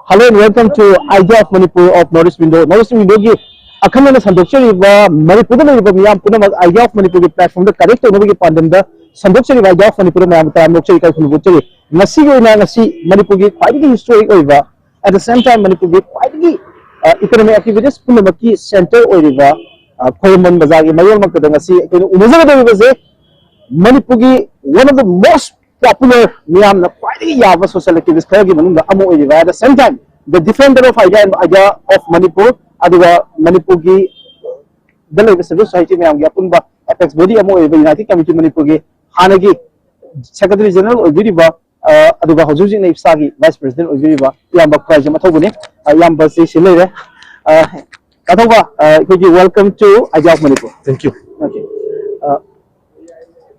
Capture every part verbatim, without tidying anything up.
Hello and welcome to Idea of Manipur of North East Window. North East Window ꯒꯤ ꯑꯈꯟꯅꯅ ꯁꯟꯗꯣꯛꯆꯔꯤꯕ ꯃꯅꯤꯄꯨꯔꯗ ꯂꯩꯔꯤꯕ ꯃꯤꯌꯥꯝ ꯄꯨꯝꯅꯃꯛ Idea of ꯃꯅꯤꯄꯨꯔꯒꯤ platform ꯗ connect ꯇꯧꯅꯕꯒꯤ ꯄꯥꯟꯗꯝꯗ ꯁꯟꯗꯣꯛꯆꯔꯤꯕ Idea of ꯃꯅꯤꯄꯨꯔꯗ ꯃꯌꯥꯝ ꯇꯔꯥꯝꯅ ꯑꯣꯛꯆꯔꯤ, ꯏꯀꯥꯏ ꯈꯨꯝꯅꯕ ꯎꯠꯆꯔꯤ꯫ ꯉꯁꯤꯒꯤ ꯑꯣꯏꯅ ꯉꯁꯤ ꯃꯅꯤꯄꯨꯔꯒꯤ ꯈ꯭ꯋꯥꯏꯗꯒꯤ historic ꯑꯣꯏꯕ, at the same time ꯃꯅꯤꯄꯨꯔꯒꯤ ꯈ꯭ꯋꯥꯏꯗꯒꯤ, ꯑ, economic activities ꯄꯨꯝꯅꯃꯛꯀꯤ center ꯑꯣꯏꯔꯤꯕ, ꯑ, ꯈ꯭ꯋꯥꯏꯔꯝꯕꯟ ꯕꯖꯥꯔꯒꯤ ꯃꯌꯣꯜꯃꯛꯇꯗ ꯉꯁꯤ ꯑꯩꯈꯣꯏꯅ ꯎꯅꯖꯒꯗꯧꯔꯤꯕꯁꯦ ꯃꯅꯤꯄꯨꯔꯒꯤ one of the most popular, ꯃꯤꯌꯥꯝꯅ ꯈ꯭ꯋꯥꯏꯗꯒꯤ ꯌꯥꯕ social activist ꯈꯔꯒꯤ ꯃꯅꯨꯡꯗ ꯑꯃ ꯑꯣꯏꯔꯤꯕ, at the same time the defender of idea and idea of Manipur, ꯑꯗꯨꯒ ꯃꯅꯤꯄꯨꯔꯒꯤ ꯗ ꯂꯩꯕ civil society ꯃꯌꯥꯝꯒꯤ ꯑꯄꯨꯟꯕ apex body ꯑꯃ ꯑꯣꯏꯔꯤꯕ United Committee ꯃꯅꯤꯄꯨꯔꯒꯤ ꯍꯥꯟꯅꯒꯤ secretary general ꯑꯣꯏꯕꯤꯔꯤꯕ, ꯑ, ꯑꯗꯨꯒ ꯍꯧꯖꯤꯛ ꯍꯧꯖꯤꯛꯅ ꯏꯞꯁꯥꯒꯤ vice president ꯑꯣꯏꯕꯤꯔꯤꯕ ꯏꯌꯥꯝꯕ ꯈꯨꯔꯥꯏꯖꯝ ꯑꯊꯧꯕꯅꯤ꯫ ꯑ, ꯏꯌꯥꯝꯕꯁꯤ ꯁꯤ ꯂꯩꯔꯦ꯫ ꯑ, ꯑꯊꯧꯕ, ꯑ, ꯑꯩꯈꯣꯏꯒꯤ welcome to Idea of Manipur꯫ Thank you. Okay. ꯑ,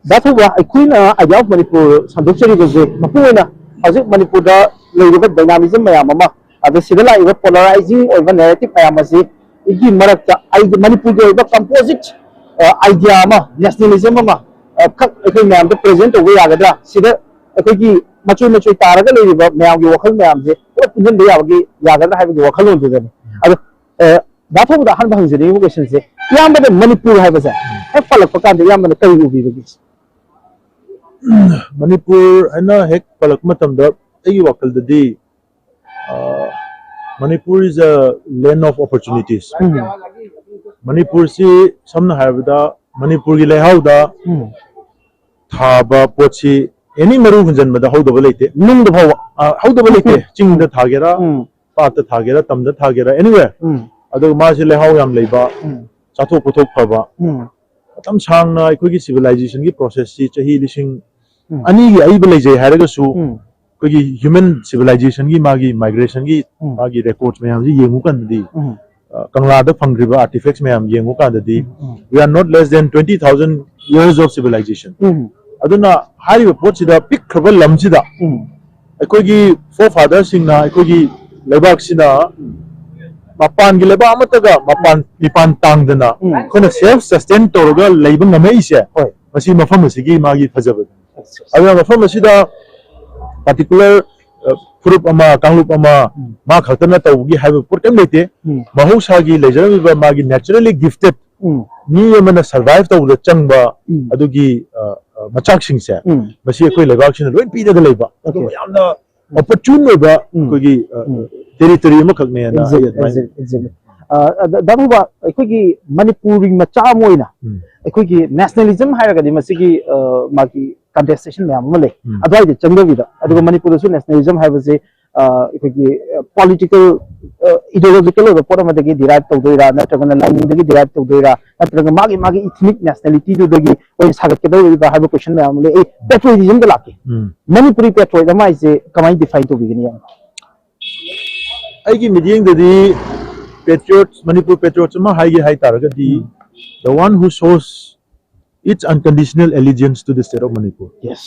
ꯗꯥ ꯊꯧꯕ, ꯑꯩꯈꯣꯏꯅ Idea of Manipur ꯁꯟꯗꯣꯛꯆꯔꯤꯕꯁꯦ ꯃꯄꯨꯡ ꯑꯣꯏꯅ ꯍꯧꯖꯤꯛ ꯃꯅꯤꯄꯨꯔꯗ ꯂꯩꯔꯤꯕ dynamism ꯃꯌꯥꯝ ꯑꯃ, ꯑꯗ ꯁꯤꯗ ꯂꯥꯛꯏꯕ polarizing ꯑꯣꯏꯕ narrative ꯃꯌꯥꯝ ꯑꯁꯤ ꯒꯤ ꯃꯔꯛꯇ ꯑꯩꯒꯤ ꯃꯅꯤꯄꯨꯔꯒꯤ ꯑꯣꯏꯕ composite, ꯑ, idea ꯑꯃ, nationalism ꯑꯃ, ꯑ, ꯈꯛ ꯑꯩꯈꯣꯏ ꯃꯌꯥꯝꯗ present ꯇꯧꯕ ꯌꯥꯒꯗ꯭ꯔꯥ? ꯁꯤꯗ ꯑꯩꯈꯣꯏꯒꯤ ꯃꯆꯣꯏ ꯃꯆꯣꯏ ꯇꯥꯔꯒ ꯂꯩꯔꯤꯕ ꯃꯌꯥꯝꯒꯤ ꯋꯥꯈꯜ ꯃꯌꯥꯝꯁꯦ ꯄꯨꯂꯞ ꯄꯨꯟꯁꯤꯟꯕ ꯌꯥꯕꯒꯤ, ꯌꯥꯒꯗ꯭ꯔꯥ ꯍꯥꯏꯕꯒꯤ ꯋꯥꯈꯜꯂꯣꯟꯗꯨꯗꯅꯤ꯫ ꯑꯗꯣ, ꯑ, ꯗꯥ ꯊꯧꯕꯗ ꯑꯍꯥꯟꯕ ꯍꯪꯖꯅꯤꯡꯉꯤꯕ question ꯁꯦ, ꯏꯌꯥꯝꯕꯅ ꯃꯅꯤꯄꯨꯔ ꯍꯥꯏꯕꯁꯦ ꯍꯦꯛ ꯄꯜꯂꯛꯄ ꯀꯥꯟꯗ ꯏꯌꯥꯝꯕꯅ ꯀꯔꯤ ꯎꯕꯤꯕꯒꯦ? ꯃꯅꯤꯄꯨꯔ ꯍꯥꯏꯅ ꯍꯦꯛ ꯄꯜꯂꯛꯄ ꯃꯇꯝꯗ ꯑꯩꯒꯤ ꯋꯥꯈꯜꯗꯗꯤ, ꯑ, Manipur is a land of opportunities꯫ ꯎꯝ꯫ ꯃꯅꯤꯄꯨꯔꯁꯤ ꯁꯝꯅ ꯍꯥꯏꯔꯕꯗ ꯃꯅꯤꯄꯨꯔꯒꯤ ꯂꯩꯍꯥꯎꯗ ꯎꯝ꯫ ꯊꯥꯕ ꯄꯣꯠꯁꯤ any ꯃꯔꯨ ꯍꯨꯟꯖꯟꯕꯗ ꯍꯧꯗꯕ ꯂꯩꯇꯦ꯫ ꯅꯨꯡꯗ ꯐꯥꯎꯕ꯫ ꯑ, ꯍꯧꯗꯕ ꯂꯩꯇꯦ꯫ ꯎꯝ꯫ ꯆꯤꯡꯗ ꯊꯥꯒꯦꯔꯥ, ꯎꯝ꯫ ꯄꯥꯠꯇ ꯊꯥꯒꯦꯔꯥ, ꯇꯝꯗ ꯊꯥꯒꯦꯔꯥ, anywhere꯫ ꯎꯝ꯫ ꯑꯗꯨꯒ ꯃꯥꯁꯤ ꯂꯩꯍꯥꯎ ꯌꯥꯝ ꯂꯩꯕ, ꯎꯝ꯫ ꯆꯥꯊꯣꯛ ꯄꯣꯊꯣꯛ ꯐꯕ, ꯎꯝ꯫ ꯃꯇꯝ ꯁꯥꯡꯅ ꯑꯩꯈꯣꯏꯒꯤ civilizationꯒꯤ processꯁꯤ ꯆꯍꯤ ꯂꯤꯁꯤꯡ ꯎꯝ꯫ ꯑꯅꯤꯒꯤ ꯑꯏꯕ ꯂꯩꯖꯩ ꯍꯥꯏꯔꯒꯁꯨ, ꯎꯝ꯫ ꯑꯩꯈꯣꯏꯒꯤ human civilizationꯒꯤ ꯃꯥꯒꯤ migrationꯒꯤ ꯎꯝ꯫ ꯃꯥꯒꯤ records ꯃꯌꯥꯝꯁꯤ ꯌꯦꯡꯉꯨ ꯀꯥꯟꯗꯗꯤ, ꯎꯝ꯫ ꯑ, ꯀꯪꯂꯥꯗ ꯐꯪꯈ꯭ꯔꯤꯕ artifacts ꯃꯌꯥꯝ ꯌꯦꯡꯉꯨ ꯀꯥꯟꯗꯗꯤ, ꯎꯝ, ꯎꯝ꯫ We are not less than twenty thousand years of civilization꯫ ꯎꯝ꯫ ꯑꯗꯨꯅ ꯍꯥꯏꯔꯤꯕ ꯄꯣꯠꯁꯤꯗ, ꯄꯤꯛꯈ꯭ꯔꯕ ꯂꯝꯁꯤꯗ ꯎꯝ꯫ ꯑꯩꯈꯣꯏꯒꯤ forefatherꯁꯤꯡꯅ, ꯑꯩꯈꯣꯏꯒꯤ ꯂꯩꯕꯥꯛꯁꯤꯅ ꯎꯝ꯫ ꯃꯄꯥꯟꯒꯤ ꯂꯩꯕꯥꯛ ꯑꯃꯠꯇꯒ ꯃꯄꯥꯟ ꯃꯤꯄꯥꯟ ꯇꯥꯡꯗꯅ ꯎꯝ꯫ ꯑꯩꯈꯣꯏꯅ self sustain ꯇꯧꯔꯒ ꯂꯩꯕ ꯉꯝꯃꯛꯏꯁꯦ, ꯍꯣꯏ꯫ ꯃꯁꯤ ꯃꯐꯝ ꯑꯁꯤꯒꯤ ꯃꯥꯒꯤ ꯐꯖꯕꯅꯤ꯫ ꯑꯗꯨꯅ ꯃꯐꯝ ꯑꯁꯤꯗ particular, ꯑ, ꯐꯨꯔꯨꯞ ꯑꯃ, ꯀꯥꯡꯂꯨꯞ ꯑꯃ, ꯎꯝ꯫ ꯃꯥ ꯈꯛꯇꯅ ꯇꯧꯕꯒꯤ ꯍꯥꯏꯕ ꯄꯣꯠ ꯀꯩꯝ ꯂꯩꯇꯦ꯫ ꯎꯝ꯫ ꯃꯍꯧꯁꯥꯒꯤ ꯂꯩꯖꯔꯝꯃꯤꯕ ꯃꯥꯒꯤ naturally gifted ꯎꯝ꯫ ꯃꯤ ꯑꯃꯅ survive ꯇꯧꯕꯗ ꯆꯪꯕ ꯎꯝ꯫ ꯑꯗꯨꯒꯤ, ꯑ, ꯑ, ꯃꯆꯥꯛꯁꯤꯡꯁꯦ ꯎꯝ꯫ ꯃꯁꯤ ꯑꯩꯈꯣꯏ ꯂꯩꯕꯥꯛꯁꯤꯅ ꯂꯣꯏ ꯄꯤꯔꯒ ꯂꯩꯕ꯫ ꯑꯗꯨꯒ Okay꯫ ꯌꯥꯝꯅ ꯎꯝ꯫ Opportune ꯑꯣꯏꯕ ꯎꯝ꯫ ꯑꯩꯈꯣꯏꯒꯤ, ꯑ, ꯎꯝ꯫ Territory ꯑꯃꯈꯛꯅꯦꯅ ꯑꯩ Exactly, ꯑꯗꯨꯃꯥꯏꯅ exactly, exactly꯫ ꯑ, ꯗ-, ꯗꯥ ꯊꯧꯕ, ꯑꯩꯈꯣꯏꯒꯤ ꯃꯅꯤꯄꯨꯔꯤ ꯃꯆꯥ ꯑꯃ ꯑꯣꯏꯅ ꯎꯝ꯫ ꯑꯩꯈꯣꯏꯒꯤ nationalism ꯍꯥꯏꯔꯒꯗꯤ ꯃꯁꯤꯒꯤ, ꯑ, ꯃꯥꯒꯤ contestation ꯃꯌꯥꯝ ꯑꯃ ꯂꯩ꯫ ꯎꯝ꯫ ꯑꯗꯨꯋꯥꯏꯗ ꯆꯪꯗꯕꯤꯗ, ꯑꯗꯨꯒ ꯎꯝ꯫ ꯃꯅꯤꯄꯨꯔꯗꯁꯨ nationalism ꯍꯥꯏꯕꯁꯦ, ꯑ, ꯑꯩꯈꯣꯏꯒꯤ, ꯑ, political, ꯑ, ideological ꯑꯣꯏꯕ ꯄꯣꯠ ꯑꯃꯗꯒꯤ derive ꯇꯧꯗꯣꯏꯔꯥ, ꯅꯠꯇ꯭ꯔꯒꯅ ꯂꯥꯏꯅꯤꯡꯗꯒꯤ derive ꯇꯧꯗꯣꯏꯔꯥ, ꯅꯠꯇ꯭ꯔꯒ ꯃꯥꯒꯤ, ꯃꯥꯒꯤ ethnic nationalityꯗꯨꯗꯒꯤ ꯑꯣꯏꯅ ꯁꯥꯒꯠꯀꯗꯧꯔꯤꯕ꯭ꯔꯥ ꯍꯥꯏꯕ question ꯃꯌꯥꯝ ꯑꯃ ꯂꯩ꯫ ꯑꯩ patriotismꯗ ꯂꯥꯛꯀꯦ꯫ ꯎꯝ꯫ ꯃꯅꯤꯄꯨꯔꯤ patriot ꯑꯃ ꯍꯥꯏꯁꯦ ꯀꯃꯥꯏꯅ define ꯇꯧꯕꯤꯒꯅꯤ, ꯌꯥꯝ? ꯑꯩꯒꯤ ꯃꯤꯠꯌꯦꯡꯗꯗꯤ patriot, ꯃꯅꯤꯄꯨꯔ patriots ꯑꯃ ꯍꯥꯏꯒꯦ ꯍꯥꯏ ꯇꯥꯔꯒꯗꯤ, ꯎꯝ꯫ The one who shows its unconditional allegiance to the state of Manipur꯫ Yes꯫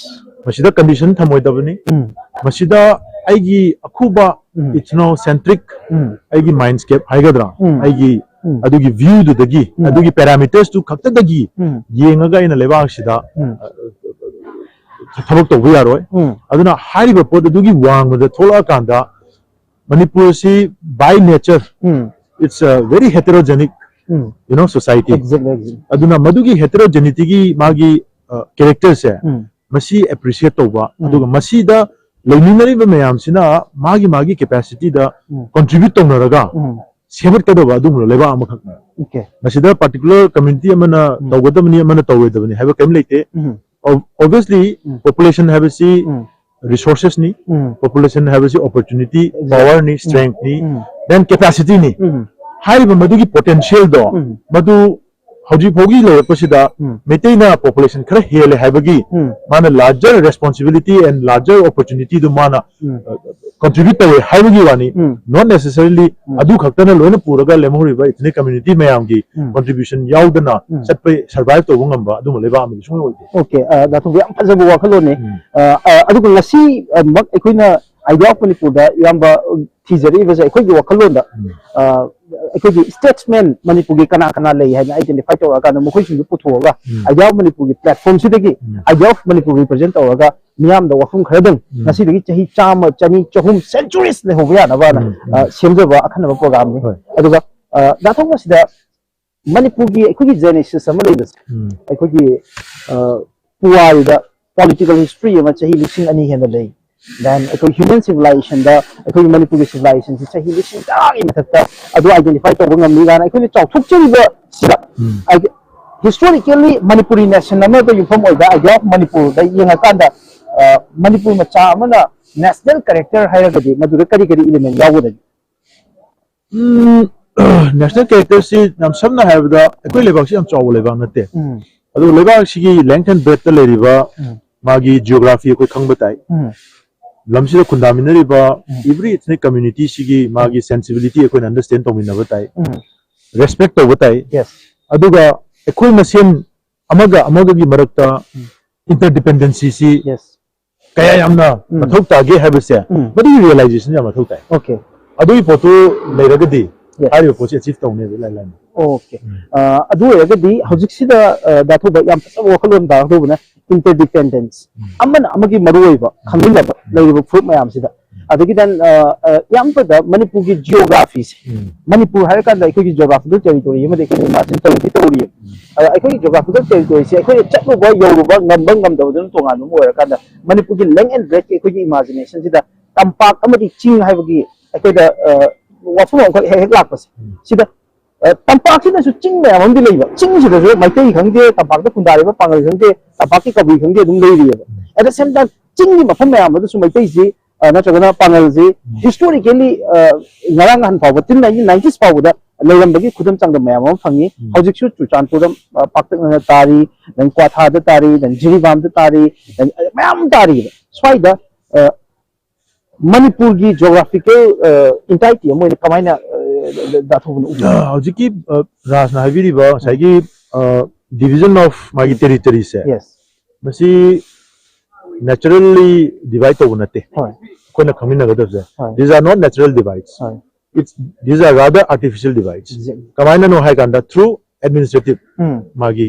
ꯃꯁꯤꯗ condition ꯊꯝꯃꯣꯏꯗꯕꯅꯤ꯫ ꯎꯝ꯫ ꯃꯁꯤꯗ ꯑꯩꯒꯤ ꯑꯈꯨꯕ ꯎꯝ꯫ Ethnocentric ꯎꯝ꯫ ꯑꯩꯒꯤ mindscape ꯍꯥꯏꯒꯗ꯭ꯔꯥ, ꯎꯝ꯫ ꯑꯩꯒꯤ ꯎꯝ꯫ ꯑꯗꯨꯒꯤ viewꯗꯨꯗꯒꯤ, ꯎꯝ꯫ ꯑꯗꯨꯒꯤ parametersꯇꯨ ꯈꯛꯇꯗꯒꯤ ꯎꯝ꯫ ꯌꯦꯡꯉꯒ ꯑꯩꯅ ꯂꯩꯕꯥꯛ ꯑꯁꯤꯗ, ꯎꯝ꯫ ꯑ, ꯊꯕꯛ ꯇꯧꯕ ꯌꯥꯔꯣꯏ꯫ ꯎꯝ꯫ ꯑꯗꯨꯅ ꯍꯥꯏꯔꯤꯕ ꯄꯣꯠ ꯑꯗꯨꯒꯤ ꯋꯥꯡꯃꯗ ꯊꯣꯛꯂꯛꯑꯀꯥꯟꯗ ꯃꯅꯤꯄꯨꯔ ꯑꯁꯤ by nature, um. It's a very heterogenic, um. You know, society꯫ Exactly, exactly꯫ ꯑꯗꯨꯅ ꯃꯗꯨꯒꯤ heterogeneityꯒꯤ ꯃꯥꯒꯤ, ꯑ, characterꯁꯦ ꯎꯝ꯫ ꯃꯁꯤ appreciate ꯇꯧꯕ, ꯎꯝ꯫ ꯑꯗꯨꯒ ꯃꯁꯤꯗ ꯂꯩꯃꯤꯟꯅꯔꯤꯕ ꯃꯌꯥꯝꯁꯤꯅ ꯃꯥꯒꯤ ꯃꯥꯒꯤ capacityꯗ ꯎꯝ꯫ Contribute ꯇꯧꯅꯔꯒ ꯎꯝ꯫ ꯁꯦꯝꯒꯠꯀꯗꯕ ꯑꯗꯨꯒꯨꯝꯂꯕ ꯂꯩꯕꯥꯛ ꯑꯃꯈꯛꯅꯤ꯫ Okay꯫ ꯃꯁꯤꯗ particular community ꯑꯃꯅ ꯎꯝ꯫ ꯇꯧꯒꯗꯕꯅꯤ, ꯑꯃꯅ ꯇꯧꯔꯣꯏꯗꯕꯅꯤ ꯍꯥꯏꯕ ꯀꯔꯤꯝ ꯂꯩꯇꯦ꯫ ꯎꯝ꯫ Ob-, obviously, ꯎꯝ꯫ Population ꯍꯥꯏꯕꯁꯤ ꯎꯝ꯫ Resourcesꯅꯤ, ꯎꯝ꯫ Population ꯍꯥꯏꯕꯁꯤ opportunity, Exactly꯫ Powerꯅꯤ, ꯎꯝ꯫ Strengthꯅꯤ, ꯎꯝ꯫ Then capacityꯅꯤ꯫ ꯎꯝ꯫ ꯍꯥꯏꯔꯤꯕ ꯃꯗꯨꯒꯤ potentialꯗꯣ, ꯎꯝ꯫ ꯃꯗꯨ ꯍꯧꯖꯤꯛ ꯐꯥꯎꯒꯤ ꯂꯩꯔꯛꯄꯁꯤꯗ ꯎꯝ꯫ ꯃꯩꯇꯩꯅ population ꯈꯔ ꯍꯦꯜꯂꯦ ꯍꯥꯏꯕꯒꯤ ꯎꯝ꯫ ꯃꯥꯅ larger responsibility and larger opportunityꯗꯨ ꯃꯥꯅ, ꯎꯝ꯫ ꯑ, contribute ꯇꯧꯋꯦ ꯍꯥꯏꯕꯒꯤ ꯋꯥꯅꯤ꯫ ꯎꯝ꯫ Not necessarily ꯎꯝ꯫ ꯑꯗꯨ ꯈꯛꯇꯅ ꯂꯣꯏꯅ ꯄꯨꯔꯒ ꯂꯦꯝꯍꯧꯔꯤꯕ ethnic community ꯃꯌꯥꯝꯒꯤ ꯎꯝ꯫ Contribution ꯌꯥꯎꯗꯅ ꯎꯝ꯫ ꯆꯠꯄ, survive ꯇꯧꯕ ꯉꯝꯕ ꯑꯗꯨꯝꯕ ꯂꯩꯕꯥꯛ ꯑꯃꯗꯤ ꯁꯨꯡꯑꯣꯏ ꯑꯣꯏꯗꯦ꯫ Okay, ꯑ, ꯗꯥ ꯊꯣꯡꯕ, ꯌꯥꯝ ꯐꯖꯕ ꯋꯥꯈꯜꯂꯣꯟꯅꯤ꯫ ꯎꯝ꯫ ꯑ, ꯑ, ꯑꯗꯨꯒ ꯉꯁꯤ, ꯑ, ꯃꯛ ꯑꯩꯈꯣꯏꯅ Idea of Manipurꯗ ꯏꯌꯥꯝꯕ, ꯑ, ꯊꯤꯖꯔꯛꯏꯕꯁꯦ ꯑꯩꯈꯣꯏꯒꯤ ꯋꯥꯈꯜꯂꯣꯟꯗ, ꯎꯝ꯫ ꯑ, ꯑꯩꯈꯣꯏꯒꯤ ꯁ꯭ꯇꯦꯠꯁꯃꯦꯟ ꯃꯅꯤꯄꯨꯔꯒꯤ ꯀꯅꯥ ꯀꯅꯥ ꯂꯩ ꯍꯥꯏꯅ ꯑꯥꯏꯗꯦꯟꯇꯤꯐꯥꯏ ꯇꯧꯔꯀꯥꯟꯗ ꯃꯈꯣꯏꯁꯤꯡꯗꯨ ꯄꯨꯊꯣꯛꯑꯒ, ꯎꯝ꯫ ꯑꯥꯏꯗꯤꯌꯥ ꯑꯣꯐ ꯃꯅꯤꯄꯨꯔꯒꯤ ꯄ꯭ꯂꯦꯠꯐꯣꯝꯁꯤꯗꯒꯤ, ꯎꯝ꯫ ꯑꯥꯏꯗꯤꯌꯥ ꯑꯣꯐ ꯃꯅꯤꯄꯨꯔ ꯔꯤꯄ꯭ꯔꯖꯦꯟ ꯇꯧꯔꯒ ꯃꯤꯌꯥꯝꯗ ꯋꯥꯐꯝ ꯈꯔꯗꯪ, ꯎꯝ꯫ ꯉꯁꯤꯗꯒꯤ ꯆꯍꯤ ꯆꯥꯝꯃ, ꯆꯅꯤ, ꯆꯍꯨꯝ, ꯁꯦꯟꯆꯨꯔꯤꯁ ꯂꯩꯍꯧꯕ ꯌꯥꯅꯕꯅ, ꯎꯝ, ꯎꯝ꯫ ꯑ, ꯁꯦꯝꯖꯕ ꯑꯈꯟꯅꯕ ꯄ꯭ꯔꯣꯒ꯭ꯔꯥꯝꯅꯤ꯫ ꯍꯣꯏ꯫ ꯑꯗꯨꯒ, ꯑ, ꯗꯥ ꯊꯣꯃꯁ, ꯁꯤꯗ ꯃꯅꯤꯄꯨꯔꯒꯤ ꯑꯩꯈꯣꯏꯒꯤ ꯖꯦꯅꯦꯁꯤꯁ ꯑꯃ ꯂꯩꯕꯁꯦ, ꯎꯝ꯫ ꯑꯩꯈꯣꯏꯒꯤ, ꯑ, ꯄꯨꯋꯥꯔꯤꯗ ꯄꯣꯂꯤꯇꯤꯀꯦꯜ ꯍꯤꯁꯇ꯭ꯔꯤ ꯑꯃ ꯆꯍꯤ ꯂꯤꯁꯤꯡ ꯑꯅꯤ ꯍꯦꯟꯅ ꯂꯩ꯫ Then ꯑꯩꯈꯣꯏ ꯍ꯭ꯌꯨꯃꯦꯟ ꯁꯤꯚꯤꯂꯥꯏꯖꯦꯁꯟꯗ, ꯑꯩꯈꯣꯏꯒꯤ ꯃꯅꯤꯄꯨꯔꯒꯤ ꯁꯤꯚꯤꯂꯥꯏꯖꯦꯁꯟꯁꯤ ꯆꯍꯤ ꯂꯤꯁꯤꯡ ꯇꯔꯥꯒꯤ ꯃꯊꯛꯇ ꯑꯗꯨ ꯑꯥꯏꯗꯦꯟꯇꯤꯐꯥꯏ ꯇꯧꯕ ꯉꯝꯃꯤ ꯀꯥꯏꯅ ꯑꯩꯈꯣꯏꯅ ꯆꯥꯎꯊꯣꯛꯆꯔꯤꯕꯁꯤꯗ, ꯎꯝ꯫ ꯍꯥꯏꯗꯤ, ꯍꯤꯁꯇꯣꯔꯤꯀꯦꯜꯂꯤ ꯃꯅꯤꯄꯨꯔꯤ ꯅꯦꯁꯟ ꯑꯃꯗ ꯌꯨꯝꯐꯝ ꯑꯣꯏꯕ ꯑꯥꯏꯗꯤꯌꯥ ꯑꯣꯐ ꯃꯅꯤꯄꯨꯔꯗ ꯌꯦꯡꯉꯀꯥꯟꯗ, ꯑ, ꯃꯅꯤꯄꯨꯔ ꯃꯆꯥ ꯑꯃꯅ ꯅꯦꯁꯅꯦꯜ ꯀꯦꯔꯦꯛꯇꯔ ꯍꯥꯏꯔꯒꯗꯤ ꯃꯗꯨꯗ ꯀꯔꯤ ꯀꯔꯤ ꯏꯂꯤꯃꯦꯟ ꯌꯥꯎꯒꯗꯒꯦ? ꯎꯝ, ꯅꯦꯁꯅꯦꯜ ꯀꯦꯔꯦꯛꯇꯔꯁꯤ ꯌꯥꯝ ꯁꯝꯅ ꯍꯥꯏꯔꯕꯗ, ꯑꯩꯈꯣꯏ ꯂꯩꯕꯥꯛꯁꯤ ꯌꯥꯝ ꯆꯥꯎꯕ ꯂꯩꯕꯥꯛ ꯅꯠꯇꯦ꯫ ꯎꯝ꯫ ꯑꯗꯨ ꯂꯩꯕꯥꯛꯁꯤꯒꯤ length and breadth ꯇ ꯂꯩꯔꯤꯕ ꯎꯝ꯫ ꯃꯥꯒꯤ geography ꯑꯩꯈꯣꯏ ꯈꯪꯕ ꯇꯥꯏ꯫ ꯎꯝ꯫ ꯂꯝꯁꯤꯗ ꯈꯨꯟꯗꯥꯃꯤꯟꯅꯔꯤꯕ ꯎꯝ꯫ Every ethnic community ꯁꯤꯒꯤ ꯃꯥꯒꯤ sensibility ꯑꯩꯈꯣꯏꯅ understand ꯇꯧꯃꯤꯟꯅꯕ ꯇꯥꯏ꯫ ꯎꯝ꯫ Respect ꯇꯧꯕ ꯇꯥꯏ꯫ Yes꯫ ꯑꯗꯨꯒ ꯑꯩꯈꯣꯏ ꯃꯁꯦꯟ ꯑꯃꯒ ꯑꯃꯒꯒꯤ ꯃꯔꯛꯇ ꯎꯝ꯫ Interdependency ꯁꯤ Yes꯫ ꯀꯌꯥ ꯌꯥꯝꯅ ꯎꯝ꯫ ꯃꯊꯧ ꯇꯥꯒꯦ ꯍꯥꯏꯕꯁꯦ, ꯎꯝ꯫ ꯃꯗꯨꯒꯤ realization ꯌꯥꯝ ꯃꯊꯧ ꯇꯥꯏ꯫ Okay꯫ ꯑꯗꯨꯒꯤ ꯄꯣꯠꯇꯨ ꯂꯩꯔꯒꯗꯤ Yes꯫ ꯍꯥꯏꯔꯤꯕ ꯄꯣꯠꯁꯤ achieve ꯇꯧꯅꯦꯕ ꯏꯂꯥꯏ ꯂꯥꯏꯅ꯫ Okay꯫ ꯎꯝ꯫ ꯑ, ꯑꯗꯨ ꯑꯣꯏꯔꯒꯗꯤ ꯎꯝ꯫ ꯍꯧꯖꯤꯛꯁꯤꯗ, ꯑ, ꯗꯥ ꯊꯧꯕ ꯌꯥꯝ ꯐꯖꯕ ꯋꯥꯈꯜꯂꯣꯟ ꯇꯥꯒꯗꯧꯕꯅ interdependence꯫ ꯎꯝ꯫ ꯑꯃꯅ ꯑꯃꯒꯤ ꯃꯔꯨꯑꯣꯏꯕ ꯎꯝ꯫ ꯈꯪꯃꯤꯟꯅꯕ ꯎꯝ꯫ ꯂꯩꯔꯤꯕ ꯐꯨꯔꯨꯞ ꯃꯌꯥꯝꯁꯤꯗ꯫ ꯎꯝ꯫ ꯑꯗꯒꯤ then, ꯑ, ꯑ, ꯏꯌꯥꯝꯕꯗ ꯃꯅꯤꯄꯨꯔꯒꯤ geography ꯁꯦ, ꯎꯝ꯫ ꯃꯅꯤꯄꯨꯔ ꯍꯥꯏꯔꯀꯥꯟꯗ ꯑꯩꯈꯣꯏꯒꯤ geographical territory ꯑꯃꯗꯤ ꯑꯩꯈꯣꯏꯅ imagine ꯇꯧꯔꯗꯤ ꯇꯧꯔꯤꯌꯦ꯫ ꯎꯝ꯫ ꯑꯗ ꯑꯩꯈꯣꯏꯒꯤ geographical territory ꯁꯦ ꯑꯩꯈꯣꯏꯅ ꯆꯠꯂꯨꯕ ꯌꯧꯔꯨꯕ ꯉꯝꯕ ꯉꯝꯗꯕꯗꯨꯅ ꯇꯣꯉꯥꯟꯕ ꯑꯃ ꯑꯣꯏꯔꯀꯥꯟꯗ, ꯃꯅꯤꯄꯨꯔꯒꯤ length and breadth ꯀꯤ ꯑꯩꯈꯣꯏꯒꯤ imagination ꯁꯤꯗ ꯇꯝꯄꯥꯛ ꯑꯃꯗꯤ ꯆꯤꯡ ꯍꯥꯏꯕꯒꯤ ꯑꯩꯈꯣꯏꯗ, ꯑ, ꯋꯥꯐꯝ ꯑꯃꯈꯛ ꯍꯦꯛ ꯍꯦꯛ ꯂꯥꯛꯄꯁꯦ꯫ ꯎꯝ꯫ ꯁꯤꯗ, ꯑ, ꯇꯝꯄꯥꯛꯁꯤꯗꯁꯨ ꯆꯤꯡ ꯃꯌꯥꯝ ꯑꯃꯗꯤ ꯂꯩꯕ, ꯆꯤꯡꯁꯤꯗꯁꯨ ꯃꯩꯇꯩ ꯈꯪꯗꯦ, ꯇꯝꯄꯥꯛꯇ ꯈꯨꯟꯗꯥꯔꯤꯕ ꯄꯥꯉꯜ ꯈꯪꯗꯦ, ꯇꯝꯄꯥꯛꯀꯤ ꯀꯕꯨꯏ ꯈꯪꯗꯦ, ꯑꯗꯨꯝ ꯂꯩꯔꯤꯑꯕ꯫ ꯎꯝ꯫ At the same time, ꯆꯤꯡꯒꯤ ꯃꯐꯝ ꯃꯌꯥꯝ ꯑꯗꯨꯁꯨ ꯃꯩꯇꯩꯁꯤ, ꯑ, ꯅꯠꯇ꯭ꯔꯒꯅ ꯄꯥꯉꯜꯁꯤ ꯎꯝ꯫ Historically, ꯑ, ꯉꯔꯥꯡ ꯅꯍꯥꯟ ꯐꯥꯎꯕ, till nineteen nineties ꯐꯥꯎꯕꯗ ꯂꯩꯔꯝꯕꯒꯤ ꯈꯨꯗꯝ ꯆꯥꯡꯗꯝ ꯃꯌꯥꯝ ꯑꯃ ꯐꯪꯉꯤ꯫ ꯎꯝ꯫ ꯍꯧꯖꯤꯛꯁꯨ ꯆꯨꯔꯆꯥꯟꯄꯨꯔꯗ, ꯑ, ꯄꯥꯛꯇꯛꯅꯅ ꯇꯥꯔꯤ, then ꯀ꯭ꯋꯥꯊꯥꯗ ꯇꯥꯔꯤ, then ꯖꯤꯔꯤꯕꯥꯝꯗ ꯇꯥꯔꯤ, then, ꯑ, ꯃꯌꯥꯝ ꯇꯥꯔꯤꯕ꯫ ꯁ꯭ꯋꯥꯏꯗ, ꯑ, ꯃꯅꯤꯄꯨꯔꯒꯤ geographical, ꯑ, entirety ꯑꯃ ꯑꯣꯏꯅ ꯀꯃꯥꯏꯅ, ꯑ, ꯗꯥ ꯊꯧꯕꯅ ꯎꯕꯤ? ꯑ, ꯍꯧꯖꯤꯛꯀꯤ, ꯑ, ꯔꯥꯖꯅ ꯍꯥꯏꯕꯤꯔꯤꯕ ꯉꯁꯥꯏꯒꯤ, ꯑ, division of ꯃꯥꯒꯤ ꯎꯝ꯫ Territory ꯁꯦ, Yes꯫ ꯃꯁꯤ naturally divide ꯇꯧꯕ ꯅꯠꯇꯦ꯫ ꯍꯣꯏ꯫ ꯑꯩꯈꯣꯏꯅ ꯈꯪꯃꯤꯟꯅꯒꯗꯕꯁꯦ, ꯍꯣꯏ꯫ These are not natural divides꯫ ꯍꯣꯏ꯫ it's, these are rather artificial divides. Exactly. ꯀꯃꯥꯏꯅꯅꯣ ꯍꯥꯏ ꯀꯥꯟꯗ, through administrative ꯎꯝ ꯃꯥꯒꯤ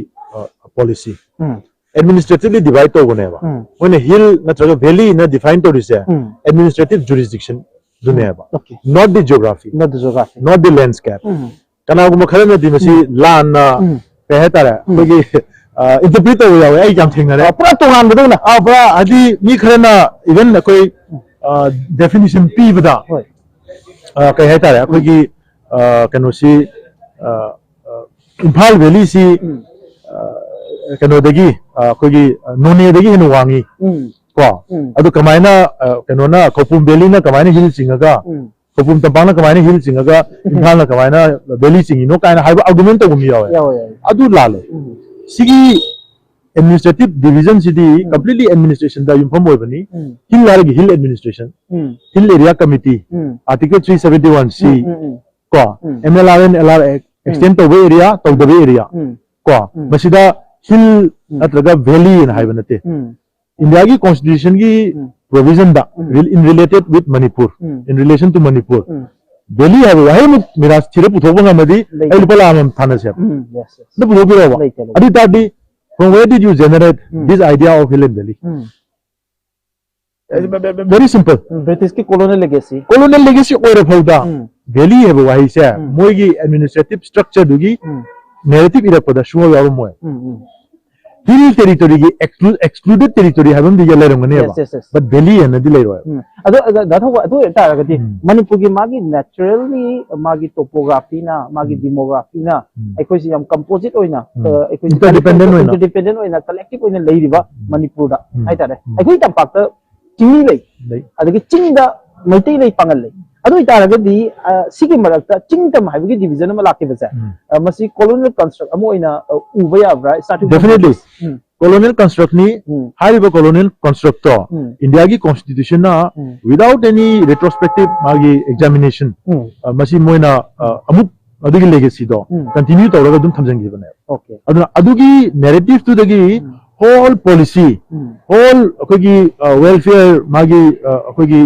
ꯄꯣꯂꯤꯁꯤ, ꯎꯝ administratively divide ꯇꯧꯕꯅꯦꯕ꯫ ꯎꯝ ꯃꯣꯏꯅ ꯍꯤꯜ ꯅꯠꯇ꯭ꯔꯒ ꯚꯦꯂꯤꯅ ꯗꯤꯐꯥꯏꯟ ꯇꯧꯔꯤꯁꯦ ꯎꯝ administrative jurisdiction ꯗꯨꯅꯦꯕ, Okay. not the geography, Not the geography. not the landscape. ꯎꯝ ꯀꯅꯥꯒꯨꯝꯕ ꯈꯔꯅꯗꯤ ꯃꯁꯤ ꯂꯥꯟꯅ, ꯎꯝ ꯀꯩ ꯍꯥꯏꯇꯥꯔꯦ, ꯑꯩꯈꯣꯏꯒꯤ ꯏꯟꯇꯔꯄ꯭ꯔꯤꯠ ꯇꯧꯕ ꯌꯥꯎꯋꯦ, ꯑꯩ ꯌꯥꯝ ꯊꯦꯡꯅꯔꯦ꯫ ꯑ, ꯄꯨꯔꯥ ꯇꯣꯉꯥꯟꯕꯗꯧꯅ ꯑꯥ, ꯄꯨꯔꯥ ꯍꯥꯏꯗꯤ ꯃꯤ ꯈꯔꯅ ꯏꯚꯟ ꯑꯩꯈꯣꯏ ꯗꯦꯐꯤꯅꯤꯁꯟ ꯄꯤꯕꯗ, ꯍꯣꯏ ꯑ, ꯀꯩ ꯍꯥꯏꯇꯥꯔꯦ, ꯑꯩꯈꯣꯏꯒꯤ ꯑ, ꯀꯩꯅꯣꯁꯤ, ꯑ, ꯑ, ꯏꯝꯐꯥꯜ ꯚꯦꯂꯤꯁꯤ ꯎꯝ ꯑ, ꯀꯩꯅꯣꯗꯒꯤ, ꯑ, ꯑꯩꯈꯣꯏꯒꯤ ꯅꯣꯅꯦꯗꯒꯤ ꯍꯦꯟꯅ ꯋꯥꯡꯉꯤ, ꯎꯝ ꯀꯣ ꯎꯝ ꯑꯗꯨ ꯀꯃꯥꯏꯅ, ꯑ, ꯀꯩꯅꯣꯅ, ꯈꯧꯄꯨꯝ ꯚꯦꯂꯤꯅ ꯀꯃꯥꯏꯅ ꯍꯤꯜ ꯆꯤꯡꯉꯒ, ꯎꯝ ꯈꯧꯄꯨꯝ ꯇꯝꯄꯥꯛꯅ ꯀꯃꯥꯏꯅ ꯍꯤꯜ ꯆꯤꯡꯉꯒ, ꯏꯝꯐꯥꯜꯅ ꯀꯃꯥꯏꯅ ꯚꯦꯂꯤ ꯆꯤꯡꯉꯤꯅꯣ ꯀꯥꯏꯅ ꯍꯥꯏꯕ ꯑꯥꯔꯒꯨꯃꯦꯟ ꯇꯧꯕ ꯃꯤ ꯌꯥꯎꯋꯦ꯫ ꯌꯥꯎꯋꯦ ꯌꯥꯎꯋꯦ ꯑꯗꯨ ꯂꯥꯜꯂꯦ꯫ ꯎꯝ ꯁꯤꯒꯤ administrative division ꯁꯤꯗꯤ completely administration ꯗ ꯌꯨꯝꯐꯝ ꯑꯣꯏꯕꯅꯤ꯫ ꯎꯝ ꯍꯤꯜ ꯍꯥꯏꯔꯒ ꯍꯤꯜ administration, ꯎꯝ ꯍꯤꯜ ꯑꯦꯔꯤꯌꯥ ꯀꯃꯤꯇꯤ, ꯎꯝ article three seventy one C, ꯎꯝ ꯎꯝ ꯀꯣ ꯎꯝ. M L R and L R Act, extend ꯇꯧꯕ ꯑꯦꯔꯤꯌꯥ, ꯇꯧꯗꯕ ꯑꯦꯔꯤꯌꯥ, ꯎꯝ ꯀꯣ ꯎꯝ. ꯃꯁꯤꯗ ꯍꯤꯜ ꯎꯝ. ꯅꯠꯇ꯭ꯔꯒ ꯚꯦꯂꯤ ꯍꯥꯏꯅ ꯍꯥꯏꯕ ꯅꯠꯇꯦ꯫ ꯎꯝ ꯏꯟꯗꯤꯌꯥꯒꯤ ꯀꯣꯟꯁꯇꯤꯇ꯭ꯌꯨꯁꯟꯒꯤ ꯎꯝ. ꯄ꯭ꯔꯣꯚꯤꯖꯟꯗ, ꯎꯝ. in related with Manipur, um. in relation to Manipur, um valley ꯍꯥꯏꯕ ꯋꯥꯍꯩ ꯑꯃ ꯃꯤꯔꯥꯖ ꯊꯤꯔ ꯄꯨꯊꯣꯛꯄ ꯉꯝꯃꯗꯤ, ꯂꯩ. ꯑꯩ ꯂꯨꯄꯥ ꯂꯥꯈ ꯑꯃ ꯊꯥꯅꯁꯦꯕ꯫ ꯎꯝ yes yes. ꯑꯗꯨ ꯄꯨꯊꯣꯛꯄꯤꯔꯛꯑꯣꯕ꯫ ꯂꯩꯇꯦ ꯂꯩꯇꯦ. ꯑꯗꯨ ꯑꯣꯏ ꯇꯥꯔꯗꯤ, from where did you generate um. this idea of hill and valley? Um Very simple. ꯎꯝ. ꯕ꯭ꯔꯤꯇꯤꯁꯀꯤ ꯀꯣꯂꯣꯅꯤꯌꯦꯜ ꯂꯦꯒꯦꯁꯤ. ꯀꯣꯂꯣꯅꯤꯌꯦꯜ ꯂꯦꯒꯦꯁꯤ ꯑꯣꯏꯔ ꯐꯥꯎꯗ, ꯎꯝ. ꯚꯦꯂꯤ ꯍꯥꯏꯕ ꯋꯥꯍꯩꯁꯦ ꯎꯝ. ꯃꯣꯏꯒꯤ ꯑꯦꯗꯃꯤꯅꯤꯁꯇ꯭ꯔꯦꯇꯤꯞ ꯁ꯭ꯇ꯭ꯔꯛꯆꯔꯗꯨꯒꯤ ꯎꯝ ꯅꯦꯔꯦꯇꯤꯞ ꯏꯔꯛꯄꯗ ꯁꯨꯡꯌꯥꯎ ꯌꯥꯎꯔꯝꯃꯣꯏ꯫ ꯎꯝ ꯎꯝ. ꯍꯤꯜ ꯇꯦꯔꯤꯇꯣꯔꯤꯒꯤ exclu-, excluded territory ꯍꯥꯏꯕ ꯑꯃꯗꯤ ꯂꯩꯔꯝꯒꯅꯦꯕ, Yes yes yes. But valley ꯍꯥꯏꯅꯗꯤ ꯂꯩꯔꯣꯏ꯫ ꯎꯝ. ꯑꯗꯣ ꯑꯗ- ꯗꯥ ꯊꯧꯕ, ꯑꯗꯨ ꯑꯣꯏꯇꯥꯔꯒꯗꯤ ꯎꯝ. ꯃꯅꯤꯄꯨꯔꯒꯤ ꯃꯥꯒꯤ ꯅꯦꯆꯔꯦꯜꯂꯤ ꯃꯥꯒꯤ ꯇꯣꯄꯣꯒ꯭ꯔꯥꯐꯤꯅ, ꯃꯥꯒꯤ ꯎꯝ. ꯗꯤꯃꯣꯒ꯭ꯔꯥꯐꯤꯅ ꯎꯝ. ꯑꯩꯈꯣꯏꯁꯤ ꯌꯥꯝ ꯀꯝꯄꯣꯖꯤꯠ ꯑꯣꯏꯅ, ꯎꯝ. ꯑ, ꯑꯩꯈꯣꯏꯁꯤ Interdependent ꯑꯣꯏꯅ. Interdependent ꯑꯣꯏꯅ, ꯀꯂꯦꯛꯇꯤꯚ ꯑꯣꯏꯅ ꯂꯩꯔꯤꯕ ꯎꯝ. ꯃꯅꯤꯄꯨꯔꯗ ꯎꯝ. ꯍꯥꯏꯇꯥꯔꯦ꯫ ꯎꯝ. ꯑꯩꯈꯣꯏ ꯇꯝꯄꯥꯛꯇ ꯆꯤꯡꯃꯤ ꯂꯩ, ꯂꯩ. ꯑꯗꯒꯤ ꯆꯤꯡꯗ ꯃꯩꯇꯩ ꯂꯩ, ꯄꯥꯉꯜ ꯂꯩ꯫ ꯑꯗꯨ ꯑꯣꯏꯇꯥꯔꯒꯗꯤ, ꯑ, ꯁꯤꯒꯤ ꯃꯔꯛꯇ ꯆꯤꯡ ꯇꯝ ꯍꯥꯏꯕꯒꯤ ꯗꯤꯚꯤꯖꯟ ꯑꯃ ꯂꯥꯛꯈꯤꯕꯁꯦ, ꯎꯝ. ꯑ, ꯃꯁꯤ ꯀꯣꯂꯣꯅꯤꯌꯦꯜ ꯀꯟꯁꯇ꯭ꯔꯛ ꯑꯃ ꯑꯣꯏꯅ, ꯑ, ꯎꯕ ꯌꯥꯕ꯭ꯔꯥ? Starting from Definitely. Um. Colonial ꯀꯟꯁꯇ꯭ꯔꯛꯅꯤ꯫ ꯎꯝ. ꯍꯥꯏꯔꯤꯕ ꯀꯣꯂꯣꯅꯤꯌꯦꯜ ꯀꯟꯁꯇ꯭ꯔꯛꯇꯣ ꯎꯝ. ꯏꯟꯗꯤꯌꯥꯒꯤ ꯀꯣꯟꯁꯇꯤꯇ꯭ꯌꯨꯁꯟꯅ, ꯎꯝ. without any retrospective ꯃꯥꯒꯤ ꯑꯦꯛꯖꯥꯃꯤꯅꯦꯁꯟ, ꯎꯝ. ꯃꯁꯤ ꯃꯣꯏꯅ, ꯑ, ꯑꯃꯨꯛ ꯑꯗꯨꯒꯤ ꯂꯦꯒꯦꯁꯤꯗꯣ ꯎꯝ. ꯀꯟꯇꯤꯅ꯭ꯌꯨ ꯇꯧꯔꯒ ꯑꯗꯨꯝ ꯊꯝꯖꯤꯟꯈꯤꯕꯅꯦꯕ꯫ Okay. ꯑꯗꯨꯅ ꯑꯗꯨꯒꯤ ꯅꯦꯔꯦꯇꯤꯞꯇꯨꯗꯒꯤ ꯎꯝ. ꯍꯣꯜ ꯄꯣꯂꯤꯁꯤ, ꯎꯝ. ꯍꯣꯜ ꯑꯩꯈꯣꯏꯒꯤ, ꯑ, ꯋꯦꯜꯐꯤꯌꯔ, ꯃꯥꯒꯤ, ꯑ, ꯑꯩꯈꯣꯏꯒꯤ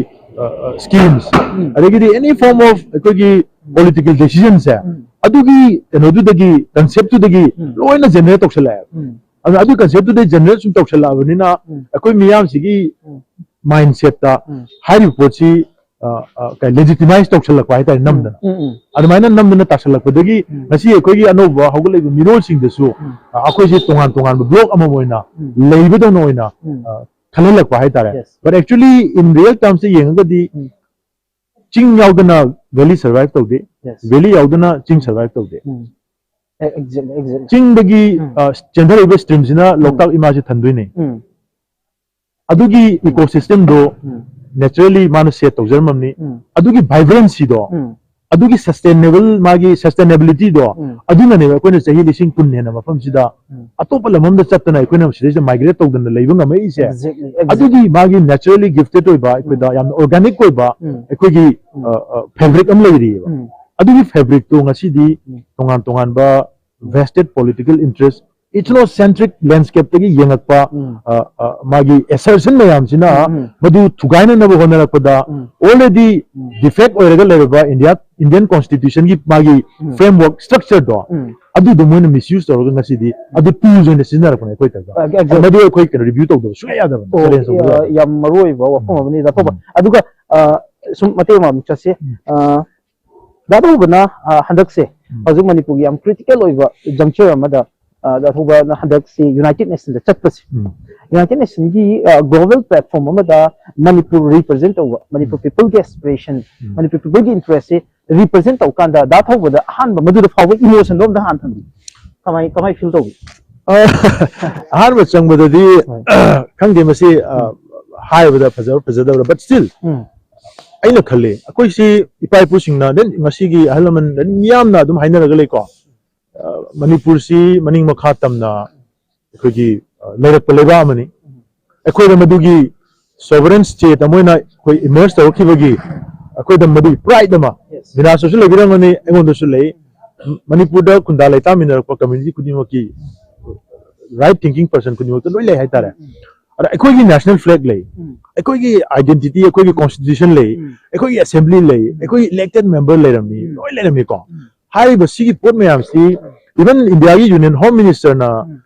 schemes, ꯑꯗꯒꯤꯗꯤ any form of ꯑꯩꯈꯣꯏꯒꯤ political decision ꯁꯦ, ꯑꯗꯨꯒꯤ ꯀꯩꯅꯣꯗꯨꯗꯒꯤ, concept ꯇꯨꯗꯒꯤ ꯂꯣꯏꯅ generate ꯇꯧꯁꯜꯂꯛꯑꯦꯕ꯫ ꯑꯗꯨꯅ ꯑꯗꯨ concept ꯇꯨꯗꯩ generate ꯁꯨꯝ ꯇꯧꯁꯜꯂꯛꯑꯕꯅꯤꯅ, ꯑꯩꯈꯣꯏ ꯃꯤꯌꯥꯝꯁꯤꯒꯤ mindset ꯇ ꯍꯥꯏꯔꯤꯕ ꯄꯣꯠꯁꯤ, ꯑ, ꯑ, ꯀꯩ, legitimize ꯇꯧꯁꯜꯂꯛꯄ ꯍꯥꯏꯇꯥꯔꯦ, ꯅꯝꯗꯅ꯫ ꯑꯗꯨꯃꯥꯏꯅ ꯅꯝꯗꯅ ꯇꯥꯁꯜꯂꯛꯄꯗꯒꯤ ꯉꯁꯤ ꯑꯩꯈꯣꯏꯒꯤ ꯑꯅꯧꯕ ꯍꯧꯒꯠꯂꯛꯏꯕ ꯃꯤꯔꯣꯜꯁꯤꯡꯗꯁꯨ, ꯑ, ꯑꯩꯈꯣꯏꯁꯦ ꯇꯣꯉꯥꯟ ꯇꯣꯉꯥꯟꯕ block ꯑꯃꯃꯝ ꯑꯣꯏꯅ ꯂꯩꯕꯗꯧꯅ ꯑꯣꯏꯅ, ꯑ, ꯈꯜꯍꯜꯂꯛꯄ ꯍꯥꯏꯇꯥꯔꯦ꯫ But actually, in real terms ꯇ ꯌꯦꯡꯉꯒꯗꯤ, ꯆꯤꯡ ꯌꯥꯎꯗꯅ valley survive ꯇꯧꯗꯦ, valley ꯌꯥꯎꯗꯅ ꯆꯤꯡ survive ꯇꯧꯗꯦ꯫ ꯆꯤꯡꯗꯒꯤ, ꯑ, ꯆꯦꯟꯊꯔꯛꯏꯕ stream ꯁꯤꯅ ꯂꯣꯛꯇꯥꯛ ꯏꯃꯥꯁꯦ ꯊꯟꯗꯣꯏꯅꯦ꯫ ꯑꯗꯨꯒꯤ ecosystem ꯗꯣ naturally ꯃꯥꯅ set ꯇꯧꯖꯔꯝꯃꯕꯅꯤ꯫ ꯑꯗꯨꯒꯤ vibrancy ꯗꯣ, ꯑꯗꯨꯒꯤ sustainable, ꯃꯥꯒꯤ sustainability ꯗꯣ, ꯑꯗꯨꯅꯅꯦꯕ ꯑꯩꯈꯣꯏꯅ ꯆꯍꯤ ꯂꯤꯁꯤꯡ ꯀꯨꯟ ꯍꯦꯟꯅ ꯃꯐꯝꯁꯤꯗ ꯑꯇꯣꯞꯄ ꯂꯝ ꯑꯃꯗ ꯆꯠꯇꯅ ꯑꯩꯈꯣꯏꯅ ꯁꯤꯗꯩꯁꯤꯗ migrate ꯇꯧꯗꯅ ꯂꯩꯕ ꯉꯝꯃꯛꯏꯁꯦ꯫ Exactly, exactly. ꯑꯗꯨꯒꯤ ꯃꯥꯒꯤ naturally gifted ꯑꯣꯏꯕ, ꯑꯩꯈꯣꯏꯗ ꯌꯥꯝꯅ organic ꯑꯣꯏꯕ ꯑꯩꯈꯣꯏꯒꯤ, ꯑ, ꯑ, fabric ꯑꯃ ꯂꯩꯔꯤꯑꯕ꯫ ꯑꯗꯨꯒꯤ fabric ꯇꯣ ꯉꯁꯤꯗꯤ ꯇꯣꯉꯥꯟ ꯇꯣꯉꯥꯟꯕ vested political interest, ethnocentric landscape ꯇꯒꯤ ꯌꯦꯡꯉꯛꯄ, ꯑ, ꯑ, ꯃꯥꯒꯤ assertion ꯃꯌꯥꯝꯁꯤꯅ ꯃꯗꯨ ꯊꯨꯒꯥꯏꯅꯅꯕ ꯍꯣꯠꯅꯔꯛꯄꯗ already defect ꯑꯣꯏꯔꯒ ꯂꯩꯔꯕ India, Indian constitution ꯒꯤ ꯃꯥꯒꯤ framework structure ꯗꯣ, ꯑꯗꯨꯗꯣ ꯃꯣꯏꯅ misuse ꯇꯧꯔꯒ ꯉꯁꯤꯗꯤ ꯑꯗꯨ tools ꯑꯣꯏꯅ ꯁꯤꯖꯤꯟꯅꯔꯛꯄꯅꯦ ꯑꯩꯈꯣꯏ ꯇꯧꯔꯒ꯫ ꯑ, exactly. ꯃꯗꯨ ꯑꯩꯈꯣꯏ ꯀꯩꯅꯣ review ꯇꯧꯗꯕ ꯁꯨꯡꯌꯥ ꯌꯥꯗꯕꯅꯤ꯫ ꯑꯣ, challenge ꯇꯧꯗꯕ ꯑ, ꯌꯥꯗꯕꯅꯤ꯫ ꯌꯥꯝ ꯃꯔꯨ ꯑꯣꯏꯕ ꯋꯥꯐꯝ ꯑꯃꯅꯤ, ꯗꯥ ꯊꯧꯕ꯫ ꯑꯗꯨꯒ, ꯑ, ꯁꯨꯝ ꯃꯇꯦꯛ ꯑꯃ ꯑꯃꯨꯛ ꯆꯠꯁꯤ꯫ ꯑ, ꯗꯥ ꯊꯧꯕꯅ, ꯑ, ꯍꯟꯗꯛꯁꯦ ꯍꯧꯖꯤꯛ ꯃꯅꯤꯄꯨꯔꯒꯤ ꯌꯥꯝ critical ꯑꯣꯏꯕ juncture ꯑꯃꯗ, ꯑ, ꯗꯥ ꯊꯧꯕꯅ ꯍꯟꯗꯛꯁꯤ United Nation ꯗ ꯆꯠꯄꯁꯦ, United Nation ꯒꯤ, ꯑ, global platform ꯑꯃꯗ ꯃꯅꯤꯄꯨꯔ represent ꯇꯧꯕ, ꯃꯅꯤꯄꯨꯔ people ꯒꯤ aspiration, ꯃꯅꯤꯄꯨꯔ people ꯒꯤ interest ꯁꯦ represent ꯇꯧꯀꯥꯟꯗ ꯗꯥ ꯊꯧꯕꯗ ꯑꯍꯥꯟꯕ ꯃꯗꯨꯗ ꯐꯥꯎꯕ emotion ꯗꯣ ꯑꯝꯇ ꯍꯥꯟꯅ ꯊꯝꯕꯤꯌꯨ꯫ ꯀꯃꯥꯏ, ꯀꯃꯥꯏ feel ꯇꯧꯕꯤ? ꯑ, ꯑꯍꯥꯟꯕ ꯆꯪꯕꯗꯗꯤ, ꯈꯪꯗꯦ ꯃꯁꯤ, ꯑ, ꯍꯥꯏꯕꯗ ꯐꯖꯕ ꯐꯖꯗꯕ꯭ꯔꯥ, but still ꯑꯩꯅ ꯈꯜꯂꯤ, ꯑꯩꯈꯣꯏꯁꯤ ꯏꯄꯥ ꯏꯄꯨꯁꯤꯡꯅ, then ꯉꯁꯤꯒꯤ ꯑꯍꯜ ꯂꯃꯟ, then ꯃꯤꯌꯥꯝꯅ ꯑꯗꯨꯝ ꯍꯥꯏꯅꯔꯒ ꯂꯩꯀꯣ, ꯑ, ꯃꯅꯤꯄꯨꯔꯁꯤ ꯃꯅꯤꯡ ꯃꯈꯥ ꯇꯝꯅ ꯑꯩꯈꯣꯏꯒꯤ, ꯑ, ꯂꯩꯔꯛꯄ ꯂꯩꯕꯥꯛ ꯑꯃꯅꯤ꯫ ꯑꯩꯈꯣꯏꯗ ꯃꯗꯨꯒꯤ sovereign state ꯑꯃ ꯑꯣꯏꯅ ꯑꯩꯈꯣꯏ emerge ꯇꯧꯔꯛꯈꯤꯕꯒꯤ ꯑꯩꯈꯣꯏꯗ ꯃꯗꯨꯒꯤ pride ꯑꯃ, ꯕꯤꯅꯥꯁꯇꯁꯨ ꯂꯩꯕꯤꯔꯝꯒꯅꯤ, ꯑꯩꯉꯣꯟꯗꯁꯨ ꯂꯩ꯫ ꯃꯅꯤꯄꯨꯔꯗ ꯈꯨꯟꯗꯥ ꯂꯩꯇꯥꯃꯤꯟꯅꯔꯛꯄ community ꯈꯨꯗꯤꯡꯃꯛꯀꯤ, right thinking person ꯈꯨꯗꯤꯡꯃꯛꯇ ꯂꯣꯏ ꯂꯩ ꯍꯥꯏꯇꯥꯔꯦ꯫ ꯑꯗ ꯑꯩꯈꯣꯏꯒꯤ ꯅꯦꯁꯅꯦꯜ ꯐ꯭ꯂꯦꯒ ꯂꯩ, ꯎꯝ. ꯑꯩꯈꯣꯏꯒꯤ ꯑꯥꯏꯗꯦꯟꯇꯤꯇꯤ, ꯑꯩꯈꯣꯏꯒꯤ ꯀꯣꯟꯁꯇꯤꯇ꯭ꯌꯨꯁꯟ ꯂꯩ, ꯎꯝ. ꯑꯩꯈꯣꯏꯒꯤ ꯑꯁꯦꯝꯕ꯭ꯂꯤ ꯂꯩ, ꯑꯩꯈꯣꯏꯒꯤ ꯏꯂꯦꯛꯇꯦꯠ ꯃꯦꯝꯕꯔ ꯂꯩꯔꯝꯃꯤ, ꯎꯝ. ꯂꯣꯏ ꯂꯩꯔꯝꯃꯤꯀꯣ꯫ ꯎꯝ. ꯍꯥꯏꯔꯤꯕ ꯁꯤꯒꯤ ꯄꯣꯠ ꯃꯌꯥꯝꯁꯤ ꯏꯚꯟ ꯏꯟꯗꯤꯌꯥꯒꯤ ꯌꯨꯅꯤꯌꯟ ꯍꯣꯝ ꯃꯤꯅꯤꯁꯇꯔꯅ ꯎꯝ.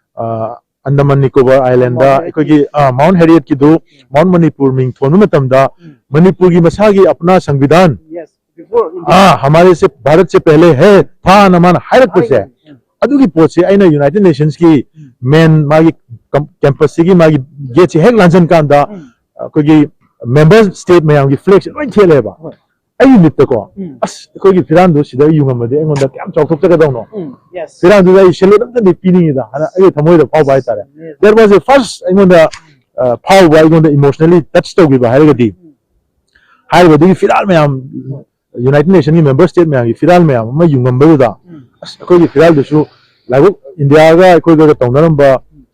ꯑꯟꯗꯃꯥꯟ ꯅꯤꯀꯣꯕꯥꯔ ꯑꯥꯏꯂꯦꯟꯗ ꯃꯥꯎꯟ ꯑꯩꯈꯣꯏꯒꯤ ꯃꯥꯎꯟ ꯍꯦꯔꯤꯌꯠꯀꯤꯗꯨ ꯃꯥꯎꯟ ꯃꯅꯤꯄꯨꯔ ꯃꯤꯡ ꯊꯣꯟꯕ ꯃꯇꯝꯗ ꯎꯝ. ꯃꯅꯤꯄꯨꯔꯒꯤ ꯃꯁꯥꯒꯤ ꯑꯄꯅꯥ ꯁꯪꯕꯤꯙꯥꯟ Yes, before ꯑꯥ ꯍꯃꯥꯔꯦ ꯁꯦ ꯚꯥꯔꯠ ꯁꯦ ꯄꯦꯍꯂꯦ ꯍꯦ ꯊꯥꯅ ꯃꯥꯅ ꯍꯥꯏꯔꯛꯄꯁꯦ, ꯑꯗꯨꯒꯤ ꯄꯣꯠꯁꯦ ꯑꯩꯅ ꯌꯨꯅꯥꯏꯇꯦꯠ ꯅꯦꯁꯟꯁꯀꯤ ꯃꯦꯟ ꯃꯥꯒꯤ ꯀꯦꯝꯄꯁꯁꯤꯒꯤ ꯃꯥꯒꯤ ꯒꯦꯠꯁꯦ ꯍꯦꯛ ꯂꯥꯟꯖꯟ ꯀꯥꯟꯗ ꯎꯝ. ꯑꯩꯈꯣꯏꯒꯤ ꯃꯦꯝꯕꯔ ꯁ꯭ꯇꯦꯠ ꯃꯌꯥꯝꯒꯤ ꯐ꯭ꯂꯦꯛꯁꯦ ꯂꯣꯏ ꯊꯦꯠꯂꯦꯕ꯫ ꯍꯣꯏ. ꯑꯩꯒꯤ ꯃꯤꯠꯇꯀꯣ ꯎꯝ. ꯑꯁ ꯑꯩꯈꯣꯏꯒꯤ ꯐꯤꯔꯥꯟꯗꯣ ꯁꯤꯗ ꯌꯨꯡꯉꯝꯃꯗꯤ ꯑꯩꯉꯣꯟꯗ ꯀꯌꯥꯝ ꯆꯥꯎꯊꯣꯛꯆꯒꯗꯧꯅꯣ꯫ ꯎꯝ. Yes. ꯐꯤꯔꯥꯟꯗꯨꯗ ꯑꯩ ꯁꯦꯂꯨꯠ ꯑꯝꯇꯗꯤ ꯄꯤꯅꯤꯡꯉꯤꯗ ꯍꯥꯏꯅ ꯑꯩꯒꯤ ꯊꯃꯣꯏꯗ ꯐꯥꯎꯕ ꯍꯥꯏꯇꯥꯔꯦ꯫ Yes. That was the first ꯑꯩꯉꯣꯟꯗ ꯑ, ꯐꯥꯎꯕ ꯑꯩꯉꯣꯟꯗ ꯏꯃꯣꯁꯅꯦꯜꯂꯤ ꯇꯆ ꯇꯧꯈꯤꯕ ꯍꯥꯏꯔꯒꯗꯤ ꯎꯝ. ꯍꯥꯏꯔꯤꯕꯗꯨꯒꯤ ꯐꯤꯔꯥꯜ ꯃꯌꯥꯝ ꯌꯨꯅꯥꯏꯇꯦꯠ ꯅꯦꯁꯟꯒꯤ ꯃꯦꯝꯕꯔ ꯁ꯭ꯇꯦꯠ ꯃꯌꯥꯝꯒꯤ ꯐꯤꯔꯥꯜ ꯃꯌꯥꯝ ꯑꯃ ꯌꯨꯡꯉꯝꯕꯗꯨꯗ ꯎꯝ. ꯑꯁ ꯑꯩꯈꯣꯏꯒꯤ ꯐꯤꯔꯥꯜꯗꯨꯁꯨ ꯂꯥꯏꯕꯛ ꯏꯟꯗꯤꯌꯥꯒ ꯑꯩꯈꯣꯏꯒ ꯇꯧꯅꯔꯝꯕ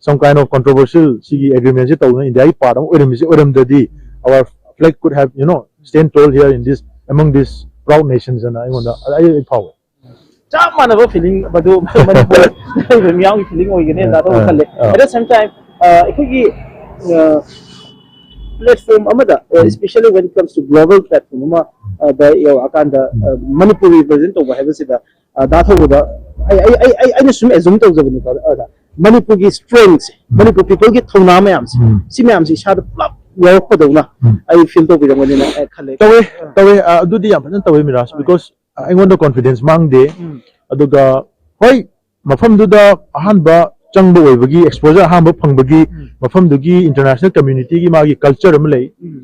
some kind of controversial ꯁꯤꯒꯤ ꯑꯦꯒ꯭ꯔꯤꯃꯦꯟꯁꯦ ꯇꯧꯗꯅ ꯏꯟꯗꯤꯌꯥꯒꯤ ꯄꯥꯔꯠ ꯑꯃ ꯑꯣꯏꯔꯝꯃꯤꯁꯦ ꯑꯣꯏꯔꯝꯗ꯭ꯔꯗꯤ our flag could have you know stand tall here in this among this proud nations ꯑꯅ ꯑꯩꯉꯣꯟꯗ ꯑꯩ ꯑꯩ ꯐꯥꯎꯋꯦ꯫ ꯆꯞ ꯃꯥꯟꯅꯕ ꯐꯤꯂꯤꯡ ꯃꯗꯨ ꯃꯅꯤꯄꯨꯔ ꯂꯩꯔꯤꯕ ꯃꯤꯌꯥꯝꯒꯤ ꯐꯤꯂꯤꯡ ꯑꯣꯏꯒꯅꯤ ꯑ, ꯅꯥꯗꯧ ꯑ, ꯈꯜꯂꯦ꯫ ꯑ. At the same time ꯑꯩꯈꯣꯏꯒꯤ ꯄ꯭ꯂꯦꯠꯐꯣꯝ ꯑꯃꯗ especially when it comes to global platform ꯑꯃ ꯑ, ꯗ ꯌꯧꯔꯛꯑꯀꯥꯟꯗ ꯑ, ꯃꯅꯤꯄꯨꯔ ꯔꯤꯄ꯭ꯔꯖꯦꯟ ꯇꯧꯕ ꯍꯥꯏꯕꯁꯤꯗ ꯑ, ꯗꯥ ꯊꯧꯕꯗ ꯑꯩ ꯑꯩ ꯑꯩ ꯑꯩ ꯑꯩꯅ ꯁꯨꯝ ꯑꯦꯖꯨꯝ ꯇꯧꯖꯕꯅꯤꯀꯣ ꯑꯗ ꯃꯅꯤꯄꯨꯔꯒꯤ ꯁ꯭ꯇꯔꯦꯡꯁꯦ ꯃꯅꯤꯄꯨꯔ ꯄꯤꯄꯜꯒꯤ ꯊꯧꯅꯥ ꯃꯌꯥꯝꯁꯦ ꯎꯝ. ꯁꯤ ꯃꯌꯥꯝꯁꯦ ꯏꯁꯥꯗ ꯄꯨꯂꯞ ꯌꯥꯎꯔꯛꯄꯗꯧꯅ ꯎꯝ. ꯑꯩ ꯐꯤꯜ ꯇꯧꯕꯤꯔꯝꯒꯅꯤꯅ ꯑꯩ ꯈꯜꯂꯦ꯫ ꯇꯧꯋꯦ ꯇꯧꯋꯦ ꯑ, ꯑꯗꯨꯗꯤ ꯌꯥꯝ ꯐꯖꯅ ꯇꯧꯋꯦ ꯃꯤꯔꯥꯖ꯫ ꯍꯣꯏ. Because ꯑꯩꯉꯣꯟꯗ ꯀꯣꯟꯐꯤꯗꯦꯟꯁ ꯃꯥꯡꯗꯦ꯫ ꯎꯝ. ꯑꯗꯨꯒ ꯍꯣꯏ ꯃꯐꯝꯗꯨꯗ ꯑꯍꯥꯟꯕ ꯆꯪꯕ ꯑꯣꯏꯕꯒꯤ ꯑꯦꯛꯁꯄꯣꯖꯔ ꯑꯍꯥꯟꯕ ꯐꯪꯕꯒꯤ ꯎꯝ. ꯃꯐꯝꯗꯨꯒꯤ ꯏꯟꯇꯔꯅꯦꯁꯅꯦꯜ ꯀꯝꯃ꯭ꯌꯨꯅꯤꯇꯤꯒꯤ ꯃꯥꯒꯤ ꯀꯜꯆꯔ ꯑꯃ ꯂꯩ꯫ ꯎꯝ.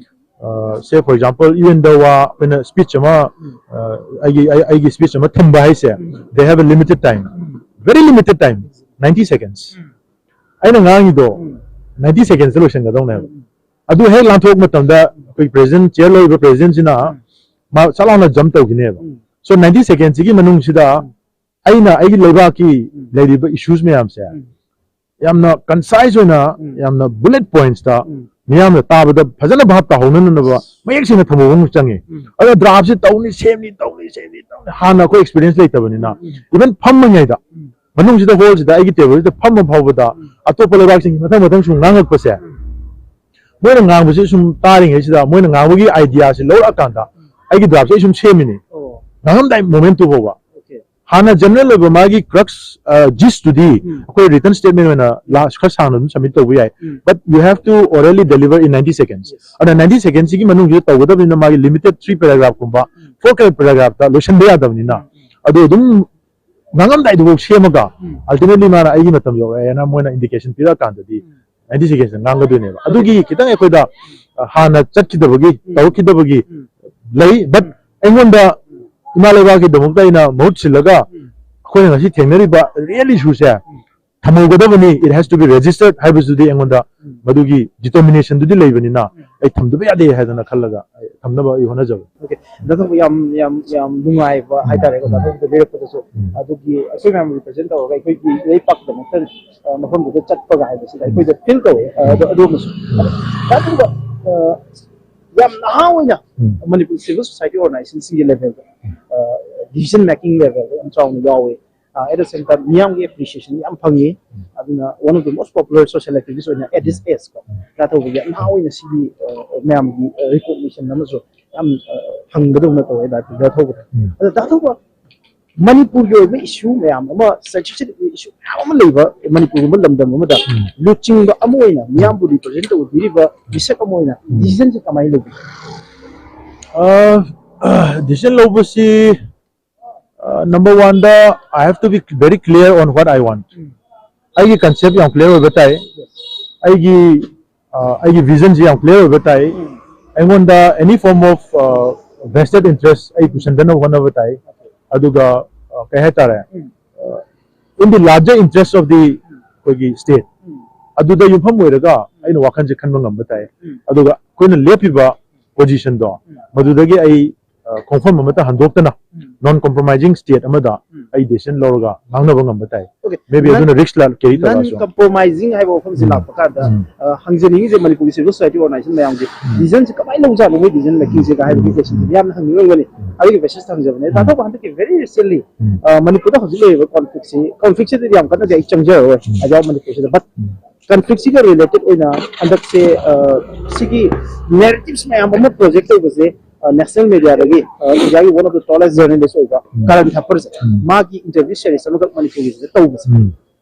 ꯁꯦ ꯐꯣꯔ ꯑꯦꯛꯖꯥꯝꯄꯜ ꯌꯨ ꯑꯦꯟꯗ ꯋꯥ ꯑꯩꯈꯣꯏꯅ ꯁ꯭ꯄꯤꯆ ꯑꯃ ꯎꯝ. ꯑ, ꯑꯩꯒꯤ ꯑꯩ- ꯑꯩꯒꯤ ꯁ꯭ꯄꯤꯆ ꯑꯃ ꯊꯝꯕ ꯍꯥꯏꯁꯦ ꯎꯝ. they have a limited time, um. very limited time, ninety seconds. ꯎꯝ. ꯑꯩꯅ ꯉꯥꯡꯉꯤꯗꯣ ꯎꯝ. ꯅꯥꯏꯟꯇꯤ ꯁꯦꯀꯦꯟꯁꯇ ꯂꯣꯏꯁꯤꯟꯒꯗꯧꯅꯦꯕ꯫ ꯎꯝ. ꯑꯗꯨ ꯍꯦꯛ ꯂꯥꯟꯊꯣꯛꯄ ꯃꯇꯝꯗ ꯑꯩꯈꯣꯏ ꯄ꯭ꯔꯦꯁꯤꯗꯦꯟ ꯆꯤꯌꯔ ꯂꯧꯔꯤꯕ ꯄ꯭ꯔꯦꯁꯤꯗꯦꯟꯁꯤꯅ ꯎꯝ. ꯃꯥ ꯆꯠ ꯂꯥꯎꯅ ꯖꯝ ꯇꯧꯈꯤꯅꯦꯕ꯫ ꯎꯝ. ꯁꯣ ꯅꯥꯏꯟꯇꯤ ꯁꯦꯀꯦꯟꯁꯤꯒꯤ ꯃꯅꯨꯡꯁꯤꯗ ꯑꯩꯅ ꯑꯩꯒꯤ ꯂꯩꯕꯥꯛꯀꯤ ꯎꯝ. ꯂꯩꯔꯤꯕ ꯏꯁꯨꯁ ꯃꯌꯥꯝꯁꯦ ꯎꯝ. ꯌꯥꯝꯅ ꯀꯟꯁꯥꯏꯖ ꯑꯣꯏꯅ ꯎꯝ. ꯌꯥꯝꯅ ꯕꯨꯂꯦꯠ ꯄꯣꯏꯟꯠꯁꯇ ꯎꯝ. ꯃꯤꯌꯥꯝꯅ ꯇꯥꯕꯗ ꯐꯖꯅ ꯚꯥꯞ ꯇꯥꯍꯧꯅꯅꯕ ꯃꯌꯦꯛ ꯁꯦꯡꯅ ꯊꯝꯍꯧꯕ ꯑꯃ ꯆꯪꯉꯤ꯫ ꯎꯝ. ꯑꯗꯣ ꯗ꯭ꯔꯥꯐꯁꯦ ꯇꯧꯅꯤ ꯁꯦꯝꯅꯤ ꯇꯧꯅꯤ ꯁꯦꯝꯅꯤ ꯇꯧꯅꯤ ꯍꯥꯟꯅ ꯑꯩꯈꯣꯏ ꯑꯦꯛꯁꯄꯤꯔꯤꯌꯦꯟꯁ ꯂꯩꯇꯕꯅꯤꯅ ꯎꯝ. ꯏꯚꯟ ꯐꯝꯃꯤꯉꯩꯗ ꯎꯝ. ꯃꯅꯨꯡꯁꯤꯗ ꯍꯣꯜꯁꯤꯗ ꯑꯩꯒꯤ ꯇꯦꯕꯜꯁꯤꯗ ꯐꯝꯕ ꯐꯥꯎꯕꯗ ꯎꯝ. ꯑꯇꯣꯞꯄ ꯂꯩꯕꯥꯛꯁꯤꯡꯒꯤ ꯃꯊꯪ ꯃꯊꯪ ꯁꯨꯝ ꯉꯥꯡꯉꯛꯄꯁꯦ ꯎꯝ. ꯃꯣꯏꯅ ꯉꯥꯡꯕꯁꯤ ꯁꯨꯝ ꯇꯥꯔꯤꯉꯩꯁꯤꯗ, ꯃꯣꯏꯅ ꯉꯥꯡꯕꯒꯤ ꯑꯥꯏꯗꯤꯌꯥꯁꯤ ꯂꯧꯔꯛꯑꯀꯥꯟꯗ ꯑꯩꯒꯤ ꯗ꯭ꯔꯥꯐꯁꯦ ꯑꯩ ꯁꯨꯝ ꯁꯦꯝꯃꯤꯅꯤ꯫ ꯑꯣ ꯉꯥꯡꯉꯝꯗꯥꯏ ꯃꯣꯃꯦꯟꯠꯇꯨ ꯐꯥꯎꯕ okay. ꯍꯥꯟꯅ ꯖꯦꯅꯔꯦꯜ ꯑꯣꯏꯕ ꯃꯥꯒꯤ ꯀ꯭ꯔꯛꯁ ꯖꯤꯁꯇꯨꯗꯤ ꯎꯝ. ꯑꯩꯈꯣꯏ ꯔꯤꯇꯟ ꯁ꯭ꯇꯦꯠꯃꯦꯟ ꯑꯣꯏꯅ ꯂꯥꯁ ꯈꯔ ꯁꯥꯡꯅ ꯑꯗꯨꯝ ꯁꯕꯃꯤꯠ ꯇꯧꯕ ꯌꯥꯏ꯫ ꯎꯝ. But you have to orally deliver in ninety seconds. Yes. ꯑꯗꯨꯅ ꯅꯥꯏꯟꯇꯤ ꯁꯦꯀꯦꯟꯁꯤꯒꯤ ꯃꯅꯨꯡꯁꯤꯗ ꯇꯧꯒꯗꯕꯅꯤꯅ ꯃꯥꯒꯤ ꯂꯤꯃꯤꯇꯦꯠ ꯊ꯭ꯔꯤ ꯄꯦꯔꯥꯒ꯭ꯔꯥꯐꯀꯨꯝꯕ ꯎꯝ. ꯐꯣꯔ ꯄꯦꯔꯥꯒ꯭ꯔꯥꯐꯇ ꯂꯣꯏꯁꯤꯟꯕ ꯌꯥꯗꯕꯅꯤꯅ ꯎꯝ. ꯑꯗꯨ ꯑꯗꯨꯝ ꯉꯥꯡꯉꯝꯗꯥꯏꯗꯨꯐꯥꯎ ꯁꯦꯝꯃꯒ ꯎꯝ. ꯑꯜꯇꯤꯃꯦꯠꯂꯤ ꯃꯥꯅ ꯑꯩꯒꯤ ꯃꯇꯝ ꯌꯧꯔꯛꯑꯦꯅ ꯃꯣꯏꯅ ꯏꯟꯗꯤꯀꯦꯁꯟ ꯄꯤꯔꯛꯑꯀꯥꯟꯗꯗꯤ ꯎꯝ. ꯅꯥꯏꯟꯇꯤ ꯁꯦꯀꯦꯟꯁꯇ ꯉꯥꯡꯒꯗꯣꯏꯅꯦꯕ꯫ ꯑꯗꯨꯒꯤ ꯈꯤꯇꯪ ꯑꯩꯈꯣꯏꯗ ꯑ, ꯍꯥꯟꯅ ꯆꯠꯈꯤꯗꯕꯒꯤ ꯎꯝ. ꯇꯧꯔꯛꯈꯤꯗꯕꯒꯤ ꯎꯝ. ꯂꯩ꯫ But ꯑꯩꯉꯣꯟꯗ ꯏꯃꯥ ꯂꯩꯕꯥꯛꯀꯤꯗꯃꯛꯇ ꯑꯩꯅ ꯃꯍꯨꯠ ꯁꯤꯜꯂꯒ ꯎꯝ. ꯑꯩꯈꯣꯏꯅ ꯉꯁꯤ ꯊꯦꯡꯅꯔꯤꯕ ꯔꯤꯌꯦꯜ ꯏꯁꯨꯁꯦ ꯎꯝ. ꯊꯝꯍꯧꯒꯗꯕꯅꯤ, it has to be registered ꯍꯥꯏꯕꯁꯤꯗꯤ ꯑꯩꯉꯣꯟꯗ ꯎꯝ. ꯃꯗꯨꯒꯤ ꯗꯤꯇꯔꯃꯤꯅꯦꯁꯟꯗꯨꯗꯤ ꯂꯩꯕꯅꯤꯅ ꯎꯝ. ꯑꯩ ꯊꯝꯗꯕ ꯌꯥꯗꯦ ꯍꯥꯏꯗꯅ ꯈꯜꯂꯒ ꯑꯩ ꯊꯝꯅꯕ ꯑꯩ ꯍꯣꯠꯅꯖꯕꯅꯤ꯫ Okay. ꯗꯥ ꯊꯧꯕ, ꯌꯥꯝ ꯌꯥꯝ ꯌꯥꯝ ꯅꯨꯡꯉꯥꯏꯕ ꯍꯥꯏꯇꯥꯔꯦꯀꯣ, ꯗꯥ ꯊꯧꯕꯗ ꯂꯩꯔꯛꯄꯗꯁꯨ꯫ ꯎꯝ. ꯑꯗꯨꯒꯤ ꯑꯩꯈꯣꯏ ꯃꯌꯥꯝ ꯔꯤꯄ꯭ꯔꯖꯦꯟ ꯇꯧꯔꯒ ꯑꯩꯈꯣꯏꯒꯤ ꯏꯔꯩꯄꯥꯛꯀꯤꯗꯃꯛꯇ ꯑ, ꯃꯐꯝꯗꯨꯗ ꯆꯠꯄꯒ ꯍꯥꯏꯕꯁꯤꯗ ꯑꯩꯈꯣꯏꯗ ꯐꯤꯜ ꯇꯧꯋꯦ꯫ ꯑ, ꯑꯗꯣ ꯑꯗꯨꯃꯁꯨ ꯗꯥ ꯊꯧꯕ, ꯑ, ꯌꯥꯝ ꯅꯍꯥ ꯑꯣꯏꯅ ꯎꯝ. ꯃꯅꯤꯄꯨꯔ ꯁꯤꯚꯤꯜ ꯁꯣꯁꯥꯏꯇꯤ ꯑꯣꯔꯒꯅꯥꯏꯖꯦꯁꯟꯁꯤꯡꯒꯤ ꯂꯦꯚꯦꯜꯗ, ꯗꯤꯁꯤꯖꯟ ꯃꯦꯀꯤꯡ ꯂꯦꯚꯦꯜꯗ ꯌꯥꯝ ꯆꯥꯎꯅ ꯌꯥꯎꯋꯦ꯫ ꯑꯦꯠ ꯗ ꯁꯦꯝ ꯇꯥꯏꯝ ꯃꯤꯌꯥꯝꯒꯤ ꯑꯦꯄ꯭ꯔꯤꯁꯤꯌꯦꯁꯟ ꯌꯥꯝ ꯐꯪꯉꯤ꯫ ꯑꯗꯨꯅ one of the most popular social activist ꯑꯣꯏꯅ at this age ꯀꯣ, ꯗꯥ ꯊꯧꯕꯒꯤ ꯌꯥꯝ ꯅꯍꯥ ꯑꯣꯏꯅ ꯁꯤꯒꯤ, ꯑ, ꯃꯌꯥꯝꯒꯤ ꯔꯤꯀꯣꯛꯅꯤꯁꯟ ꯑꯃꯁꯨ ꯌꯥꯝ, ꯑ, ꯐꯪꯒꯗꯧꯅ ꯇꯧꯋꯦ ꯗꯥ ꯊꯧꯕꯗ꯫ ꯎꯝ. ꯑꯗꯣ ꯗꯥ ꯊꯧꯕ, ꯃꯅꯤꯄꯨꯔꯒꯤ ꯑꯣꯏꯕ ꯏꯁꯨ ꯃꯌꯥꯝ ꯑꯃ, ꯁꯦꯟꯁꯤꯇꯤꯚ ꯏꯁꯨ ꯃꯌꯥꯝ ꯑꯃ ꯂꯩꯕ ꯃꯅꯤꯄꯨꯔꯒꯨꯝꯕ ꯂꯝꯗꯝ ꯑꯃꯗ ꯎꯝ. ꯂꯨꯆꯤꯡꯕ ꯑꯃ ꯑꯣꯏꯅ ꯃꯤꯌꯥꯝꯕꯨ ꯔꯤꯄ꯭ꯔꯖꯦꯟ ꯇꯧꯕꯤꯔꯤꯕ ꯃꯤꯁꯛ ꯑꯃ ꯑꯣꯏꯅ ꯎꯝ. ꯗꯤꯁꯤꯖꯟꯁꯦ ꯀꯃꯥꯏꯅ ꯂꯧꯕꯤ? ꯗꯤꯁꯤꯖꯟ ꯂꯧꯕꯁꯤ, number one the I have to be very clear on what I want. ꯎꯝ. ꯑꯩꯒꯤ ꯀꯟꯁꯦꯞ ꯌꯥꯝ ꯀ꯭ꯂꯤꯌꯥꯔ ꯑꯣꯏꯕ ꯇꯥꯏ꯫ ꯑꯩꯒꯤ ꯑ, ꯑꯩꯒꯤ ꯚꯤꯖꯟꯁꯤ ꯌꯥꯝ ꯀ꯭ꯂꯤꯌꯥꯔ ꯑꯣꯏꯕ ꯇꯥꯏ꯫ ꯎꯝ. ꯑꯩꯉꯣꯟꯗ any form of vested interest ꯑꯩ ꯄꯨꯁꯟꯗꯅꯕ ꯍꯣꯠꯅꯕ ꯇꯥꯏ꯫ ꯑꯗꯨꯒ ꯑ, ꯀꯩ ꯍꯥꯏꯇꯥꯔꯦ, ꯎꯝ. in the larger interest of the ꯑꯩꯈꯣꯏꯒꯤ ꯁ꯭ꯇꯦꯠ, ꯎꯝ. ꯑꯗꯨꯗ ꯌꯨꯝꯐꯝ ꯑꯣꯏꯔꯒ ꯑꯩꯅ ꯋꯥꯈꯜꯁꯦ ꯈꯟꯕ ꯉꯝꯕ ꯇꯥꯏ꯫ ꯎꯝ. ꯑꯗꯨꯒ ꯑꯩꯈꯣꯏꯅ ꯂꯦꯞꯄꯤꯕ ꯄꯣꯖꯤꯁꯟꯗꯣ, ꯎꯝ. ꯃꯗꯨꯗꯒꯤ ꯑꯩ ꯑ, ꯈꯣꯡꯐꯝ ꯑꯃꯠꯇ ꯍꯟꯗꯣꯛꯇꯅ ꯎꯝ. ꯅꯣꯟ ꯀꯣꯝꯄ꯭ꯔꯣꯃꯥꯏꯖꯤꯡ ꯁ꯭ꯇꯦꯠ ꯑꯃꯗ ꯎꯝ. ꯑꯩ ꯗꯤꯁꯤꯖꯟ ꯂꯧꯔꯒ ꯉꯥꯡꯅꯕ ꯉꯝꯕ ꯇꯥꯏ꯫ Okay. Maybe Non- ꯑꯗꯨꯅ ꯔꯤꯛꯁ ꯀꯦꯔꯤ ꯅꯟ ꯇꯧꯔꯛꯑꯁꯨ꯫ ꯀꯝꯄ꯭ꯔꯣꯃꯥꯏꯖꯤꯡ ꯍꯥꯏꯕ ꯋꯥꯐꯝꯁꯦ ꯎꯝ. ꯂꯥꯛꯄ ꯀꯥꯟꯗ, ꯎꯝ. ꯑ, ꯍꯪꯖꯅꯤꯡꯉꯤꯁꯦ, ꯃꯅꯤꯄꯨꯔꯒꯤ ꯁꯤꯚꯤꯜ ꯁꯣꯁꯥꯏꯇꯤ ꯑꯣꯔꯒꯅꯥꯏꯖꯦꯁꯟ ꯃꯌꯥꯝꯒꯤ ꯎꯝ. ꯗꯤꯁꯤꯖꯟꯁꯦ ꯀꯃꯥꯏꯅ ꯂꯧꯖꯥꯠꯅꯣ, ꯃꯣꯏ ꯗꯤꯁꯤꯖꯟ ꯃꯦꯀꯤꯡꯁꯦ ꯀꯥꯏ ꯍꯥꯏꯕꯒꯤ ꯀꯣꯏꯁꯟꯁꯦ ꯃꯤꯌꯥꯝꯅ ꯍꯪꯅꯤꯡꯉꯝꯒꯅꯤ꯫ ꯑꯗꯨꯒꯤ ꯃꯦꯁꯦꯖ ꯊꯝꯖꯕꯅꯦ꯫ ꯗꯥ ꯊꯧꯕ, ꯍꯟꯗꯛꯀꯤ very recently, ꯎꯝ. ꯑ, ꯃꯅꯤꯄꯨꯔꯗ ꯍꯧꯖꯤꯛ ꯂꯩꯔꯤꯕ ꯀꯣꯟꯐ꯭ꯂꯤꯛꯁꯤ, ꯀꯣꯟꯐ꯭ꯂꯤꯛꯁꯤꯗꯗꯤ ꯌꯥꯝ ꯀꯟꯅꯗꯤ ꯑꯩ ꯆꯪꯖꯔꯔꯣꯏ, ꯎꯝ. ꯑꯖꯥꯎ ꯃꯅꯤꯄꯨꯔꯁꯤꯗ꯫ But um. ꯀꯟꯐ꯭ꯂꯤꯛꯁꯤꯒ ꯔꯤꯂꯦꯇꯦꯗ ꯑꯣꯏꯅ ꯍꯟꯗꯛꯁꯦ, ꯑ, ꯁꯤꯒꯤ ꯅꯦꯔꯦꯇꯤꯚꯁ ꯃꯌꯥꯝ ꯑꯃ ꯄ꯭ꯔꯣꯖꯦꯛ ꯇꯧꯕꯁꯦ, ꯑ, ꯅꯦꯁꯅꯦꯜ ꯃꯦꯗꯤꯌꯥꯗꯒꯤ, ꯑ, ꯏꯟꯗꯤꯌꯥꯒꯤ ꯋꯥꯟ ꯑꯣꯐ ꯗ ꯇꯣꯂꯦꯁ ꯖꯔꯅꯦꯂꯤꯁ ꯑꯣꯏꯕ ꯎꯝ꯫ ꯀꯔꯟ ꯊꯥꯄꯔꯁꯦ, ꯎꯝ꯫ ꯃꯥꯒꯤ ꯏꯟꯇꯔꯚ꯭ꯌꯨ ꯁꯦꯔꯤꯁ ꯑꯃꯈꯛ ꯃꯅꯤꯄꯨꯔꯒꯤꯁꯤꯗ ꯇꯧꯕꯁꯦ꯫ ꯎꯝ꯫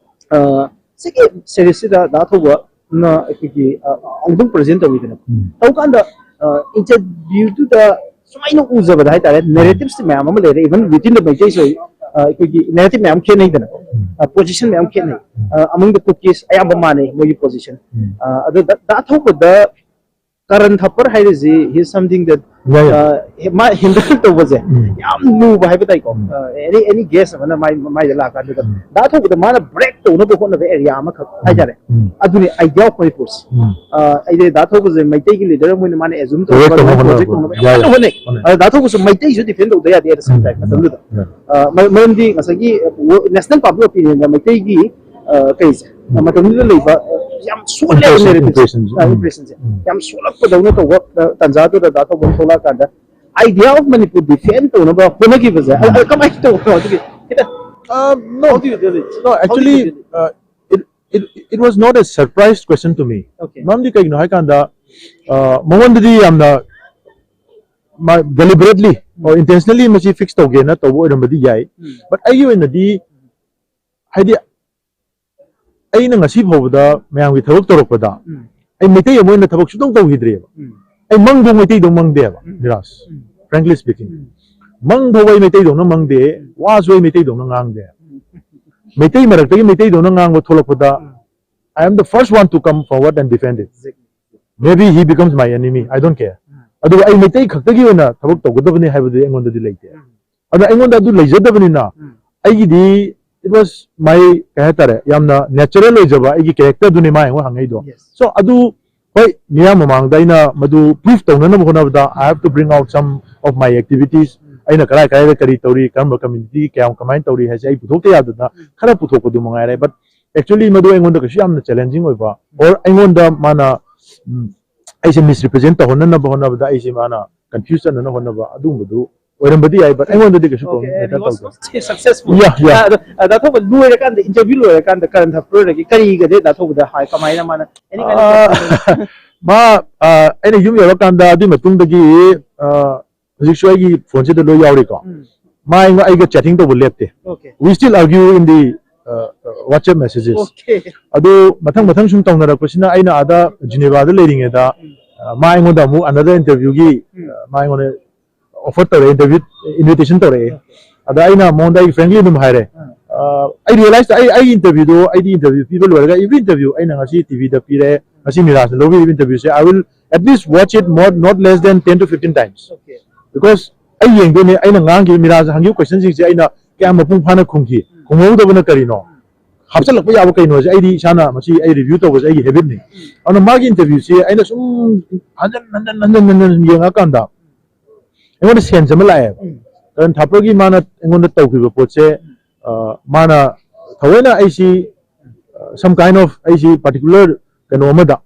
ꯑ, ꯁꯤꯒꯤ ꯁꯦꯔꯤꯁꯁꯤꯗ ꯗꯥ ꯊꯧꯕꯅ ꯑꯩꯈꯣꯏꯒꯤ, ꯑ, ꯑꯃꯨꯛꯇꯪ ꯄ꯭ꯔꯖꯦꯟ ꯇꯧꯕꯤꯗꯅ ꯎꯝ꯫ ꯇꯧꯀꯥꯟꯗ, ꯑ, ꯏꯟꯇꯔꯚ꯭ꯌꯨꯗꯨꯗ ꯁꯨꯃꯥꯏꯅ ꯎꯖꯕꯗ ꯍꯥꯏꯇꯥꯔꯦ, ꯅꯦꯔꯦꯇꯤꯚꯁ ꯃꯌꯥꯝ ꯑꯃ ꯂꯩꯔꯦ, ꯏꯚꯟ ꯋꯤꯇꯤꯟ ꯗ ꯃꯩꯇꯩꯁꯨ, ꯑ, ꯑꯩꯈꯣꯏꯒꯤ ꯅꯦꯔꯦꯇꯤꯚ ꯃꯌꯥꯝ ꯈꯦꯠꯅꯩꯗꯅ, ꯎꯝ꯫ ꯑ, ꯄꯣꯖꯤꯁꯟ ꯃꯌꯥꯝ ꯈꯦꯠꯅꯩ꯫ ꯎꯝ꯫ ꯑ, ꯑꯃꯪꯗ ꯀꯨꯀꯤꯁ ꯑꯌꯥꯝꯕ ꯃꯥꯟꯅꯩ ꯃꯣꯏꯒꯤ ꯄꯣꯖꯤꯁꯟ꯫ ꯎꯝ꯫ ꯑ, ꯑꯗꯣ ꯗꯥ, ꯗꯥ ꯊꯧꯕꯗ ꯀꯔꯟ ꯊꯥꯄꯔ ꯍꯥꯏꯔꯤꯁꯤ, he is something that, ꯌꯥꯏ, ꯌꯥꯏ꯫ ꯑ, ꯃꯥ ꯍꯦꯟꯗꯜ ꯇꯧꯕꯁꯦ ꯎꯝ꯫ ꯌꯥꯝ ꯂꯨꯕ ꯍꯥꯏꯕ ꯇꯥꯏꯀꯣ꯫ ꯎꯝ꯫ ꯑ, any, any guest ꯑꯃꯅ ꯃꯥꯏ, ꯃꯥꯏꯗ ꯂꯥꯛꯑꯀꯥꯟꯗꯨꯗ ꯎꯝ꯫ ꯗꯥ ꯊꯧꯕꯗ ꯃꯥꯅ ꯕ꯭ꯔꯦꯛ ꯇꯧꯅꯕ ꯍꯣꯠꯅꯕ ꯑꯦꯔꯤꯌꯥ ꯑꯃꯈꯛ ꯎꯝ꯫ ꯍꯥꯏꯇꯥꯔꯦ꯫ ꯎꯝ꯫ ꯑꯗꯨꯅꯤ idea of Manipur꯫ ꯎꯝ꯫ ꯑ, ꯑꯩꯗꯤ ꯗꯥ ꯊꯧꯕꯁꯦ ꯃꯩꯇꯩꯒꯤ ꯂꯤꯗꯔ ꯑꯃ ꯑꯣꯏꯅ ꯃꯥꯅ ꯑꯦꯖꯨꯝ ꯕ꯭ꯔꯦꯛ ꯇꯧꯅꯕ ꯇꯧꯅꯕ ꯄ꯭ꯔꯣꯖꯦꯛ ꯍꯣꯠꯅꯕ ꯇꯧꯅꯕ ꯌꯥꯏ, ꯌꯥꯝ ꯀꯟꯅ ꯌꯥꯏ꯫ ꯍꯣꯠꯅꯩ꯫ ꯍꯣꯠꯅꯩ꯫ ꯑꯗ ꯗꯥ ꯊꯧꯕꯁꯨ ꯃꯩꯇꯩꯁꯨ ꯗꯤꯐꯦꯟ ꯇꯧꯗ ꯌꯥꯗꯦ at the same time ꯎꯝ꯫ ꯃꯇꯝꯗꯨꯗ꯫ ꯎꯝ꯫ ꯑ, ꯃ-, ꯃꯔꯝꯗꯤ ꯉꯁꯥꯏꯒꯤ, ꯑ, ꯅꯦꯁꯅꯦꯜ ꯄꯥꯕ꯭ꯂꯤꯛ ꯑꯣꯄꯤꯅꯤꯌꯟꯗ ꯃꯩꯇꯩꯒꯤ, ꯑ, ꯀꯩꯁꯦ, ꯎꯝ꯫ ꯃꯇꯝꯗꯨꯗ ꯂꯩꯕ, ꯑ, ꯌꯥꯝ ꯁꯣꯜꯂꯦ ꯏꯝꯄ꯭ꯔꯦꯁꯟ, ꯅꯦꯔꯦꯇꯤꯚꯁꯦ꯫ ꯏꯝꯄ꯭ꯔꯦꯁꯟꯁꯦ꯫ ꯑ, ꯎꯝ꯫ ꯏꯝꯄ꯭ꯔꯦꯁꯟꯁꯦ꯫ ꯎꯝ꯫ ꯌꯥꯝ ꯁꯣꯜꯂꯛꯄꯗꯧꯅ ꯇꯧꯕ, ꯑ, ꯇꯥꯟꯖꯥꯗꯨꯗ ꯗꯥ ꯊꯧꯕ ꯊꯣꯛꯂꯛꯑꯀꯥꯟꯗ idea of Manipur defend ꯇꯧꯅꯕ ꯍꯣꯠꯅꯈꯤꯕꯁꯦ, ꯑ, ꯑ, ꯀꯃꯥꯏꯅ ꯇꯧꯕꯅꯣ? ꯑꯗꯨꯒꯤ ꯈꯤꯇꯪ Uh, no, how do you deal it? No, How do you actually, deal it? Uh, it, it, it was not a surprise question to me. Okay. ꯃꯔꯝꯗꯤ ꯀꯩꯒꯤꯅꯣ ꯍꯥꯏ ꯀꯥꯟꯗ, ꯑ, ꯃꯉꯣꯟꯗꯗꯤ ꯌꯥꯝꯅ ꯃꯥ deliberately or intentionally ꯃꯁꯤ ꯐꯤꯛꯁ ꯇꯧꯒꯦꯅ ꯇꯧꯕ ꯑꯣꯏꯔꯝꯕꯗꯤ ꯌꯥꯏ꯫ ꯎꯝ꯫ But ꯑꯩꯒꯤ ꯑꯣꯏꯅꯗꯤ, ꯍꯥꯏꯗꯤ, ꯑꯩꯅ ꯉꯁꯤ ꯐꯥꯎꯕꯗ ꯃꯌꯥꯝꯒꯤ ꯊꯕꯛ ꯇꯧꯔꯛꯄꯗ ꯎꯝ꯫ ꯑꯩ ꯃꯩꯇꯩ ꯑꯃ ꯑꯣꯏꯅ ꯊꯕꯛ ꯁꯨꯡꯇꯧ ꯇꯧꯈꯤꯗ꯭ꯔꯤꯑꯕ꯫ ꯎꯝ꯫ ꯑꯩ ꯃꯪꯐꯧ ꯃꯩꯇꯩꯗꯧ ꯃꯪꯗꯦꯕ, ꯎꯝ꯫ ꯅꯤꯔꯥꯖ꯫ ꯎꯝ꯫ Frankly speaking, ꯎꯝ꯫ ꯃꯪ ꯐꯥꯎꯕ ꯑꯩ ꯃꯩꯇꯩꯗꯧꯅ ꯃꯪꯗꯦ, ꯎꯝ꯫ ꯋꯥꯁꯨ ꯑꯩ ꯃꯩꯇꯩꯗꯧꯅ ꯉꯥꯡꯗꯦ꯫ ꯎꯝ꯫ ꯃꯩꯇꯩ ꯃꯔꯛꯇꯒꯤ ꯃꯩꯇꯩꯗꯧꯅ ꯉꯥꯡꯕ ꯊꯣꯛꯂꯛꯄꯗ, ꯎꯝ꯫ I am the first one to come forward and defend it. Exactly. Maybe he becomes my enemy, I don't care. ꯎꯝ꯫ ꯑꯗꯨꯒ ꯑꯩ ꯃꯩꯇꯩ ꯈꯛꯇꯒꯤ ꯑꯣꯏꯅ ꯊꯕꯛ ꯇꯧꯒꯗꯕꯅꯤ ꯍꯥꯏꯕꯗꯨꯗꯤ ꯑꯩꯉꯣꯟꯗꯗꯤ ꯂꯩꯇꯦ꯫ ꯎꯝ꯫ ꯑꯗꯣ ꯑꯩꯉꯣꯟꯗ ꯑꯗꯨ ꯂꯩꯖꯗꯕꯅꯤꯅ, ꯎꯝ꯫ ꯑꯩꯒꯤꯗꯤ, it was my, ꯀꯩ ꯍꯥꯏꯇꯥꯔꯦ, ꯌꯥꯝꯅ natural ꯑꯣꯏꯖꯕ ꯑꯩꯒꯤ character ꯗꯨꯅꯦ ꯃꯥ ꯑꯩꯉꯣꯟꯗ ꯍꯪꯉꯛꯏꯗꯣ꯫ Yes. So ꯑꯗꯨ, ꯍꯣꯏ, ꯃꯤꯌꯥꯝ ꯃꯃꯥꯡꯗ ꯑꯩꯅ ꯃꯗꯨ prove ꯇꯧꯅꯅꯕ ꯍꯣꯠꯅꯕꯗ, I have to bring out some of my activities. ꯎꯝ꯫ ꯑꯩꯅ ꯀꯔꯥꯏ ꯀꯔꯥꯏꯗ ꯀꯔꯤ ꯇꯧꯔꯤ, ꯀꯔꯝꯕ community, ꯀꯌꯥꯝ ꯀꯃꯥꯏꯅ ꯇꯧꯔꯤ ꯍꯥꯏꯁꯦ ꯑꯩ ꯄꯨꯊꯣꯛꯇ ꯌꯥꯗꯗꯅ ꯎꯝ꯫ ꯈꯔ ꯄꯨꯊꯣꯛꯄꯗꯨ ꯃꯉꯥꯏꯔꯦ꯫ But actually ꯃꯗꯨ ꯑꯩꯉꯣꯟꯗ ꯀꯩꯁꯨ ꯌꯥꯝꯅ challenging ꯑꯣꯏꯕ, or ꯑꯩꯉꯣꯟꯗ ꯃꯥꯅ, ꯎꯝ, ꯑꯩꯁꯦ misrepresent ꯇꯧꯍꯟꯅꯅꯕ ꯍꯣꯠꯅꯕꯗ ꯑꯩꯁꯦ ꯃꯥꯅ confuse ꯆꯠꯅꯅ ꯍꯣꯠꯅꯕ ꯑꯗꯨꯒꯨꯝꯕꯗꯨ ꯑꯣꯏꯔꯝꯕꯗꯤ ꯌꯥꯏ, but ꯑꯩꯉꯣꯟꯗꯗꯤ ꯀꯩꯁꯨ ꯀꯩꯅꯣ ꯇꯧꯗꯦ꯫ ꯁꯛꯁꯦꯁꯐꯨꯜ꯫ Yeah, yeah. ꯗꯥꯊꯧꯕ ꯂꯣꯏꯔꯀꯥꯟꯗ, ꯏꯟꯇꯔꯚ꯭ꯌꯨ ꯂꯣꯏꯔꯀꯥꯟꯗ ꯀꯔꯟ ꯊꯄ꯭ꯔꯣꯏꯗꯒꯤ ꯀꯔꯤꯒꯗꯤ ꯗꯥꯊꯧꯕꯗ ꯍꯥꯏ, ꯀꯃꯥꯏꯅ ꯃꯥꯅ ꯑꯦꯅꯤ ꯀꯥꯏꯟ ꯑꯣꯐ ꯃꯥ ꯑ, ꯑꯩꯅ ꯌꯨꯝ ꯌꯧꯔꯀꯥꯟꯗ ꯑꯗꯨꯒꯤ ꯃꯇꯨꯡꯗꯒꯤ ꯑ, ꯍꯧꯖꯤꯛꯁꯨ ꯑꯩꯒꯤ ꯐꯣꯟꯁꯤꯗ ꯂꯣꯏ ꯌꯥꯎꯔꯤꯀꯣ꯫ ꯃꯥ ꯑꯩꯉꯣꯟ- ꯑꯩꯒ ꯆꯦꯇꯤꯡ ꯇꯧꯕ ꯂꯦꯞꯇꯦ꯫ Okay. We still argue in the uh, WhatsApp messages. Okay. ꯑꯗꯨ ꯃꯊꯪ ꯃꯊꯪ ꯁꯨꯝ ꯇꯧꯅꯔꯛꯄꯁꯤꯅ ꯑꯩꯅ ꯑꯥꯗ ꯖꯤꯅꯦꯚꯥꯗ ꯂꯩꯔꯤꯉꯩꯗ ꯑ, ꯃꯥ ꯑꯩꯉꯣꯟꯗ ꯑꯃꯨꯛ another interview ꯒꯤ ꯑ, ꯃꯥ ꯑꯩꯉꯣꯟꯗ offer ꯇꯧꯔꯛꯑꯦ, interview invitation ꯇꯧꯔꯛꯑꯦ꯫ ꯑꯗ ꯑꯩꯅ ꯃꯉꯣꯟꯗ ꯑꯩ frankly ꯑꯗꯨꯝ ꯍꯥꯏꯔꯦ꯫ ꯑ, ꯑꯩ realize ꯑꯩ ꯑꯩꯒꯤ interview ꯗꯣ ꯑꯩꯗꯤ interview ꯄꯤꯕ ꯂꯣꯏꯔꯒ every interview ꯑꯩꯅ ꯉꯁꯤ T V ꯗ ꯄꯤꯔꯦ, ꯉꯁꯤ ꯃꯤꯔꯥꯖꯅ ꯂꯧꯕꯤꯔꯤꯕ interview say I will at least watch it more not less than ten to fifteen times. Okay. Because ꯑꯩ ꯌꯦꯡꯗꯣꯏꯅꯦ, ꯑꯩꯅ ꯉꯥꯡꯈꯤꯕ ꯃꯤꯔꯥꯖꯅ ꯍꯪꯈꯤꯕ question ꯁꯤꯡꯁꯦ ꯑꯩꯅ ꯀꯌꯥꯝ ꯃꯄꯨꯡ ꯐꯥꯅ ꯈꯨꯝꯈꯤ, ꯈꯨꯝꯍꯧꯗꯕꯅ ꯀꯔꯤꯅꯣ, ꯍꯥꯞꯆꯤꯜꯂꯛꯄ ꯌꯥꯕ ꯀꯩꯅꯣꯁꯦ ꯑꯩꯗꯤ ꯏꯁꯥꯅ ꯃꯁꯤ ꯑꯩ review ꯇꯧꯕꯁꯦ ꯑꯩꯒꯤ habit ꯅꯤ꯫ ꯑꯗꯨꯅ ꯃꯥꯒꯤ interview ꯁꯦ ꯑꯩꯅ ꯁꯨꯝ ꯍꯟꯖꯟ ꯍꯟꯖꯟ ꯍꯟꯖꯟ ꯍꯟꯖꯟ ꯌꯦꯡꯉꯀꯥꯟꯗ ꯑꯩꯉꯣꯟꯗ sense ꯑꯃ ꯂꯥꯛꯑꯦꯕ꯫ ꯀꯔꯟ ꯊꯥꯄꯔꯒꯤ ꯃꯥꯅ ꯑꯩꯉꯣꯟꯗ ꯇꯧꯈꯤꯕ ꯄꯣꯠꯁꯦ, ꯑ, ꯃꯥꯅ ꯊꯑꯣꯏꯅ ꯑꯩꯁꯤ, ꯑ, some kind of ꯑꯩꯁꯤ particular ꯀꯩꯅꯣ ꯑꯃꯗ,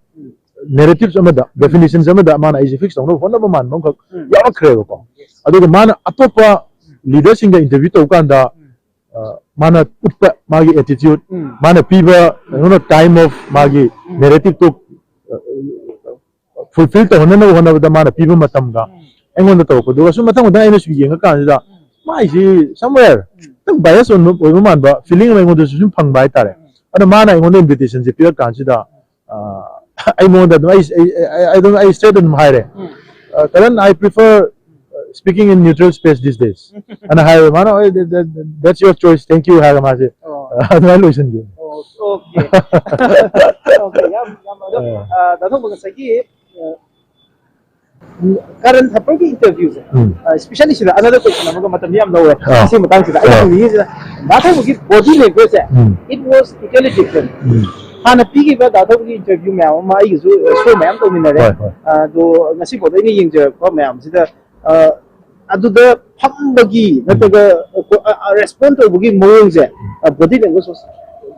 narratives ꯑꯃꯗ, definitions ꯑꯃꯗ ꯃꯥꯅ ꯑꯩꯁꯦ fix ꯇꯧꯅꯕ ꯍꯣꯠꯅꯕ ꯃꯥꯟꯕ ꯑꯃꯈꯛ ꯌꯥꯎꯔꯛꯈ꯭ꯔꯦꯕꯀꯣ꯫ ꯑꯗꯨꯒ ꯃꯥꯅ ꯑꯇꯣꯞꯄ leader ꯁꯤꯡꯒ interview ꯇꯧꯕ ꯀꯥꯟꯗ, ꯑ, ꯃꯥꯅ ꯎꯠꯄ ꯃꯥꯒꯤ attitude, ꯃꯥꯅ ꯄꯤꯕ ꯀꯩꯅꯣꯅ time of ꯃꯥꯒꯤ narrative ꯇꯣ, ꯑ, fulfill ꯇꯧꯍꯟꯅꯕ ꯍꯣꯠꯅꯕꯗ ꯃꯥꯅ ꯄꯤꯕ ꯃꯇꯝꯒ ꯑꯩꯉꯣꯟꯗ ꯇꯧꯔꯛꯄꯗꯨꯒ ꯁꯨꯝ ꯃꯊꯪ ꯃꯊꯪ ꯑꯩꯅ ꯁꯨꯝ ꯌꯦꯡꯉ ꯀꯥꯟꯁꯤꯗ ꯃꯥꯏꯁꯤ somewhere ꯈꯤꯇꯪ bias ꯑꯣꯏꯕ ꯑꯣꯏꯕ ꯃꯥꯟꯕ feeling ꯑꯃ ꯑꯩꯉꯣꯟꯗꯁꯨ ꯁꯨꯝ ꯐꯪꯕ ꯍꯥꯏꯇꯥꯔꯦ꯫ ꯑꯗ ꯃꯥꯅ ꯑꯩꯉꯣꯟꯗ invitation ꯁꯦ ꯄꯤꯔꯛ ꯀꯥꯟꯁꯤꯗ, ꯑ, ꯑꯩ ꯃꯉꯣꯟꯗ ꯑꯗꯨꯝ ꯑꯩ ꯑꯩ- ꯑꯩ- ꯑꯗꯨꯝ ꯑꯩ straight ꯑꯗꯨꯝ ꯍꯥꯏꯔꯦ, "ꯑ, Karan, I prefer speaking in neutral space these days." ꯑꯅ ꯍꯥꯏꯔꯦ ꯃꯥꯅ, "Oh, that- that- that's your choice, thank you," ꯍꯥꯏꯔꯒ ꯃꯥꯁꯦ ꯑꯗꯨꯃꯥꯏꯅ ꯂꯣꯏꯁꯤꯟꯈꯤꯕꯅꯦ꯫ ꯑꯣꯀꯦ꯫ ꯑꯣꯀꯦ, ꯌꯥꯝ ꯌꯥꯝ ꯑꯗꯣ, ꯑ, ꯗꯥꯊꯧꯕ ꯉꯁꯥꯏꯒꯤ, ꯑ, ꯀꯔꯟ ꯊꯥꯄꯔꯒꯤ interview ꯁꯦ, ꯎꯝ꯫ ꯑ, especially ꯁꯤꯗ another question ꯑꯃꯒ, ꯃꯇꯝꯗꯤ ꯌꯥꯝ ꯂꯧꯔꯦ꯫ ꯑ꯫ ꯁꯤ ꯃꯇꯥꯡꯁꯤꯗ ꯑꯩꯅ ꯑ꯫ ꯍꯪꯅꯤꯡꯉꯤꯁꯤꯅ ꯗꯥꯊꯧꯕꯒꯤ body language say, um. it was totally different꯫ ꯎꯝ꯫ ꯍꯥꯟꯅ ꯄꯤꯈꯤꯕ ꯗꯥꯊꯧꯕꯒꯤ interview ꯃꯌꯥꯝ ꯑꯃ ꯑꯩꯒꯤꯁꯨ, ꯑ, show ꯃꯌꯥꯝ ꯇꯧꯃꯤꯟꯅꯔꯦ꯫ ꯍꯣꯏ, ꯍꯣꯏ꯫ ꯑꯗꯣ ꯉꯁꯤ ꯐꯥꯎꯗ ꯑꯩꯅ ꯌꯦꯡꯖꯔꯛꯄ ꯃꯌꯥꯝꯁꯤꯗ, ꯑ, ꯑꯗꯨꯗ ꯐꯝꯕꯒꯤ ꯅꯠꯇ꯭ꯔꯒ, ꯑ, ꯑ, respond ꯇꯧꯕꯒꯤ ꯃꯑꯣꯡꯁꯦ, ꯑ, body language was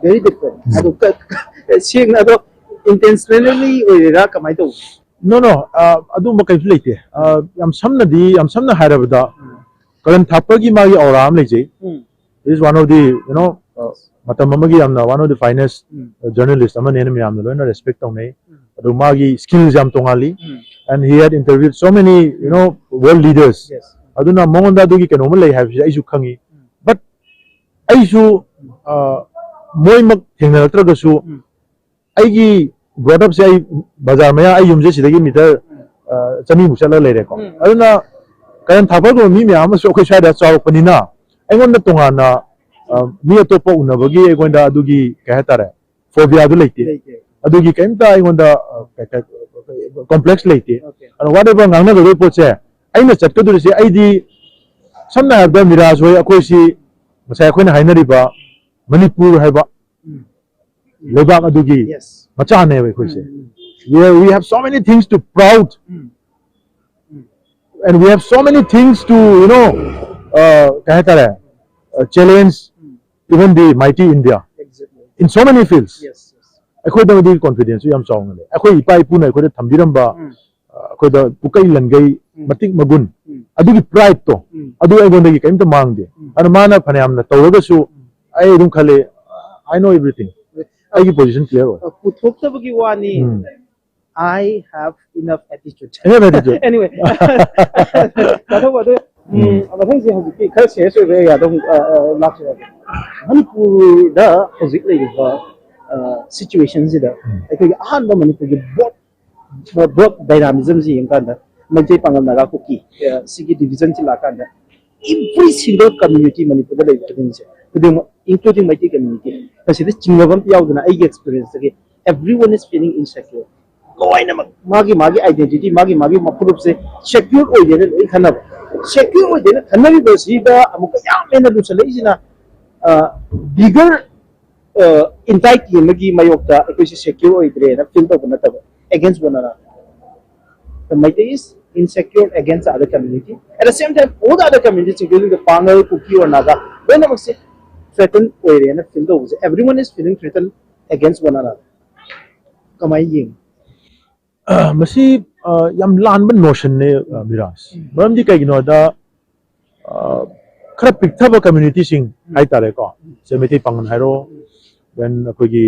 very different꯫ ꯑꯗꯣ ꯀ- ꯀ- ꯁꯦꯡꯅ ꯑꯗꯣ intentionally ꯑꯣꯏꯔꯤꯔꯥ ꯀꯃꯥꯏꯅ ꯇꯧꯕ? No, no, ꯑ, ꯑꯗꯨꯝꯕ ꯀꯩꯁꯨ ꯂꯩꯇꯦ꯫ ꯑ, ꯌꯥꯝ ꯁꯝꯅꯗꯤ, ꯌꯥꯝ ꯁꯝꯅ ꯍꯥꯏꯔꯕꯗ, ꯀꯔꯟ ꯊꯥꯞꯄꯒꯤ ꯃꯥꯒꯤ ꯑꯣꯔꯥ ꯑꯃ ꯂꯩꯖꯩ꯫ ꯎꯝ He is one of the, you know, uh, ꯃꯇꯝ ꯑꯃꯒꯤ ꯌꯥꯝꯅ one of the finest um journalist ꯑꯃꯅꯦꯅ ꯃꯌꯥꯝꯅ ꯂꯣꯏꯅ ꯔꯦꯁꯄꯦꯛ ꯇꯧꯅꯩ꯫ ꯎꯝ ꯑꯗꯨ ꯃꯥꯒꯤ skills ꯌꯥꯝ ꯇꯣꯉꯥꯜꯂꯤ꯫ ꯎꯝ And he had interviewed so many, you know, world leaders. Yes. ꯑꯗꯨꯅ ꯃꯉꯣꯟꯗ ꯑꯗꯨꯒꯤ ꯀꯩꯅꯣꯝꯃ ꯂꯩ ꯍꯥꯏꯕꯁꯤ ꯑꯩꯁꯨ ꯈꯪꯉꯤ꯫ But ꯑꯩꯁꯨ, ꯑ, ꯃꯣꯏꯃꯛ ꯊꯦꯡꯅꯔꯛꯇ꯭ꯔꯒꯁꯨ ꯎꯝ ꯑꯩꯒꯤ ꯕ꯭ꯔꯣꯗꯞꯁꯦ, ꯑꯩ ꯕꯖꯥꯔ ꯃꯌꯥ, ꯑꯩ ꯌꯨꯝꯁꯦ ꯁꯤꯗꯒꯤ ꯃꯤꯇꯔ, ꯑ, ꯆꯅꯤꯃꯨꯛ ꯆꯠꯂ ꯂꯩꯔꯦꯀꯣ꯫ ꯎꯝ ꯑꯗꯨꯅ ꯀꯔꯟ ꯊꯥꯞꯄꯒꯨꯝꯕ ꯃꯤ ꯃꯌꯥꯝ ꯑꯃꯁꯨ ꯑꯩꯈꯣꯏ ꯁ꯭ꯋꯥꯏꯗ ꯆꯥꯎꯔꯛꯄꯅꯤꯅ ꯑꯩꯉꯣꯟꯗ ꯇꯣꯉꯥꯟꯅ, ꯑ, ꯃꯤ ꯑꯇꯣꯞꯄ ꯎꯅꯕꯒꯤ ꯑꯩꯉꯣꯟꯗ ꯑꯗꯨꯒꯤ, ꯀꯩ ꯍꯥꯏꯇꯥꯔꯦ, ꯐꯣꯕꯤꯌꯥꯗꯨ ꯂꯩꯇꯦ꯫ ꯂꯩꯇꯦ꯫ ꯑꯗꯨꯒꯤ ꯀꯩꯝꯇ ꯑꯩꯉꯣꯟꯗ ꯀꯣꯝꯄ꯭ꯂꯦꯛꯁ ꯂꯩꯇꯦ꯫ Okay. ꯑꯗꯣ whatever ꯉꯥꯡꯅꯒꯗꯕ ꯄꯣꯠꯁꯦ, ꯑꯩꯅ ꯆꯠꯀꯗꯣꯏꯔꯤꯁꯦ, ꯑꯩꯗꯤ ꯁꯝꯅ ꯍꯥꯏꯔꯕꯗ ꯃꯤꯔꯥꯖ ꯍꯣꯏ, ꯑꯩꯈꯣꯏꯁꯤ ꯉꯁꯥꯏ ꯑꯩꯈꯣꯏꯅ ꯍꯥꯏꯅꯔꯤꯕ ꯃꯅꯤꯄꯨꯔ ꯍꯥꯏꯕ ꯎꯝ ꯂꯩꯕꯥꯛ ꯑꯗꯨꯒꯤ Yes. ꯃꯆꯥꯅꯦꯕ ꯑꯩꯈꯣꯏꯁꯦ꯫ ꯎꯝ We have, we have so many things to proud um and we have so many things to, you know, uh, ꯀꯩ ꯍꯥꯏꯇꯥꯔꯦ, uh, challenge um even the mighty India Exactly. In so many fields. Yes. Yes. ꯑꯩꯈꯣꯏꯗ ꯃꯗꯨꯒꯤ ꯀꯣꯟꯐꯤꯗꯦꯟꯁꯁꯨ ꯌꯥꯝ ꯆꯥꯎꯅ ꯂꯩ꯫ ꯑꯩꯈꯣꯏ ꯏꯄꯥ ꯏꯄꯨꯅ ꯑꯩꯈꯣꯏꯗ ꯊꯝꯕꯤꯔꯝꯕ, ꯎꯝ ꯑ, ꯑꯩꯈꯣꯏꯗ ꯄꯨꯀꯩ ꯂꯟꯒꯩ, ꯎꯝ ꯃꯇꯤꯛ ꯃꯒꯨꯟ, ꯎꯝ ꯑꯗꯨꯒꯤ ꯄ꯭ꯔꯥꯏꯠꯇꯣ, ꯎꯝ ꯑꯗꯨ ꯑꯩꯉꯣꯟꯗꯒꯤ ꯀꯔꯤꯝꯇ ꯃꯥꯡꯗꯦ꯫ ꯎꯝ ꯑꯗꯨꯅ ꯃꯥꯅ ꯐꯅꯌꯥꯝꯅ ꯇꯧꯔꯒꯁꯨ ꯎꯝ ꯑꯩ ꯑꯗꯨꯝ ꯈꯜꯂꯤ, "I know everything, ꯑꯩꯒꯤ position clear ꯑꯣꯏ"꯫ ꯄꯨꯊꯣꯛꯇꯕꯒꯤ ꯋꯥꯅꯤ꯫ ꯎꯝ I have enough attitude. Enough attitude. Anyway, ꯇꯥꯊꯣꯛꯄ ꯑꯗꯨ ꯎꯝ, ꯃꯊꯪꯁꯦ ꯍꯧꯖꯤꯛꯀꯤ ꯈꯔ ꯁꯤꯔꯤꯌꯁ ꯑꯣꯏꯕ ꯑꯦꯔꯤꯌꯥꯗ ꯑꯃꯨꯛ, ꯑ, ꯑ, ꯂꯥꯛꯆꯔꯒꯦ꯫ ꯃꯅꯤꯄꯨꯔꯗ ꯍꯧꯖꯤꯛ ꯂꯩꯔꯤꯕ, ꯑ, ꯁꯤꯆꯨꯋꯦꯁꯟꯁꯤꯗ ꯎꯝ ꯑꯩꯈꯣꯏꯒꯤ ꯑꯍꯥꯟꯕ ꯃꯅꯤꯄꯨꯔꯒꯤ ꯕꯣꯠ ꯕꯣꯠ ꯗꯥꯏꯅꯥꯃꯤꯖꯝꯁꯤ ꯌꯦꯡꯀꯥꯟꯗ ꯃꯩꯇꯩ, ꯄꯥꯉꯜ, ꯅꯥꯒꯥ, ꯀꯨꯀꯤ, ꯑ, ꯁꯤꯒꯤ ꯗꯤꯕꯤꯖꯟꯁꯤ ꯂꯥꯛꯀꯥꯟꯗ every single community ꯃꯅꯤꯄꯨꯔꯗ ꯂꯩꯕ ꯈꯨꯗꯤꯡꯁꯦ, ꯈꯨꯗꯤꯡꯃꯛ, including ꯃꯩꯇꯩ community, ꯃꯁꯤꯗ ꯆꯤꯡꯅꯕ ꯑꯝꯇ ꯌꯥꯎꯗꯅ ꯑꯩꯒꯤ ꯑꯦꯛꯁꯄꯤꯔꯤꯌꯦꯟꯁꯇꯒꯤ everyone is feeling insecure. ꯂꯣꯏꯅꯃꯛ ꯃꯥꯒꯤ ꯃꯥꯒꯤ identity, ꯃꯥꯒꯤ ꯃꯥꯒꯤ ꯐꯨꯔꯨꯞꯁꯦ ꯁꯦꯀ꯭ꯌꯨꯔ ꯑꯣꯏꯗꯦꯅ ꯂꯣꯏ ꯈꯟꯅꯕ꯫ ꯁꯦꯀ꯭ꯌꯨꯔ ꯑꯣꯏꯗꯦꯅ ꯈꯟꯅꯔꯤꯕꯁꯤꯗ ꯑꯃꯨꯛꯀ ꯌꯥꯝ ꯍꯦꯟꯅ ꯂꯨꯁꯜꯂꯛꯏꯁꯤꯅ, ꯑ, bigger, ꯑ, entity ꯑꯃꯒꯤ ꯃꯥꯌꯣꯛꯇ ꯑꯩꯈꯣꯏꯁꯦ ꯁꯦꯀ꯭ꯌꯨꯔ ꯑꯣꯏꯗ꯭ꯔꯦꯅ ꯐꯤꯜ ꯇꯧꯕ ꯅꯠꯇꯕ, against one another. The Meitei is insecure against the other community. At the same time, all the other communities, including the Pangal, Kuki or Naga, ꯂꯣꯏꯅꯃꯛꯁꯦ threaten ꯑꯣꯏꯔꯦꯅ ꯐꯤꯜ ꯇꯧꯕꯁꯦ, everyone is feeling threatened against one another. ꯀꯃꯥꯏꯅ ꯌꯦꯡꯉꯤ? ꯑ, ꯃꯁꯤ, ꯑ, ꯌꯥꯝ ꯂꯥꯟꯕ ꯅꯣꯁꯟꯅꯦ, ꯑ, ꯕꯤꯔꯥꯖ꯫ ꯃꯔꯝꯗꯤ ꯀꯩꯒꯤꯅꯣꯗ, ꯑ, ꯈꯔ ꯄꯤꯛꯊꯕ ꯀꯝꯃ꯭ꯌꯨꯅꯤꯇꯤꯁꯤꯡ ꯍꯥꯏꯇꯥꯔꯦꯀꯣ, ꯁꯦ ꯃꯩꯇꯩ ꯄꯥꯉꯟ ꯍꯥꯏꯔꯣ, ꯗꯦꯟ ꯑꯩꯈꯣꯏꯒꯤ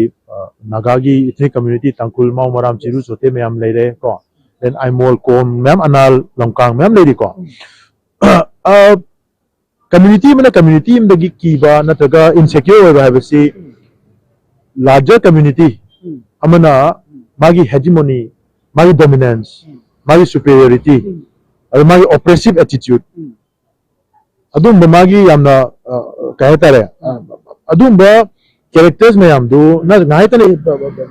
ꯅꯥꯒꯥꯒꯤ ꯏꯊꯅꯤꯛ ꯀꯝꯃ꯭ꯌꯨꯅꯤꯇꯤ, ꯇꯥꯡꯈꯨꯜ, ꯃꯥꯎ, ꯃꯔꯥꯝ, ꯆꯤꯔꯨ, ꯆꯣꯊꯦ ꯃꯌꯥꯝ ꯂꯩꯔꯦꯀꯣ, ꯗꯦꯟ ꯑꯥꯏꯃꯣꯜ, ꯀꯣꯝ ꯃꯌꯥꯝ, ꯑꯅꯥꯜ, ꯂꯝꯀꯥꯡ ꯃꯌꯥꯝ ꯂꯩꯔꯤꯀꯣ꯫ ꯀꯝꯃ꯭ꯌꯨꯅꯤꯇꯤ ꯑꯃꯅ ꯀꯝꯃ꯭ꯌꯨꯅꯤꯇꯤ ꯑꯃꯗꯒꯤ ꯀꯤꯕ ꯅꯠꯇ꯭ꯔꯒ ꯏꯟꯁꯦꯀ꯭ꯌꯣꯔ ꯑꯣꯏꯕ ꯍꯥꯏꯕꯁꯤ ꯂꯥꯔꯖꯔ ꯀꯝꯃ꯭ꯌꯨꯅꯤꯇꯤ ꯑꯃꯅ ꯃꯥꯒꯤ ꯍꯦꯖꯤꯃꯣꯅꯤ, ꯃꯥꯒꯤ ꯗꯣꯃꯤꯅꯦꯟꯁ, ꯃꯥꯒꯤ ꯁꯨꯄꯦꯔꯤꯌꯣꯔꯤꯇꯤ, ꯑꯗ ꯃꯥꯒꯤ ꯑꯣꯄ꯭ꯔꯦꯁꯤꯞ ꯑꯦꯇꯤꯇ꯭ꯌꯨꯠ, ꯑꯗꯨꯝꯕ ꯃꯥꯒꯤ ꯌꯥꯝꯅ ꯀꯩ ꯍꯥꯏꯇꯥꯔꯦ, ꯑꯗꯨꯝꯕ ꯀꯦꯔꯦꯛꯇꯔꯁ ꯃꯌꯥꯝꯗꯨꯅ ꯉꯥꯏꯍꯥꯛꯇꯅ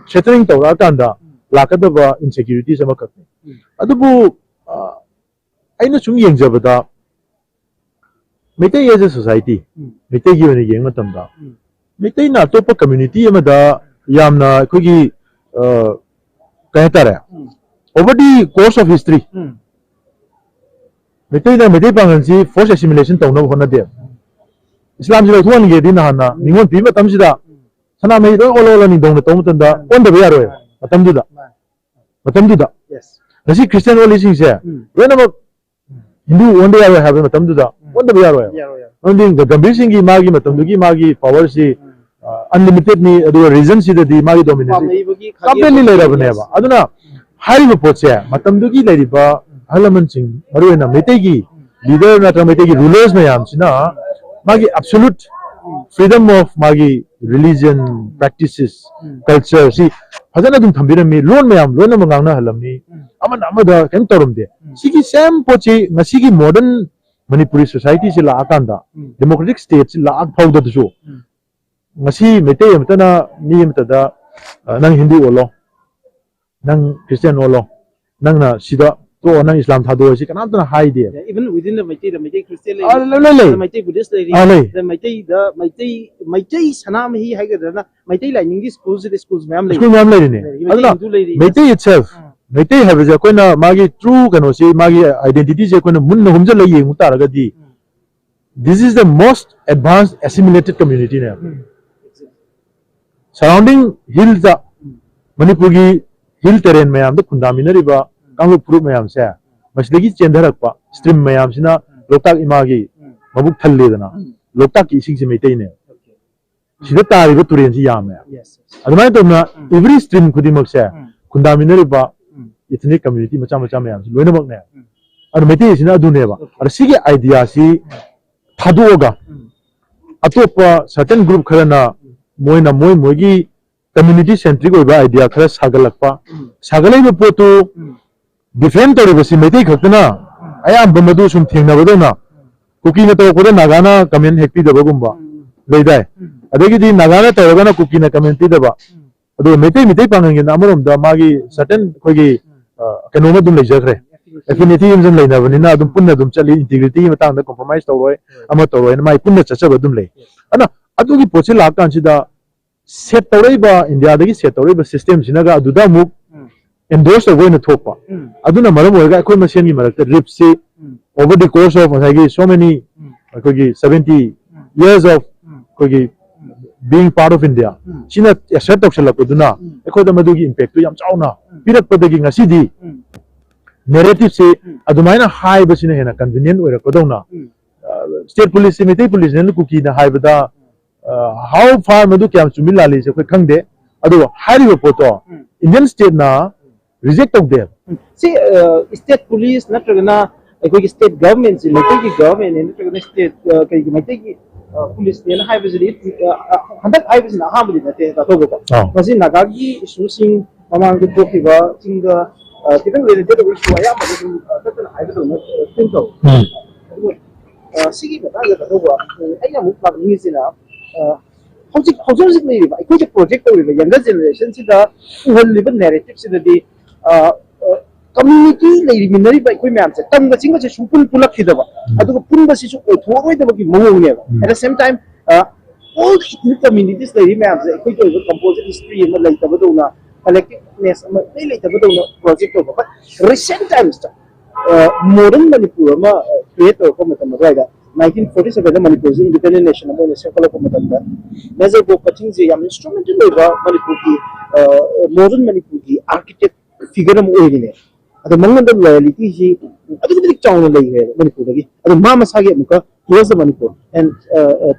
ꯊ꯭ꯔꯦꯇꯅꯤꯡ ꯇꯧꯔꯛꯑꯀꯥꯟꯗ ꯂꯥꯛꯀꯗꯕ ꯏꯟꯁꯦꯀ꯭ꯌꯨꯔꯤꯇꯤꯁ ꯑꯃꯈꯛꯅꯤ꯫ ꯑꯗꯨꯕꯨ ꯑꯩꯅ ꯁꯨꯝ ꯌꯦꯡꯖꯕꯗ ꯃꯩꯇꯩ ꯑꯦꯖ ꯑꯦ ꯁꯣꯁꯥꯏꯇꯤ, ꯃꯩꯇꯩꯒꯤ ꯑꯣꯏꯅ ꯌꯦꯡꯕ ꯃꯇꯝꯗ ꯃꯩꯇꯩꯅ ꯑꯇꯣꯞꯄ ꯀꯝꯃ꯭ꯌꯨꯅꯤꯇꯤ ꯑꯃꯗ ꯌꯥꯝꯅ ꯑꯩꯈꯣꯏꯒꯤ ꯀꯩ ꯍꯥꯏꯇꯥꯔꯦ, over the course of history ꯃꯩꯇꯩꯅ ꯃꯩꯇꯩ ꯄꯥꯉꯜꯁꯤ ꯐꯣꯔꯁ ꯑꯦꯁꯤꯃꯤꯂꯦꯁꯟ ꯇꯧꯅꯕ ꯍꯣꯠꯅꯗꯦ꯫ ꯏꯁꯂꯥꯝꯁꯤ ꯂꯧꯊꯣꯛꯍꯟꯒꯦꯗꯤ ꯅꯍꯥꯟꯅ ꯅꯤꯉꯣꯜ ꯄꯤꯕ ꯃꯇꯝꯁꯤꯗ ꯁꯅꯥꯃꯍꯤ ꯂꯣꯏ ꯑꯣꯜꯂ ꯑꯣꯜꯂ ꯅꯤꯡꯊꯧꯅ ꯇꯧꯕ ꯃꯇꯝꯗ ꯑꯣꯟꯗꯕ ꯌꯥꯔꯣꯏ꯫ ꯃꯇꯝꯗꯨꯗ ꯃꯇꯝꯗꯨꯗ ꯉꯁꯤ ꯈ꯭ꯔꯤꯁꯇꯤꯌꯥꯟ ꯑꯣꯜꯂꯤꯁꯤꯡꯁꯦ ꯂꯣꯏꯅꯃꯛ ꯍꯤꯟꯗꯨ ꯑꯣꯟꯕ ꯌꯥꯔꯣꯏ ꯍꯥꯏꯕ ꯃꯇꯝꯗꯨꯗ ꯑꯣꯟꯗꯕ ꯌꯥꯔꯣꯏ꯫ ꯃꯔꯝꯗꯤ ꯒꯝꯚꯤꯔ ꯁꯤꯡꯒꯤ ꯃꯥꯒꯤ ꯃꯇꯝꯗꯨꯒꯤ ꯃꯥꯒꯤ ꯄꯋꯥꯔꯁꯤ ꯑꯟꯂꯤꯃꯤꯇꯦꯠꯅꯤ, ꯑꯗꯨꯒ ꯔꯤꯖꯟꯁꯤꯗꯗꯤ ꯃꯥꯒꯤ ꯗꯣꯃꯤꯅꯦꯟꯁꯤ ꯀꯝꯄ꯭ꯂꯤꯠꯂꯤ ꯂꯩꯔꯕꯅꯦꯕ꯫ ꯑꯗꯨꯅ ꯍꯥꯏꯔꯤꯕ ꯄꯣꯠꯁꯦ ꯃꯇꯝꯗꯨꯒꯤ ꯂꯩꯔꯤꯕ ꯑꯍꯜ ꯂꯃꯟꯁꯤꯡ, ꯃꯔꯨꯑꯣꯏꯅ ꯃꯩꯇꯩꯒꯤ ꯂꯤꯗꯔ ꯅꯠꯇ꯭ꯔꯒ ꯃꯩꯇꯩꯒꯤ ꯔꯨꯂꯔꯁ ꯃꯌꯥꯝꯁꯤꯅ ꯃꯥꯒꯤ ꯑꯦꯕꯁꯣꯂꯨꯠ ꯐ꯭ꯔꯤꯗꯝ ꯑꯣꯐ ꯃꯥꯒꯤ ꯔꯤꯂꯤꯖꯟ, ꯄ꯭ꯔꯦꯛꯇꯤꯁꯦꯁ, ꯀꯜꯆꯔ ꯁꯤ ꯐꯖꯅ ꯑꯗꯨꯝ ꯊꯝꯕꯤꯔꯝꯃꯤ꯫ ꯂꯣꯟ ꯃꯌꯥꯝ ꯂꯣꯏꯅꯃꯛ ꯉꯥꯡꯅꯍꯜꯂꯝꯃꯤ꯫ ꯑꯃꯅ ꯑꯃꯗ ꯀꯩꯝ ꯇꯧꯔꯝꯗꯦ꯫ ꯁꯤꯒꯤ ꯁꯦꯝ ꯄꯣꯠꯁꯤ ꯉꯁꯤꯒꯤ ꯃꯣꯗꯔꯟ ꯃꯅꯤꯄꯨꯔꯤ ꯁꯣꯁꯥꯏꯇꯤꯁꯤ ꯂꯥꯛꯑꯀꯥꯟꯗ, ꯗꯦꯃꯣꯀ꯭ꯔꯦꯇꯤꯛ ꯁ꯭ꯇꯦꯠꯁꯤ ꯂꯥꯛꯑ ꯐꯥꯎꯗꯗꯁꯨ ꯉꯁꯤ ꯃꯩꯇꯩ ꯑꯃꯇꯅ ꯃꯤ ꯑꯃꯇꯗ "ꯅꯪ ꯍꯤꯟꯗꯨ ꯑꯣꯜꯂꯣ, ꯅꯪ ꯈ꯭ꯔꯤꯁꯇꯤꯌꯥꯟ ꯑꯣꯜꯂꯣ, ꯅꯪꯅ ꯁꯤꯗ ꯇꯣꯛꯑꯣ, ꯅꯪ ꯏꯁꯂꯥꯝ ꯊꯥꯗꯣꯛꯑꯣ" ꯁꯤ ꯀꯅꯥꯝꯇꯅ ꯍꯥꯏꯗꯦ꯫ Even within the Meitei, the Meitei Christian ꯂꯩꯔꯤ, ꯑꯥ, ꯂꯩ, ꯂꯩ, ꯂꯩ꯫ The Meitei Buddhist ꯂꯩꯔꯤ, ꯑꯥ, ꯂꯩ꯫ The ꯃꯩꯇꯩꯗ ꯃꯩꯇꯩ ꯃꯩꯇꯩ ꯁꯅꯥꯃꯍꯤ ꯍꯥꯏꯒꯗ꯭ꯔꯅ ꯃꯩꯇꯩ ꯂꯥꯏꯅꯤꯡꯒꯤ ꯁ꯭ꯀꯨꯜꯁꯤꯗ ꯁ꯭ꯀꯨꯜ ꯃꯌꯥꯝ ꯂꯩꯔꯤ꯫ ꯁ꯭ꯀꯨꯜ ꯃꯌꯥꯝ ꯂꯩꯔꯤꯅꯦ꯫ ꯂꯩꯔꯤ꯫ ꯃꯩꯇꯩ ꯑꯗꯨꯅ ꯍꯤꯟꯗꯨ ꯂꯩꯔꯤ꯫ ꯃꯩꯇꯩ itself, ꯃꯩꯇꯩ ꯍꯥꯏꯕꯁꯦ ꯑꯩꯈꯣꯏꯅ ꯃꯥꯒꯤ ꯇ꯭ꯔꯨ ꯀꯩꯅꯣꯁꯤ, ꯃꯥꯒꯤ ꯑꯥꯏꯗꯦꯟꯇꯤꯇꯤꯁꯦ ꯑꯩꯈꯣꯏꯅ ꯃꯨꯟꯅ ꯍꯨꯝꯖꯤꯜꯂꯒ ꯌꯦꯡꯕ ꯇꯥꯔꯒꯗꯤ, this is the most advanced assimilated community ꯅꯦ꯫ ꯁꯔꯥꯎꯟꯗꯤꯡ ꯍꯤꯜꯗ, ꯃꯅꯤꯄꯨꯔꯒꯤ ꯍꯤꯜ ꯇꯦꯔꯦꯟ ꯃꯌꯥꯝꯗ ꯈꯨꯟꯗꯥꯃꯤꯟꯅꯔꯤꯕ ꯀꯥꯡꯂꯨꯞ ꯐꯨꯔꯨꯞ ꯃꯌꯥꯝꯁꯦ, ꯃꯁꯤꯗꯒꯤ ꯆꯦꯟꯊꯔꯛꯄ ꯁ꯭ꯇ꯭ꯔꯤꯝ ꯃꯌꯥꯝꯁꯤꯅ ꯂꯣꯛꯇꯥꯛ ꯏꯃꯥꯒꯤ ꯃꯕꯨꯛ ꯊꯜꯂꯦꯗꯅ, ꯎꯝ. ꯂꯣꯛꯇꯥꯛꯀꯤ ꯏꯁꯤꯡꯁꯦ ꯃꯩꯇꯩꯅꯦꯕ꯫ Okay. ꯁꯤꯗ ꯇꯥꯔꯤꯕ ꯇꯨꯔꯦꯟꯁꯤ ꯌꯥꯝꯃꯦ꯫ Yes. ꯑꯗꯨꯃꯥꯏꯅ ꯇꯧꯅ ꯎꯝ. Every stream ꯈꯨꯗꯤꯡꯃꯛꯁꯦ ꯎꯝ. ꯈꯨꯟꯗꯥꯃꯤꯟꯅꯔꯤꯕ ꯎꯝ. Ethnic community ꯃꯆꯥ ꯃꯆꯥ ꯃꯌꯥꯝꯁꯤ ꯂꯣꯏꯅꯃꯛꯅꯦ꯫ ꯎꯝ. ꯑꯗꯨ ꯃꯩꯇꯩꯁꯤꯅ ꯑꯗꯨꯅꯦꯕ꯫ Okay. ꯑꯗ ꯁꯤꯒꯤ idea ꯁꯤ ꯎꯝ. ꯊꯥꯗꯣꯛꯑꯒ ꯎꯝ. ꯑꯇꯣꯞꯄ certain group ꯈꯔꯅ ꯎꯝ. ꯃꯣꯏꯅ ꯃꯣꯏ ꯃꯣꯏꯒꯤ community centric ꯑꯣꯏꯕ idea ꯈꯔ ꯁꯥꯒꯠꯂꯛꯄ, ꯎꯝ. ꯁꯥꯒꯠꯂꯛꯏꯕ ꯄꯣꯠꯇꯨ ꯎꯝ. defend ꯇꯧꯔꯤꯕꯁꯤ ꯃꯩꯇꯩ ꯈꯛꯇꯅ ꯑꯌꯥꯝꯕ ꯃꯗꯨ ꯁꯨꯝ ꯊꯦꯡꯅꯕꯗꯧꯅ ꯀꯨꯀꯤꯅ ꯇꯧꯔꯛꯄꯗ ꯅꯥꯒꯥꯅ comment ꯍꯦꯛ ꯄꯤꯗꯕꯒꯨꯝꯕ ꯎꯝ. ꯂꯩꯗꯥꯏ? ꯎꯝ. ꯑꯗꯒꯤꯗꯤ ꯅꯥꯒꯥꯅ ꯇꯧꯔꯒꯅ ꯀꯨꯀꯤꯅ comment ꯄꯤꯗꯕ꯫ ꯎꯝ. ꯑꯗꯨꯒ ꯃꯩꯇꯩ ꯃꯩꯇꯩ ꯄꯥꯉꯟꯒꯤꯅ ꯑꯃꯔꯣꯝꯗ ꯃꯥꯒꯤ certain ꯑꯩꯈꯣꯏꯒꯤ, ꯑ, ꯀꯩꯅꯣꯝꯃ ꯑꯗꯨꯝ ꯂꯩꯖꯈ꯭ꯔꯦ꯫ Affinity ꯑꯃ ꯑꯗꯨꯝ ꯂꯩꯅꯕꯅꯤꯅꯅ ꯑꯗꯨꯝ ꯄꯨꯟꯅ ꯑꯗꯨꯝ ꯆꯠꯂꯤ, integrity ꯒꯤ ꯃꯇꯥꯡꯗ compromise ꯇꯧꯔꯣꯏ, ꯑꯃ ꯇꯧꯔꯣꯏꯅ ꯃꯥꯏ ꯄꯨꯟꯅ ꯆꯠꯆꯕ ꯑꯗꯨꯝ ꯂꯩ꯫ ꯑꯗꯨꯅ ꯑꯗꯨꯒꯤ ꯄꯣꯠꯁꯦ ꯂꯥꯛꯀꯥꯟꯁꯤꯗ set ꯇꯧꯔꯛꯏꯕ, ꯏꯟꯗꯤꯌꯥꯗꯒꯤ set ꯇꯧꯔꯛꯏꯕ system ꯁꯤꯅꯒ ꯑꯗꯨꯗ ꯑꯃꯨꯛ ꯎꯝ. endorse ꯇꯧꯕ ꯑꯣꯏꯅ ꯊꯣꯛꯄ꯫ ꯎꯝ. ꯑꯗꯨꯅ ꯃꯔꯝ ꯑꯣꯏꯔꯒ ꯑꯩꯈꯣꯏ ꯃꯁꯦꯟꯒꯤ ꯃꯔꯛꯇ rift ꯁꯤ ꯎꯝ. over the course of ꯉꯁꯥꯏꯒꯤ so many, ꯎꯝ. ꯑꯩꯈꯣꯏꯒꯤ seventy ꯎꯝ. years of ꯎꯝ. ꯑꯩꯈꯣꯏꯒꯤ being part of India ꯎꯝ. ꯁꯤꯅ assert ꯇꯧꯁꯜꯂꯛꯄꯗꯨꯅ ꯎꯝ. ꯑꯩꯈꯣꯏꯗ ꯃꯗꯨꯒꯤ impact ꯇꯨ ꯌꯥꯝ ꯆꯥꯎꯅ ꯎꯝ. ꯄꯤꯔꯛꯄꯗꯒꯤ ꯉꯁꯤꯗꯤ ꯎꯝ. narrative ꯁꯤ ꯎꯝ. ꯑꯗꯨꯃꯥꯏꯅ ꯍꯥꯏꯕꯁꯤꯅ ꯍꯦꯟꯅ convenient ꯑꯣꯏꯔꯛꯄꯗꯧꯅ, ꯎꯝ. state police ꯁꯤ ꯃꯩꯇꯩ police ꯅ ꯀꯨꯀꯤꯅ ꯍꯥꯏꯕꯗ, how far ꯃꯗꯨ ꯀꯌꯥꯝ ꯆꯨꯝꯃꯤ ꯂꯥꯜꯂꯤꯁꯦ ꯑꯩꯈꯣꯏ ꯈꯪꯗꯦ꯫ ꯑꯗꯨꯒ ꯍꯥꯏꯔꯤꯕ ꯄꯣꯠꯇꯣ ꯎꯝ. Indian state ꯅ reject ꯇꯧꯗꯦꯕ꯫ ꯎꯝ. ꯁꯤ state police ꯅꯠꯇ꯭ꯔꯒꯅ ꯑꯩꯈꯣꯏꯒꯤ state government ꯁꯤ, ꯃꯩꯇꯩꯒꯤ government ꯅꯤ ꯅꯠꯇ꯭ꯔꯒꯅ state, ꯀꯩꯒꯤ ꯃꯩꯇꯩꯒꯤ police ꯅꯦꯅ ꯍꯥꯏꯕꯁꯤꯗꯤ, ꯍꯟꯗꯛ ꯍꯥꯏꯕꯁꯤꯅ ꯑꯍꯥꯟꯕꯗꯤ ꯅꯠꯇꯦ ꯇꯥꯊꯧꯕꯀꯣ꯫ ꯑꯥ. ꯃꯁꯤ ꯅꯥꯒꯥꯒꯤ issue ꯁꯤꯡ ꯃꯃꯥꯡꯗ ꯊꯣꯛꯈꯤꯕ ꯆꯤꯡꯗ ꯈꯤꯇꯪ related ꯑꯣꯏꯔꯁꯨ ꯑꯌꯥꯝꯕꯗ ꯑꯗꯨꯝ ꯇꯠꯇꯅ ꯍꯥꯏꯕꯗꯧꯅ feel ꯇꯧꯋꯤ꯫ ꯎꯝ. ꯑꯗꯨꯒ ꯁꯤꯒꯤ ꯃꯇꯥꯡꯗ ꯀꯩꯗꯧꯕ ꯑꯩꯅ ꯑꯃꯨꯛ ꯂꯥꯛꯅꯤꯡꯉꯤꯁꯤꯅ, ꯍꯧꯖꯤꯛ ꯍꯧꯖꯤꯛ ꯍꯧꯖꯤꯛ ꯂꯩꯔꯤꯕ ꯑꯩꯈꯣꯏꯁꯦ project ꯇꯧꯔꯤꯕ younger generation ꯁꯤꯗ ꯎꯍꯜꯂꯤꯕ narrative ꯁꯤꯗꯗꯤ community ꯂꯩꯃꯤꯟꯅꯔꯤꯕ ꯑꯩꯈꯣꯏ ꯃꯌꯥꯝꯁꯦ ꯇꯝꯒ ꯆꯤꯡꯒꯁꯦ ꯁꯨꯡꯄꯨꯟ ꯄꯨꯜꯂꯛꯈꯤꯗꯕ, ꯑꯗꯨꯒ ꯄꯨꯟꯕꯁꯤꯁꯨ ꯑꯣꯏꯊꯣꯛꯑꯔꯣꯏꯗꯕꯒꯤ ꯃꯑꯣꯡꯅꯦꯕ꯫ ꯎꯝ. At the same time, all the ethnic communities ꯂꯩꯔꯤ ꯃꯌꯥꯝꯁꯦ ꯑꯩꯈꯣꯏꯒꯤ ꯑꯣꯏꯕ composite history ꯑꯃ ꯂꯩꯇꯕꯗꯧꯅ, collectiveness ꯑꯃ ꯏꯂꯩ ꯂꯩꯇꯕꯗꯧꯅ project ꯇꯧꯕ꯫ But recent times ꯇ modern ꯃꯅꯤꯄꯨꯔ ꯑꯃ create ꯇꯧꯔꯛꯄ ꯃꯇꯝ ꯑꯗꯨꯋꯥꯏꯗ, nineteen forty seven ꯗ ꯃꯅꯤꯄꯨꯔꯁꯦ independent nation ꯑꯃ ꯑꯣꯏꯅ ꯁꯦꯝꯒꯠꯂꯛꯄ ꯃꯇꯝꯗ ꯃꯦꯖꯔ ꯒꯣꯞ ꯀꯛꯆꯤꯡꯁꯦ ꯌꯥꯝ instrumental ꯑꯣꯏꯕ ꯃꯅꯤꯄꯨꯔꯒꯤ, modern ꯃꯅꯤꯄꯨꯔꯒꯤ architect figure ꯑꯃ ꯑꯣꯏꯔꯤꯅꯦ꯫ ꯑꯗꯣ ꯃꯉꯣꯟꯗ loyalty ꯁꯤ ꯑꯗꯨꯛꯀꯤ ꯃꯇꯤꯛ ꯆꯥꯎꯅ ꯂꯩꯈ꯭ꯔꯦꯕ ꯃꯅꯤꯄꯨꯔꯗꯒꯤ꯫ ꯑꯗꯣ ꯃꯥ ꯃꯁꯥꯒꯤ ꯑꯃꯨꯛꯀ close Manipur and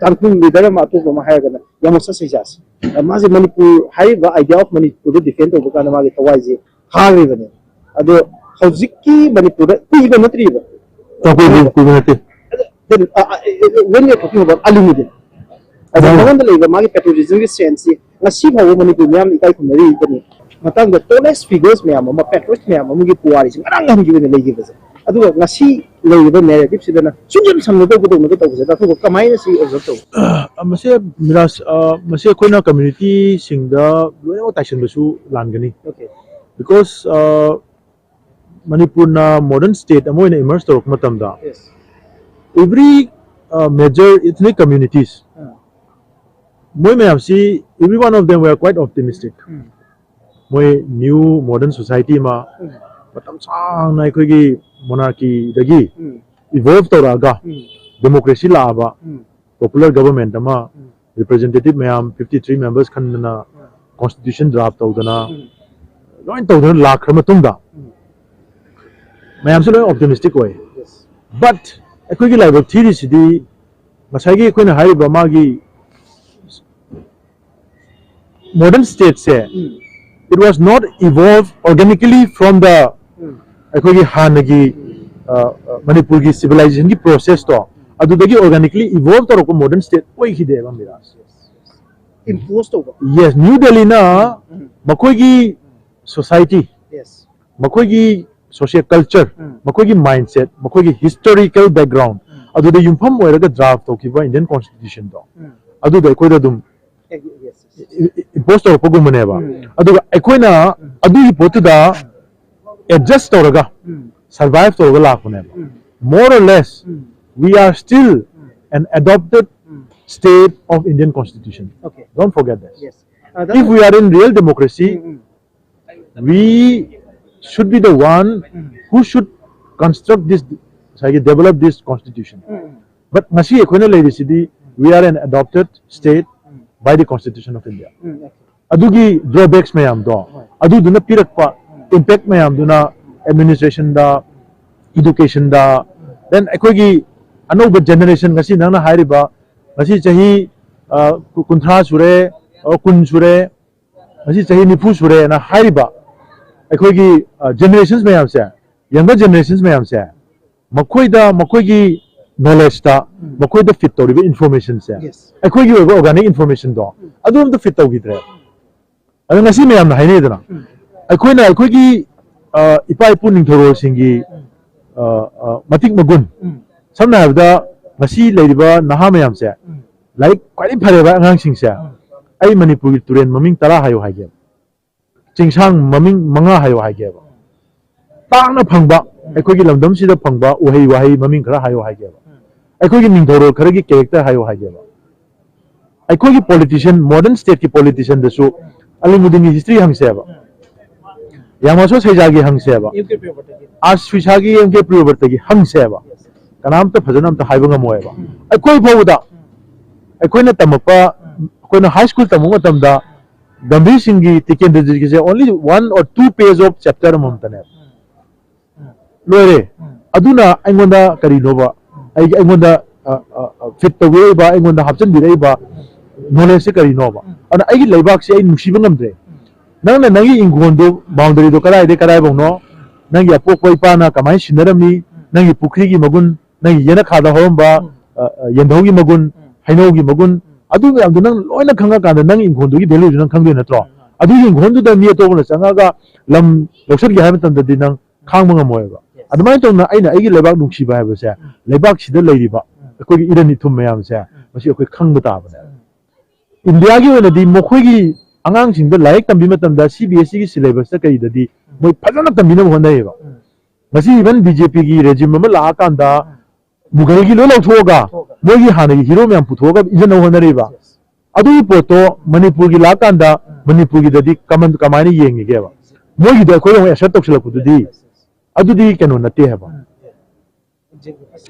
Tangkhul leader ꯑꯃ ꯑꯇꯣꯞꯄ ꯑꯃ ꯍꯥꯏꯔꯒꯅ ꯌꯥꯃꯣꯁꯥ ꯁꯩꯖꯥꯁ꯫ ꯃꯥꯁꯦ ꯃꯅꯤꯄꯨꯔ ꯍꯥꯏꯔꯤꯕ idea of ꯃꯅꯤꯄꯨꯔꯗ ꯗꯤꯐꯦꯟ ꯇꯧꯕ ꯀꯥꯟꯗ ꯃꯥꯒꯤ ꯊꯋꯥꯏꯁꯦ ꯊꯥꯈ꯭ꯔꯤꯕꯅꯦ꯫ ꯑꯗꯣ ꯍꯧꯖꯤꯛꯀꯤ ꯃꯅꯤꯄꯨꯔꯗ ꯀꯨꯏꯕ ꯅꯠꯇ꯭ꯔꯤꯕ꯫ ꯇꯥꯛꯄꯤꯕ ꯀꯨꯏꯕ ꯅꯠꯇꯦ꯫ Then, uh, uh, when we are talking about Alimuddin, ꯑꯗꯣ ꯃꯉꯣꯟꯗ ꯂꯩꯕ ꯃꯥꯒꯤ patriotismꯒꯤ senseꯁꯤ ꯉꯁꯤ ꯐꯥꯎꯕ ꯃꯅꯤꯄꯨꯔ ꯃꯤꯌꯥꯝꯅ ꯏꯀꯥꯏ ꯈꯨꯝꯅꯔꯤꯕꯅꯤ꯫ ꯃꯇꯥꯡꯗ tallest figures ꯃꯌꯥꯝ ꯑꯃ, patriots ꯃꯌꯥꯝ ꯑꯃꯒꯤ ꯄꯨꯋꯥꯔꯤꯁꯤ ꯉꯔꯥꯡ ꯉꯍꯥꯟꯒꯤ ꯑꯣꯏꯅ ꯂꯩꯈꯤꯕꯁꯦ꯫ ꯑꯗꯨꯒ ꯉꯁꯤ ꯂꯩꯔꯤꯕ narrativeꯁꯤꯗꯅ ꯁꯨꯝ ꯁꯨꯝ ꯁꯝꯅꯗꯧ ꯀꯩꯗꯧꯅꯗꯧ ꯇꯧꯕꯁꯦ ꯇꯥꯊꯣꯛꯄ ꯀꯃꯥꯏꯅ ꯁꯤ observe ꯇꯧ? ꯃꯁꯦ ꯃꯤꯔꯥꯖ, ꯃꯁꯦ ꯑꯩꯈꯣꯏꯅ communityꯁꯤꯡꯗ ꯂꯣꯏꯅꯃꯛ ꯇꯥꯏꯁꯤꯟꯕꯁꯨ ꯂꯥꯟꯒꯅꯤ꯫ Okay. Because ꯃꯅꯤꯄꯨꯔꯅ modern state ꯑꯃ ꯑꯣꯏꯅ emerge ꯇꯧꯔꯛꯄ ꯃꯇꯝꯗ, Yes. every major ethnic communities, ꯑꯥ. ꯃꯣꯏ ꯃꯌꯥꯝꯁꯤ, every one of them were quite optimistic. ꯎꯝ. ꯃꯣꯏ new modern society ꯑꯃ, ꯎꯝ. ꯃꯇꯝ ꯁꯥꯡꯅ ꯑꯩꯈꯣꯏꯒꯤ monarchyꯗꯒꯤ ꯎꯝ. evolve ꯇꯧꯔꯛꯑꯒ ꯎꯝ. democracy ꯂꯥꯛꯑꯕ, ꯎꯝ. popular government ꯑꯃ, ꯎꯝ. representative ꯃꯌꯥꯝ fifty three members ꯈꯟꯗꯅ, ꯎꯝ. constitution draft ꯇꯧꯗꯅ, ꯎꯝ. ꯂꯣꯏ ꯇꯧꯗꯅ ꯂꯥꯛꯈ꯭ꯔ ꯃꯇꯨꯡꯗ, ꯎꯝ. ꯃꯌꯥꯝꯁꯦ ꯂꯣꯏ optimistic ꯑꯣꯏ꯫ Yes. But ꯑꯩꯈꯣꯏꯒꯤ ꯂꯥꯏꯕꯛ ꯊꯤꯔꯤꯁꯤꯗꯤ, ꯉꯁꯥꯏꯒꯤ ꯑꯩꯈꯣꯏꯅ ꯍꯥꯏꯔꯤꯕ ꯃꯥꯒꯤ modern stateꯁꯦ, um. it was not evolve organically from the ꯎꯝ. ꯑꯩꯈꯣꯏꯒꯤ ꯍꯥꯟꯅꯒꯤ, ꯑ, ꯑ, ꯃꯅꯤꯄꯨꯔꯒꯤ civilizationꯒꯤ processꯇꯣ, ꯑꯗꯨꯗꯒꯤ organically evolve ꯇꯧꯔꯛꯄ modern state ꯑꯣꯏꯈꯤꯗꯦꯕ, ꯃꯤꯔꯥꯖ꯫ Impose ꯇꯧꯕ. Yes, New Delhiꯅ ꯎꯝ. ꯃꯈꯣꯏꯒꯤ society, Yes. ꯃꯈꯣꯏꯒꯤ social culture, ꯎꯝ. ꯃꯈꯣꯏꯒꯤ mindset, ꯃꯈꯣꯏꯒꯤ historical background, ꯎꯝ. ꯑꯗꯨꯗ ꯌꯨꯝꯐꯝ ꯑꯣꯏꯔꯒ draft ꯇꯧꯈꯤꯕ Indian constitutionꯗꯣ, ꯎꯝ. ꯑꯗꯨꯗ ꯑꯩꯈꯣꯏꯗ ꯑꯗꯨꯝ Yes, yes. impose ꯇꯧꯔꯛꯄꯒꯨꯝꯕꯅꯦꯕ꯫ ꯎꯝ. ꯑꯗꯨꯒ ꯑꯩꯈꯣꯏꯅ ꯑꯗꯨꯒꯤ ꯄꯣꯠꯇꯨꯗ adjust ꯇꯧꯔꯒ, ꯎꯝ. survive ꯇꯧꯔꯒ ꯂꯥꯛꯄꯅꯦꯕ꯫ ꯎꯝ. More or less, um. we are still um. an adopted um. state of Indian constitution. Okay. Don't forget this. Yes. Uh, If we are in real democracy, um, um. we should be the one um. who should construct this, ꯉꯁꯥꯏꯒꯤ develop this constitution. Um, um. But ꯉꯁꯤ ꯑꯩꯈꯣꯏꯅ ꯂꯩꯔꯤꯁꯤꯗꯤ, we are an adopted state um. by the Constitution of India. Um, okay. ꯑꯗꯨꯒꯤ drawbacks ꯃꯌꯥꯝꯗꯣ, ꯍꯣꯏ. ꯑꯗꯨꯗꯨꯅ ꯄꯤꯔꯛꯄ impact ꯃꯌꯥꯝꯗꯨꯅ administrationꯗ, educationꯗ, then ꯑꯩꯈꯣꯏꯒꯤ ꯑꯅꯧꯕ generation, ꯉꯁꯤ ꯅꯪꯅ ꯍꯥꯏꯔꯤꯕ, ꯉꯁꯤ ꯆꯍꯤ ꯑ, ꯀꯨꯟꯊ꯭ꯔꯥ ꯁꯨꯔꯦ, ꯑ, ꯀꯨꯟ ꯁꯨꯔꯦ, ꯉꯁꯤ ꯆꯍꯤ ꯅꯤꯐꯨ ꯁꯨꯔꯦꯅ ꯍꯥꯏꯔꯤꯕ ꯑꯩꯈꯣꯏꯒꯤ generations ꯃꯌꯥꯝꯁꯦ, younger generations ꯃꯌꯥꯝꯁꯦ, ꯃꯈꯣꯏꯗ, ꯃꯈꯣꯏꯒꯤ knowledgeꯇ, ꯃꯈꯣꯏꯗ fit ꯇꯧꯔꯤꯕ informationꯁꯦ, ꯑꯩꯈꯣꯏꯒꯤ ꯑꯣꯏꯕ organic informationꯗꯣ, ꯑꯗꯨ ꯑꯝꯇ fit ꯇꯧꯈꯤꯗ꯭ꯔꯦ꯫ ꯑꯗꯣ ꯉꯁꯤ ꯃꯌꯥꯝꯅ ꯍꯥꯏꯅꯩꯗꯅ, ꯑꯩꯈꯣꯏꯅ ꯑꯩꯈꯣꯏꯒꯤ ꯑ, ꯏꯄꯥ ꯏꯄꯨ ꯅꯤꯡꯊꯧꯔꯣꯜꯁꯤꯡꯒꯤ ꯑ, ꯑ, ꯃꯇꯤꯛ ꯃꯒꯨꯟ, ꯁꯝꯅ ꯍꯥꯏꯔꯕꯗ ꯉꯁꯤ ꯂꯩꯔꯤꯕ ꯅꯍꯥ ꯃꯌꯥꯝꯁꯦ, ꯂꯥꯏꯔꯤꯛ ꯈ꯭ꯋꯥꯏꯗꯒꯤ ꯐꯔꯦꯕ ꯑꯉꯥꯡꯁꯤꯡꯁꯦ, ꯑꯩ ꯃꯅꯤꯄꯨꯔꯒꯤ ꯇꯨꯔꯦꯜ ꯃꯃꯤꯡ ꯇꯔꯥ ꯍꯥꯏꯌꯨ ꯍꯥꯏꯒꯦꯕ, ꯆꯤꯡꯁꯥꯡ ꯃꯃꯤꯡ ꯃꯉꯥ ꯍꯥꯏꯌꯨ ꯍꯥꯏꯒꯦꯕ, ꯇꯥꯡꯅ ꯐꯪꯕ, ꯑꯩꯈꯣꯏꯒꯤ ꯂꯝꯗꯝꯁꯤꯗ ꯐꯪꯕ ꯎꯍꯩ ꯋꯥꯍꯩ ꯃꯃꯤꯡ ꯈꯔ ꯍꯥꯏꯌꯨ ꯍꯥꯏꯒꯦꯕ, ꯑꯩꯈꯣꯏꯒꯤ ꯅꯤꯡꯊꯧꯔꯣꯜ ꯈꯔꯒꯤ character ꯍꯥꯏꯌꯨ ꯍꯥꯏꯒꯦꯕ꯫ ꯑꯩꯈꯣꯏꯒꯤ politician, modern stateꯀꯤ politicianꯗꯁꯨ ꯑꯂꯤꯃꯨꯗꯤꯟꯒꯤ history ꯍꯪꯁꯦꯕ, ꯌꯥꯃꯥꯁꯣ ꯁꯩꯖꯥꯒꯤ ꯍꯪꯁꯦꯕ, ꯑꯥꯔ ꯁ꯭ꯔꯤꯁꯥꯒꯤ, ꯑꯦꯝ ꯀꯦ ꯄ꯭ꯔꯤꯌꯣꯕ꯭ꯔꯇꯒꯤ ꯍꯪꯁꯦꯕ, ꯀꯅꯥꯝꯇ ꯐꯖꯅ ꯑꯝꯇ ꯍꯥꯏꯕ ꯉꯝꯃꯣꯏꯕ꯫ ꯑꯩꯈꯣꯏ ꯐꯥꯎꯕꯗ, ꯑꯩꯈꯣꯏꯅ ꯇꯝꯃꯛꯄ, ꯑꯩꯈꯣꯏꯅ high school ꯇꯝꯃꯛꯄ ꯃꯇꯝꯗ ꯒꯝꯚꯤꯔ ꯁꯤꯡꯒꯤ, ꯇꯤꯀꯦꯟꯗ꯭ꯔꯖꯤꯠꯀꯤꯁꯦ only one or two page of chapter ꯑꯃꯃꯝꯇꯅꯦꯕ꯫ ꯂꯣꯏꯔꯦ꯫ ꯑꯗꯨꯅ ꯑꯩꯉꯣꯟꯗ ꯀꯔꯤꯅꯣꯕ? ꯑꯩꯒꯤ, ꯑꯩꯉꯣꯟꯗ, ꯑ, ꯑ, ꯑ, fit ꯇꯧꯕꯤꯔꯛꯏꯕ, ꯑꯩꯉꯣꯟꯗ ꯍꯥꯞꯆꯤꯟꯕꯤꯔꯛꯏꯕ knowledgeꯁꯦ ꯀꯔꯤꯅꯣꯕ? ꯑꯗꯨꯅ ꯑꯩꯒꯤ ꯂꯩꯕꯥꯛꯁꯦ ꯑꯩ ꯅꯨꯡꯁꯤꯕ ꯉꯝꯗ꯭ꯔꯦ꯫ ꯅꯪꯅ ꯅꯪꯒꯤ ꯏꯪꯈꯣꯜꯗꯨ, boundaryꯗꯣ ꯀꯗꯥꯏꯗꯩ ꯀꯗꯥꯏꯐꯥꯎꯅꯣ? ꯅꯪꯒꯤ ꯑꯄꯣꯛꯄ ꯏꯄꯥꯅ ꯀꯃꯥꯏꯅ ꯁꯤꯟꯅꯔꯝꯃꯤ? ꯅꯪꯒꯤ ꯄꯨꯈ꯭ꯔꯤꯒꯤ ꯃꯒꯨꯟ, ꯅꯪꯒꯤ ꯌꯦꯅꯈꯥꯗ ꯍꯧꯔꯝꯕ, ꯑ, ꯑ, ꯌꯦꯟꯙꯧꯒꯤ ꯃꯒꯨꯟ, ꯍꯩꯅꯧꯒꯤ ꯃꯒꯨꯟ, ꯑꯗꯨ ꯃꯌꯥꯝꯗꯣ ꯅꯪ ꯂꯣꯏꯅ ꯈꯪꯉꯀꯥꯟꯗ ꯅꯪꯒꯤ ꯏꯪꯈꯣꯜꯗꯨꯒꯤ valueꯁꯨ ꯅꯪ ꯈꯪꯗꯣꯏ ꯅꯠꯇ꯭ꯔꯣ? ꯑꯗꯨꯒꯤ ꯏꯪꯈꯣꯜꯗꯨꯗ ꯃꯤ ꯑꯇꯣꯞꯄꯅ ꯆꯪꯉꯒ ꯂꯝ ꯂꯧꯁꯤꯟꯒꯦ ꯍꯥꯏꯕ ꯃꯇꯝꯗꯗꯤ ꯅꯪ ꯈꯥꯡꯕ ꯉꯝꯃꯣꯏꯕ꯫ ꯑꯗꯨꯃꯥꯏꯅ ꯇꯧꯅ ꯑꯩꯅ ꯑꯩꯒꯤ ꯂꯩꯕꯥꯛ ꯅꯨꯡꯁꯤꯕ ꯍꯥꯏꯕꯁꯦ, ꯂꯩꯕꯥꯛꯁꯤꯗ ꯂꯩꯔꯤꯕ ꯑꯩꯈꯣꯏꯒꯤ ꯏꯔꯟ ꯏꯊꯨꯝ ꯃꯌꯥꯝꯁꯦ, ꯃꯁꯤ ꯑꯩꯈꯣꯏ ꯈꯪꯕ ꯇꯥꯕꯅꯦ꯫ ꯏꯟꯗꯤꯌꯥꯒꯤ ꯑꯣꯏꯅꯗꯤ ꯃꯈꯣꯏꯒꯤ ꯑꯉꯥꯡꯁꯤꯡꯗ ꯂꯥꯏꯔꯤꯛ ꯇꯝꯕꯤ ꯃꯇꯝꯗ CBSEꯒꯤ syllabusꯇ ꯀꯔꯤꯗꯗꯤ ꯃꯣꯏ ꯐꯖꯅ ꯇꯝꯕꯤꯅꯕ ꯍꯣꯠꯅꯩꯌꯦꯕ꯫ ꯉꯁꯤ even BJPꯒꯤ regime ꯑꯃ ꯂꯥꯛꯑꯀꯥꯟꯗ ꯃꯨꯒꯜꯒꯤ ꯂꯣꯏ ꯂꯧꯊꯣꯛꯑꯒ ꯃꯣꯏꯒꯤ ꯍꯥꯟꯅꯒꯤ hero ꯃꯌꯥꯝ ꯄꯨꯊꯣꯛꯑꯒ ꯏꯟꯖꯟꯅꯕ ꯍꯣꯠꯅꯔꯤꯕ꯫ ꯑꯗꯨꯒꯤ ꯄꯣꯠꯇꯣ ꯃꯅꯤꯄꯨꯔꯒꯤ ꯂꯥꯛꯀꯥꯟꯗ ꯃꯅꯤꯄꯨꯔꯒꯤꯗꯗꯤ ꯀꯃꯟ-, ꯀꯃꯥꯏꯅ ꯌꯦꯡꯉꯤꯒꯦꯕ? ꯃꯣꯏꯒꯤꯗꯣ ꯑꯩꯈꯣꯏꯗ ꯑꯃꯨꯛ assert ꯇꯧꯁꯤꯜꯂꯛꯄꯗꯨꯗꯤ ꯑꯗꯨꯗꯤ ꯀꯩꯅꯣ ꯅꯠꯇꯦ ꯍꯥꯏꯕ꯫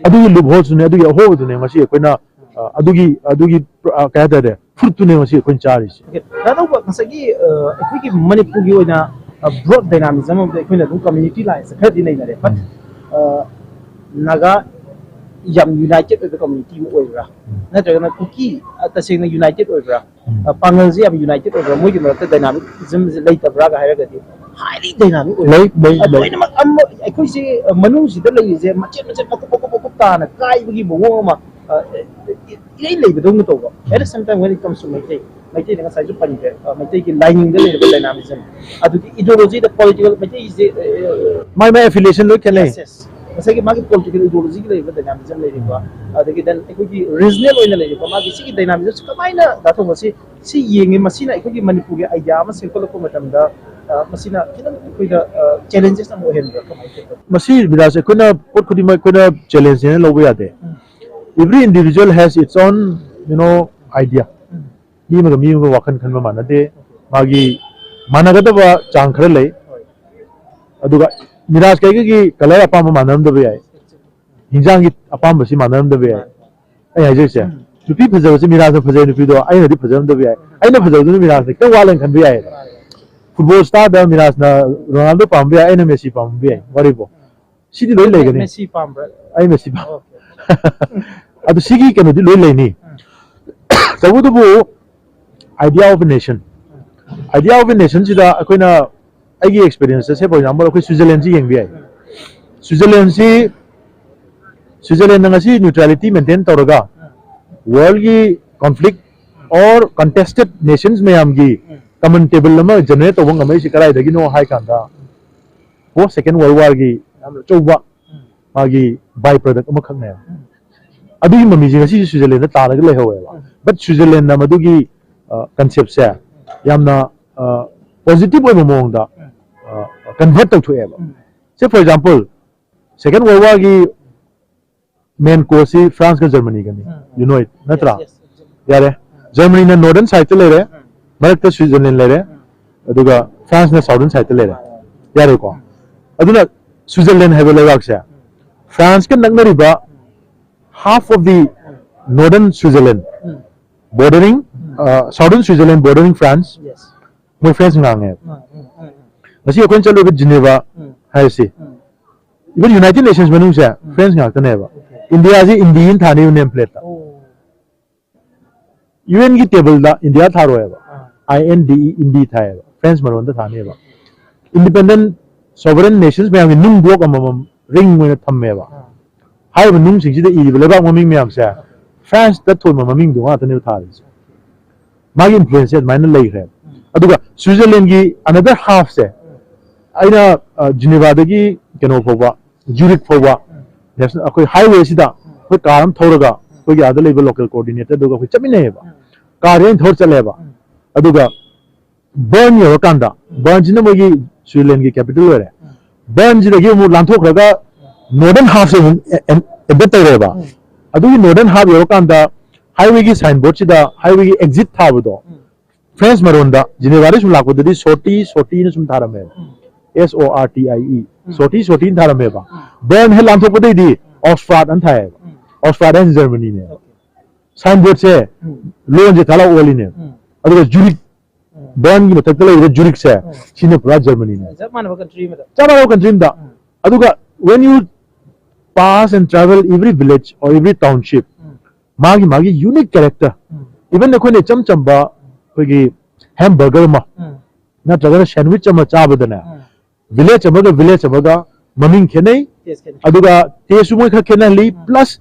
ꯑꯗꯨꯒꯤ loopholeꯁꯨꯅꯦ, ꯑꯗꯨꯒꯤ ꯑꯍꯣꯕꯗꯨꯅꯦ ꯉꯁꯤ ꯑꯩꯈꯣꯏꯅ, ꯑ, ꯑꯗꯨꯒꯤ, ꯑꯗꯨꯒꯤ, ꯑ, ꯀꯩ ꯍꯥꯏꯇꯥꯔꯦ, fruitꯇꯨꯅꯦ ꯉꯁꯤ ꯑꯩꯈꯣꯏꯅ ꯆꯥꯔꯤꯁꯦ꯫ Okay, ꯙꯅꯧꯕ, ꯉꯁꯥꯏꯒꯤ, ꯑ, ꯑꯩꯈꯣꯏꯒꯤ ꯃꯅꯤꯄꯨꯔꯒꯤ ꯑꯣꯏꯅ, ꯑ, broad dynamism ꯑꯃꯗ ꯑꯩꯈꯣꯏꯅ ꯑꯗꯨꯝ community lineꯁꯦ ꯈꯔꯗꯤ ꯅꯩꯅꯔꯦ꯫ But ꯎꯝ꯫ ꯅꯥꯒꯥ ꯌꯥꯝ ꯌꯨꯅꯥꯏꯇꯦꯠ ꯑꯣꯏꯕ ꯀꯝꯃ꯭ꯌꯨꯅꯤꯇꯤ ꯑꯃ ꯑꯣꯏꯕ꯭ꯔꯥ? ꯅꯠꯇ꯭ꯔꯒꯅ ꯀꯨꯀꯤ, ꯑ, ꯇꯁꯦꯡꯅ ꯌꯨꯅꯥꯏꯇꯦꯠ ꯑꯣꯏꯕ꯭ꯔꯥ? ꯎꯝ꯫ ꯑ, ꯄꯥꯉꯜꯁꯦ ꯌꯥꯝ ꯌꯨꯅꯥꯏꯇꯦꯠ ꯑꯣꯏꯕ꯭ꯔꯥ? ꯃꯣꯏꯒꯤ ꯃꯔꯛꯇ ꯗꯥꯏꯅꯥꯃꯤꯛ ꯏꯖꯝꯁꯦ ꯂꯩꯇꯕ꯭ꯔꯥꯒ ꯍꯥꯏꯔꯒꯗꯤ, ꯍꯥꯏꯂꯤ ꯗꯥꯏꯅꯥꯃꯤꯛ ꯑꯣꯏ꯫ ꯂꯩ, ꯂꯩ, ꯑ, ꯂꯩ꯫ ꯂꯣꯏꯅꯃꯛ ꯑꯃ, ꯑꯩꯈꯣꯏꯁꯦ, ꯑ, ꯃꯅꯨꯡꯁꯤꯗ ꯂꯩꯔꯤꯁꯦ ꯃꯆꯦꯠ ꯃꯆꯦꯠ ꯃꯀꯨꯞ ꯃꯀꯨꯞ ꯃꯀꯨꯞ ꯇꯥꯅ ꯀꯥꯏꯕꯒꯤ ꯃꯑꯣꯡ ꯑꯃ, ꯑ, ꯏꯔꯩ ꯂꯩꯕꯗꯧꯅ ꯇꯧꯕ꯫ At the same time, when it comes to Meitei, ꯃꯩꯇꯩꯗ ꯉꯁꯥꯏꯁꯨ ꯄꯟꯈ꯭ꯔꯦ, ꯑ, ꯃꯩꯇꯩꯒꯤ ꯂꯥꯏꯅꯤꯡꯗ ꯂꯩꯔꯤꯕ ꯗꯥꯏꯅꯥꯃꯤꯖꯝ, ꯑꯗꯨꯗꯤ ꯏꯗꯤꯑꯣꯂꯣꯖꯤꯗ ꯄꯣꯂꯤꯇꯤꯀꯦꯜ ꯃꯩꯇꯩꯁꯦ, ꯑ, ꯃꯥꯏ ꯃꯥꯏ ꯑꯦꯐꯤꯂꯤꯌꯦꯁꯟ ꯂꯣꯏ ꯈꯦꯠꯅꯩ꯫ Yes, yes. ꯉꯁꯥꯏꯒꯤ ꯃꯥꯒꯤ ꯄꯣꯂꯤꯇꯤꯀꯦꯜ ꯏꯗꯤꯑꯣꯂꯣꯖꯤꯒꯤ ꯂꯩꯔꯤꯕ ꯗꯥꯏꯅꯥꯃꯤꯖꯝ ꯂꯩꯔꯤꯕ, ꯑꯗꯒꯤ then ꯑꯩꯈꯣꯏꯒꯤ ꯔꯤꯖꯅꯦꯜ ꯑꯣꯏꯅ ꯂꯩꯔꯤꯕ ꯃꯥꯒꯤ ꯁꯤꯒꯤ ꯗꯥꯏꯅꯥꯃꯤꯖꯝꯁꯤ ꯀꯃꯥꯏꯅ ꯗꯥ ꯊꯣꯃꯁ ꯁꯤ, ꯁꯤ ꯌꯦꯡꯉꯤ, ꯃꯁꯤꯅ ꯑꯩꯈꯣꯏꯒꯤ ꯃꯅꯤꯄꯨꯔꯒꯤ ꯑꯥꯏꯗꯤꯌꯥ ꯑꯃ ꯁꯦꯝꯒꯠꯂꯛꯄ ꯃꯇꯝꯗ, ꯑ, ꯃꯁꯤꯅ ꯈꯤꯇꯪ ꯑꯩꯈꯣꯏꯗ, ꯑ, ꯆꯦꯂꯦꯟꯖꯦꯁ ꯑꯃ ꯑꯣꯏꯍꯟꯕ꯭ꯔꯥ, ꯀꯃꯥꯏꯅ ꯇꯧꯕ? ꯃꯁꯤ ꯕꯤꯗꯥꯁ, ꯑꯩꯈꯣꯏꯅ ꯄꯣꯠ ꯈꯨꯗꯤꯡꯃꯛ ꯑꯩꯈꯣꯏꯅ ꯆꯦꯂꯦꯟꯖꯅꯦꯅ ꯂꯧꯕ ꯌꯥꯗꯦ꯫ ꯎꯝ꯫ Every individual has its own, you know, idea. ꯎꯝ꯫ ꯃꯤ ꯑꯃꯒ ꯃꯤ ꯑꯃꯒ ꯋꯥꯈꯜ ꯈꯟꯕ ꯃꯥꯟꯅꯗꯦ꯫ ꯃꯥꯒꯤ ꯃꯥꯟꯅꯒꯗꯕ ꯆꯥꯡ ꯈꯔ ꯂꯩ꯫ ꯍꯣꯏ꯫ ꯑꯗꯨꯒ ꯃꯤꯔꯥꯖ ꯀꯩꯒꯤ ꯀꯂꯔ ꯑꯄꯥꯝꯕ ꯃꯥꯟꯅꯔꯝꯗꯕ ꯌꯥꯏ, ꯍꯤꯟꯖꯥꯡꯒꯤ ꯑꯄꯥꯝꯕꯁꯤ ꯃꯥꯟꯅꯔꯝꯗꯕ ꯌꯥꯏ꯫ ꯑꯩ ꯍꯥꯏꯖꯔꯤꯁꯦ, ꯎꯝ꯫ ꯅꯨꯄꯤ ꯐꯖꯕꯁꯤ ꯃꯤꯔꯥꯖꯅ ꯐꯖꯩ, ꯅꯨꯄꯤꯗꯣ ꯑꯩꯅꯗꯤ ꯐꯖꯔꯝꯗꯕ ꯌꯥꯏ, ꯑꯩꯅ ꯐꯖꯕꯗꯨꯅ ꯃꯤꯔꯥꯖꯅ ꯈꯤꯇꯪ ꯋꯥꯠꯂꯦꯅ ꯈꯟꯕ ꯌꯥꯏꯌꯦꯕ꯫ ꯐꯨꯠꯕꯣꯜ ꯁ꯭ꯇꯥꯔꯗ ꯃꯤꯔꯥꯖꯅ ꯔꯣꯅꯥꯜꯗꯣ ꯄꯥꯝꯕ ꯌꯥꯏ, ꯑꯩꯅ ꯃꯦꯁꯤ ꯄꯥꯝꯕ ꯌꯥꯏ, ꯋꯥꯔꯤꯕꯣ꯫ ꯁꯤꯗꯤ ꯂꯣꯏ ꯂꯩꯒꯅꯤ꯫ ꯃꯦꯁꯤ ꯄꯥꯝꯕ꯭ꯔꯥ? ꯑꯩ ꯃꯦꯁꯤ ꯄꯥꯝ-, ꯑꯣꯀꯦ꯫ ꯑꯗꯨ ꯁꯤꯒꯤ ꯀꯩꯅꯣꯗꯤ ꯂꯣꯏ ꯂꯩꯅꯤ꯫ ꯎꯝ꯫ ꯇꯧꯕꯇꯕꯨ, idea of a nation, idea of a nationꯁꯤꯗ ꯑꯩꯈꯣꯏꯅ, ꯑꯩꯒꯤ ꯑꯦꯛꯁꯄꯤꯔꯤꯌꯦꯟꯁꯇ, say for example, ꯑꯩꯈꯣꯏ ꯁ꯭ꯋꯤꯖꯔꯂꯦꯟꯁꯤ ꯌꯦꯡꯕ ꯌꯥꯏ꯫ ꯎꯝ꯫ ꯁ꯭ꯋꯤꯖꯔꯂꯦꯟꯁꯤ, ꯁ꯭ꯋꯤꯖꯔꯂꯦꯟꯅ ꯉꯁꯤ ꯅ꯭ꯌꯨꯇ꯭ꯔꯦꯂꯤꯇꯤ ꯃꯦꯟꯇꯦꯟ ꯇꯧꯔꯒ, ꯎꯝ꯫ ꯋꯥꯔꯜꯒꯤ ꯀꯣꯟꯐ꯭ꯂꯤꯛ ꯑꯣꯔ ꯀꯟꯇꯦꯁꯇꯦꯠ ꯅꯦꯁꯟꯁ ꯃꯌꯥꯝꯒꯤ ꯎꯝ꯫ ꯀꯃꯟ ꯇꯦꯕꯜ ꯑꯃ ꯖꯦꯅꯦꯔꯦꯠ ꯇꯧꯕ ꯉꯝꯃꯛꯏꯁꯤ ꯀꯗꯥꯏꯗꯒꯤꯅꯣ ꯍꯥꯏ ꯀꯥꯟꯗ, ꯄꯣꯁ ꯁꯦꯀꯦꯟ ꯋꯥꯔꯜ ꯋꯥꯔꯒꯤ ꯌꯥꯝꯅ ꯑꯆꯧꯕ ꯎꯝ꯫ ꯃꯥꯒꯤ ꯕꯥꯏ ꯄ꯭ꯔꯗꯛ ꯑꯃꯈꯛꯅꯦꯕ꯫ ꯎꯝ꯫ ꯑꯗꯨꯒꯤ ꯃꯃꯤꯁꯦ ꯉꯁꯤꯁꯨ ꯁ꯭ꯋꯤꯖꯔꯂꯦꯟꯗ ꯇꯥꯔꯒ ꯂꯩꯍꯧꯋꯦꯕ꯫ ꯎꯝ꯫ But ꯁ꯭ꯋꯤꯖꯔꯂꯦꯟꯗ ꯃꯗꯨꯒꯤ, ꯑ, ꯀꯟꯁꯦꯞꯁꯦ ꯌꯥꯝꯅ, ꯑ, ꯄꯣꯖꯤꯇꯤꯚ ꯑꯣꯏꯕ ꯃꯑꯣꯡꯗ, ꯎꯝ꯫ ꯑ, ꯀꯟꯚꯔꯠ ꯇꯧꯊꯣꯛꯑꯦꯕ꯫ Um. Say for example, second world ꯋꯥꯔꯒꯤ ꯃꯦꯟ ꯀꯣꯁꯁꯤ ꯐ꯭ꯔꯥꯟꯁꯀ ꯖꯔꯃꯅꯤꯒꯅꯤ꯫ ꯎꯝ, ꯎꯝ꯫ You know it, ꯅꯠꯇ꯭ꯔꯥ? Yes, yes, exactly. ꯌꯥꯔꯦ꯫ ꯎꯝ꯫ ꯖꯔꯃꯅꯤꯅ ꯅꯣꯔꯗꯔꯟ ꯁꯥꯏꯗꯇ ꯂꯩꯔꯦ, ꯎꯝ꯫ ꯃꯔꯛꯇ ꯁ꯭ꯋꯤꯖꯔꯂꯦꯟ ꯂꯩꯔꯦ, ꯎꯝ꯫ ꯑꯗꯨꯒ ꯐ꯭ꯔꯥꯟꯁꯅ ꯁꯥꯎꯗꯔꯟ ꯁꯥꯏꯗꯇ ꯂꯩꯔꯦ꯫ ꯎꯝ꯫ ꯌꯥꯔꯦꯀꯣ? ꯎꯝ꯫ ꯑꯗꯨꯅ ꯁ꯭ꯋꯤꯖꯔꯂꯦꯟ ꯍꯥꯏꯕ ꯂꯩꯕꯥꯛꯁꯦ, ꯎꯝ꯫ ꯐ꯭ꯔꯥꯟꯁꯀ ꯅꯛꯅꯔꯤꯕ, ꯎꯝ꯫ Half of the um. Northern Switzerland, um. Bordering, ꯎꯝ꯫ ꯑ, Southern Switzerland bordering France, Yes. ꯃꯣꯏ ꯐ꯭ꯔꯦꯟꯁ ꯉꯥꯡꯉꯦꯕ꯫ ꯎꯝ, ꯎꯝ, ꯎꯝ, ꯎꯝ꯫ ꯉꯁꯤ ꯑꯩꯈꯣꯏꯅ ꯆꯠꯂꯨꯕ ꯖꯤꯅꯦꯚꯥ ꯎꯝ꯫ ꯍꯥꯏꯔꯁꯤ, ꯎꯝ꯫ Even United Nations ꯃꯅꯨꯡꯁꯦ French ꯉꯥꯛꯇꯅꯦꯕ꯫ India ꯁꯤ ꯏꯟꯗꯤ ꯑꯅ ꯊꯥꯅꯦꯕ name plate ꯇ꯫ UN ꯒꯤ table the India ꯊꯥꯔꯣꯏꯕ꯫ I N D E, ꯏꯟꯗꯤ ꯊꯥꯏꯌꯦꯕ, French ꯃꯔꯣꯟꯗ ꯊꯥꯅꯦꯕ꯫ Independent sovereign nations ꯃꯌꯥꯝꯒꯤ ꯅꯨꯡ block ꯑꯃꯃꯝ ring ꯑꯣꯏꯅ ꯊꯝꯃꯦꯕ꯫ ꯍꯥꯏꯔꯤꯕ ꯅꯨꯡꯁꯤꯡꯁꯤꯗ ꯏꯔꯤꯕ ꯂꯩꯕꯥꯛ ꯃꯃꯤꯡ ꯃꯌꯥꯝꯁꯦ French ꯇ ꯊꯣꯟꯕ ꯃꯃꯤꯡꯗꯣ ꯉꯥꯛꯇꯅꯦꯕ ꯊꯥꯔꯤꯁꯦ꯫ ꯃꯥꯒꯤ influence ꯁꯦ ꯑꯗꯨꯃꯥꯏꯅ ꯂꯩꯈ꯭ꯔꯦ꯫ ꯑꯗꯨꯒ Switzerland ꯒꯤ another half ꯁꯦ, ꯑꯩꯅ Geneva ꯗꯒꯤ ꯀꯩꯅꯣ ꯐꯥꯎꯕ, Zurich ꯐꯥꯎꯕ, national ꯑꯩꯈꯣꯏ highway ꯁꯤꯗ ꯑꯩꯈꯣꯏ car ꯑꯃ ꯊꯧꯔꯒ ꯑꯩꯈꯣꯏꯒꯤ ꯑꯥꯗ ꯂꯩꯕ local coordinator ꯗꯨꯒ ꯑꯩꯈꯣꯏ ꯆꯠꯃꯤꯟꯅꯩꯌꯦꯕ꯫ Car ꯗꯤ ꯑꯩꯅ ꯊꯧꯔ ꯆꯠꯂꯦꯕ꯫ ꯑꯗꯨꯒ Bern ꯌꯧꯔꯀꯥꯟꯗ, Bern ꯁꯤꯅ ꯃꯣꯏꯒꯤ Switzerland ꯒꯤ capital ꯑꯣꯏꯔꯦ꯫ Bern ꯁꯤꯗꯒꯤ ꯑꯃꯨꯛ ꯂꯥꯟꯊꯣꯛꯈ꯭ꯔꯒ northern half ꯁꯦ ꯑꯃꯨꯛ embed ꯇꯧꯔꯦꯕ꯫ ꯑꯗꯨꯒꯤ northern half ꯌꯧꯔꯀꯥꯟꯗ highway ꯒꯤ signboard ꯁꯤꯗ highway ꯒꯤ exit ꯊꯥꯕꯗꯣ, French ꯃꯔꯣꯟꯗ Geneva ꯗꯒꯤ ꯁꯨꯝ ꯂꯥꯛꯄꯗꯗꯤ sortie, sortie ꯅ ꯁꯨꯝ ꯊꯥꯔꯝꯃꯦꯕ꯫ S O R T I E, sortie, sortie ꯅ ꯊꯥꯔꯝꯃꯦꯕ꯫ Bern ꯍꯦꯛ ꯂꯥꯟꯊꯣꯛꯄꯗꯩꯗꯤ Ausfahrt ꯑꯅ ꯊꯥꯏꯌꯦꯕ꯫ Ausfahrt ꯍꯥꯏꯁꯦ Germany ꯅꯦꯕ꯫ Signboard ꯁꯦ ꯂꯣꯟꯁꯦ ꯊꯥꯔ ꯑꯣꯜꯂꯤꯅꯦꯕ꯫ ꯑꯗꯨꯒ Zurich, Bern ꯒꯤ ꯃꯊꯛꯇ ꯂꯩꯔꯤꯕ Zurich ꯁꯦ, ꯁꯤꯅ ꯄꯨꯔꯥ Germany ꯅꯦꯕ꯫ ꯆꯞ ꯃꯥꯟꯅꯕ country ꯑꯃꯗ꯫ ꯑꯗꯨꯒ when you pass and travel every village or every township, ꯃꯥꯒꯤ ꯃꯥꯒꯤ unique character, even ꯑꯩꯈꯣꯏꯅ ꯏꯆꯝ ꯆꯝꯕ ꯑꯩꯈꯣꯏꯒꯤ hamburger ꯑꯃ ꯅꯠꯇ꯭ꯔꯒꯅ sandwich ꯑꯃ ꯆꯥꯕꯗꯅꯦ, village ꯑꯃꯒ village ꯑꯃꯒ ꯃꯃꯤꯡ ꯈꯦꯠꯅꯩ꯫ Taste ꯈꯦꯠꯅꯩ꯫ ꯑꯗꯨꯒ taste ꯁꯨ ꯃꯣꯏ ꯈꯔ ꯈꯦꯠꯅꯍꯜꯂꯤ, plus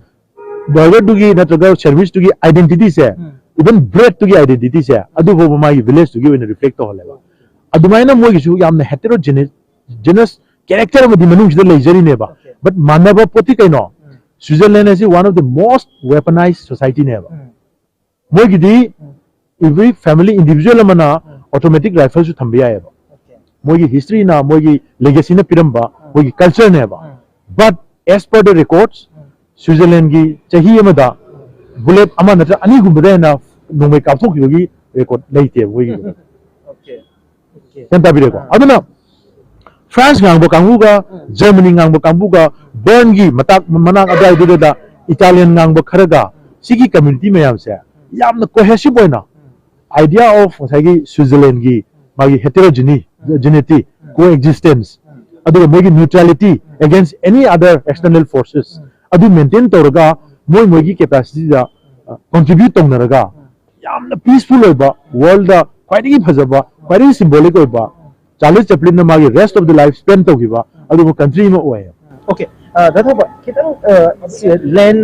burger ꯗꯨꯒꯤ ꯅꯠꯇ꯭ꯔꯒ sandwich ꯇꯨꯒꯤ identity ꯁꯦ, even bread ꯇꯨꯒꯤ identity ꯁꯦ, ꯑꯗꯨ ꯐꯥꯎꯕ ꯃꯥꯒꯤ village ꯇꯨꯒꯤ ꯑꯣꯏꯅ reflect ꯇꯧꯍꯜꯂꯦꯕ꯫ ꯑꯗꯨꯃꯥꯏꯅ ꯃꯣꯏꯒꯤꯁꯨ ꯌꯥꯝꯅ heterogeneous character ꯑꯃꯗꯤ ꯃꯅꯨꯡꯁꯤꯗ ꯂꯩꯖꯔꯤꯅꯦꯕ꯫ But ꯃꯥꯟꯅꯕ ꯄꯣꯠꯇꯤ ꯀꯩꯅꯣ? Switzerland ꯑꯁꯤ one of the most weaponized society ꯅꯦꯕ꯫ ꯃꯣꯏꯒꯤꯗꯤ every family individual ꯑꯃꯅ automatic rifle ꯁꯨ ꯊꯝꯕ ꯌꯥꯏꯑꯕ꯫ ꯃꯣꯏꯒꯤ history ꯅ, ꯃꯣꯏꯒꯤ legacy ꯅ ꯄꯤꯔꯝꯕ ꯃꯣꯏꯒꯤ culture ꯅꯦꯕ꯫ But as per the records, Switzerland ꯒꯤ ꯆꯍꯤ ꯑꯃꯗ bullet ꯑꯃ ꯅꯠꯇ꯭ꯔ ꯑꯅꯤꯒꯨꯝꯕꯗ ꯍꯦꯟꯅ ꯅꯣꯡꯃꯩ ꯀꯥꯞꯊꯣꯛꯈꯤꯕꯒꯤ record ꯂꯩꯇꯦꯕ ꯃꯣꯏꯒꯤꯗꯤ꯫ ꯒ꯭ꯌꯥꯟ ꯇꯥꯕꯤꯔꯦꯀꯣ? ꯑꯗꯨꯅ France ꯉꯥꯡꯕ ꯀꯥꯡꯕꯨꯒ Germany ꯉꯥꯡꯕ ꯀꯥꯡꯕꯨꯒ Bern ꯒꯤ ꯃꯇꯥꯛ ꯃꯅꯥꯛ ꯑꯗꯨꯋꯥꯏꯗꯨꯗ Italian ꯉꯥꯡꯕ ꯈꯔꯒ ꯁꯤꯒꯤ community ꯃꯌꯥꯝꯁꯦ ꯌꯥꯝꯅ cohesive ꯑꯣꯏꯅ idea of ꯉꯁꯥꯏꯒꯤ Switzerland ꯒꯤ ꯃꯥꯒꯤ heterogeneity, geneity, coexistence, ꯑꯗꯨꯒ ꯃꯣꯏꯒꯤ neutrality against any other external forces ꯑꯗꯨ maintain ꯇꯧꯔꯒ ꯃꯣꯏ ꯃꯣꯏꯒꯤ capacityꯗ contribute ꯇꯧꯅꯔꯒ ꯌꯥꯝꯅ peaceful ꯑꯣꯏꯕ, worldꯗ ꯈ꯭ꯋꯥꯏꯗꯒꯤ ꯐꯖꯕ, ꯈ꯭ꯋꯥꯏꯗꯒꯤ symbolic ꯑꯣꯏꯕ, ꯆꯥꯔꯂꯤ ꯆꯦꯄ꯭ꯂꯤꯟꯅ ꯃꯥꯒꯤ rest of the life spend ꯇꯧꯈꯤꯕ ꯑꯗꯨꯒꯨꯝꯕ country ꯑꯃ ꯑꯣꯏ꯫ Okay, ꯗꯥ ꯊꯧꯕ, ꯈꯤꯇꯪ land,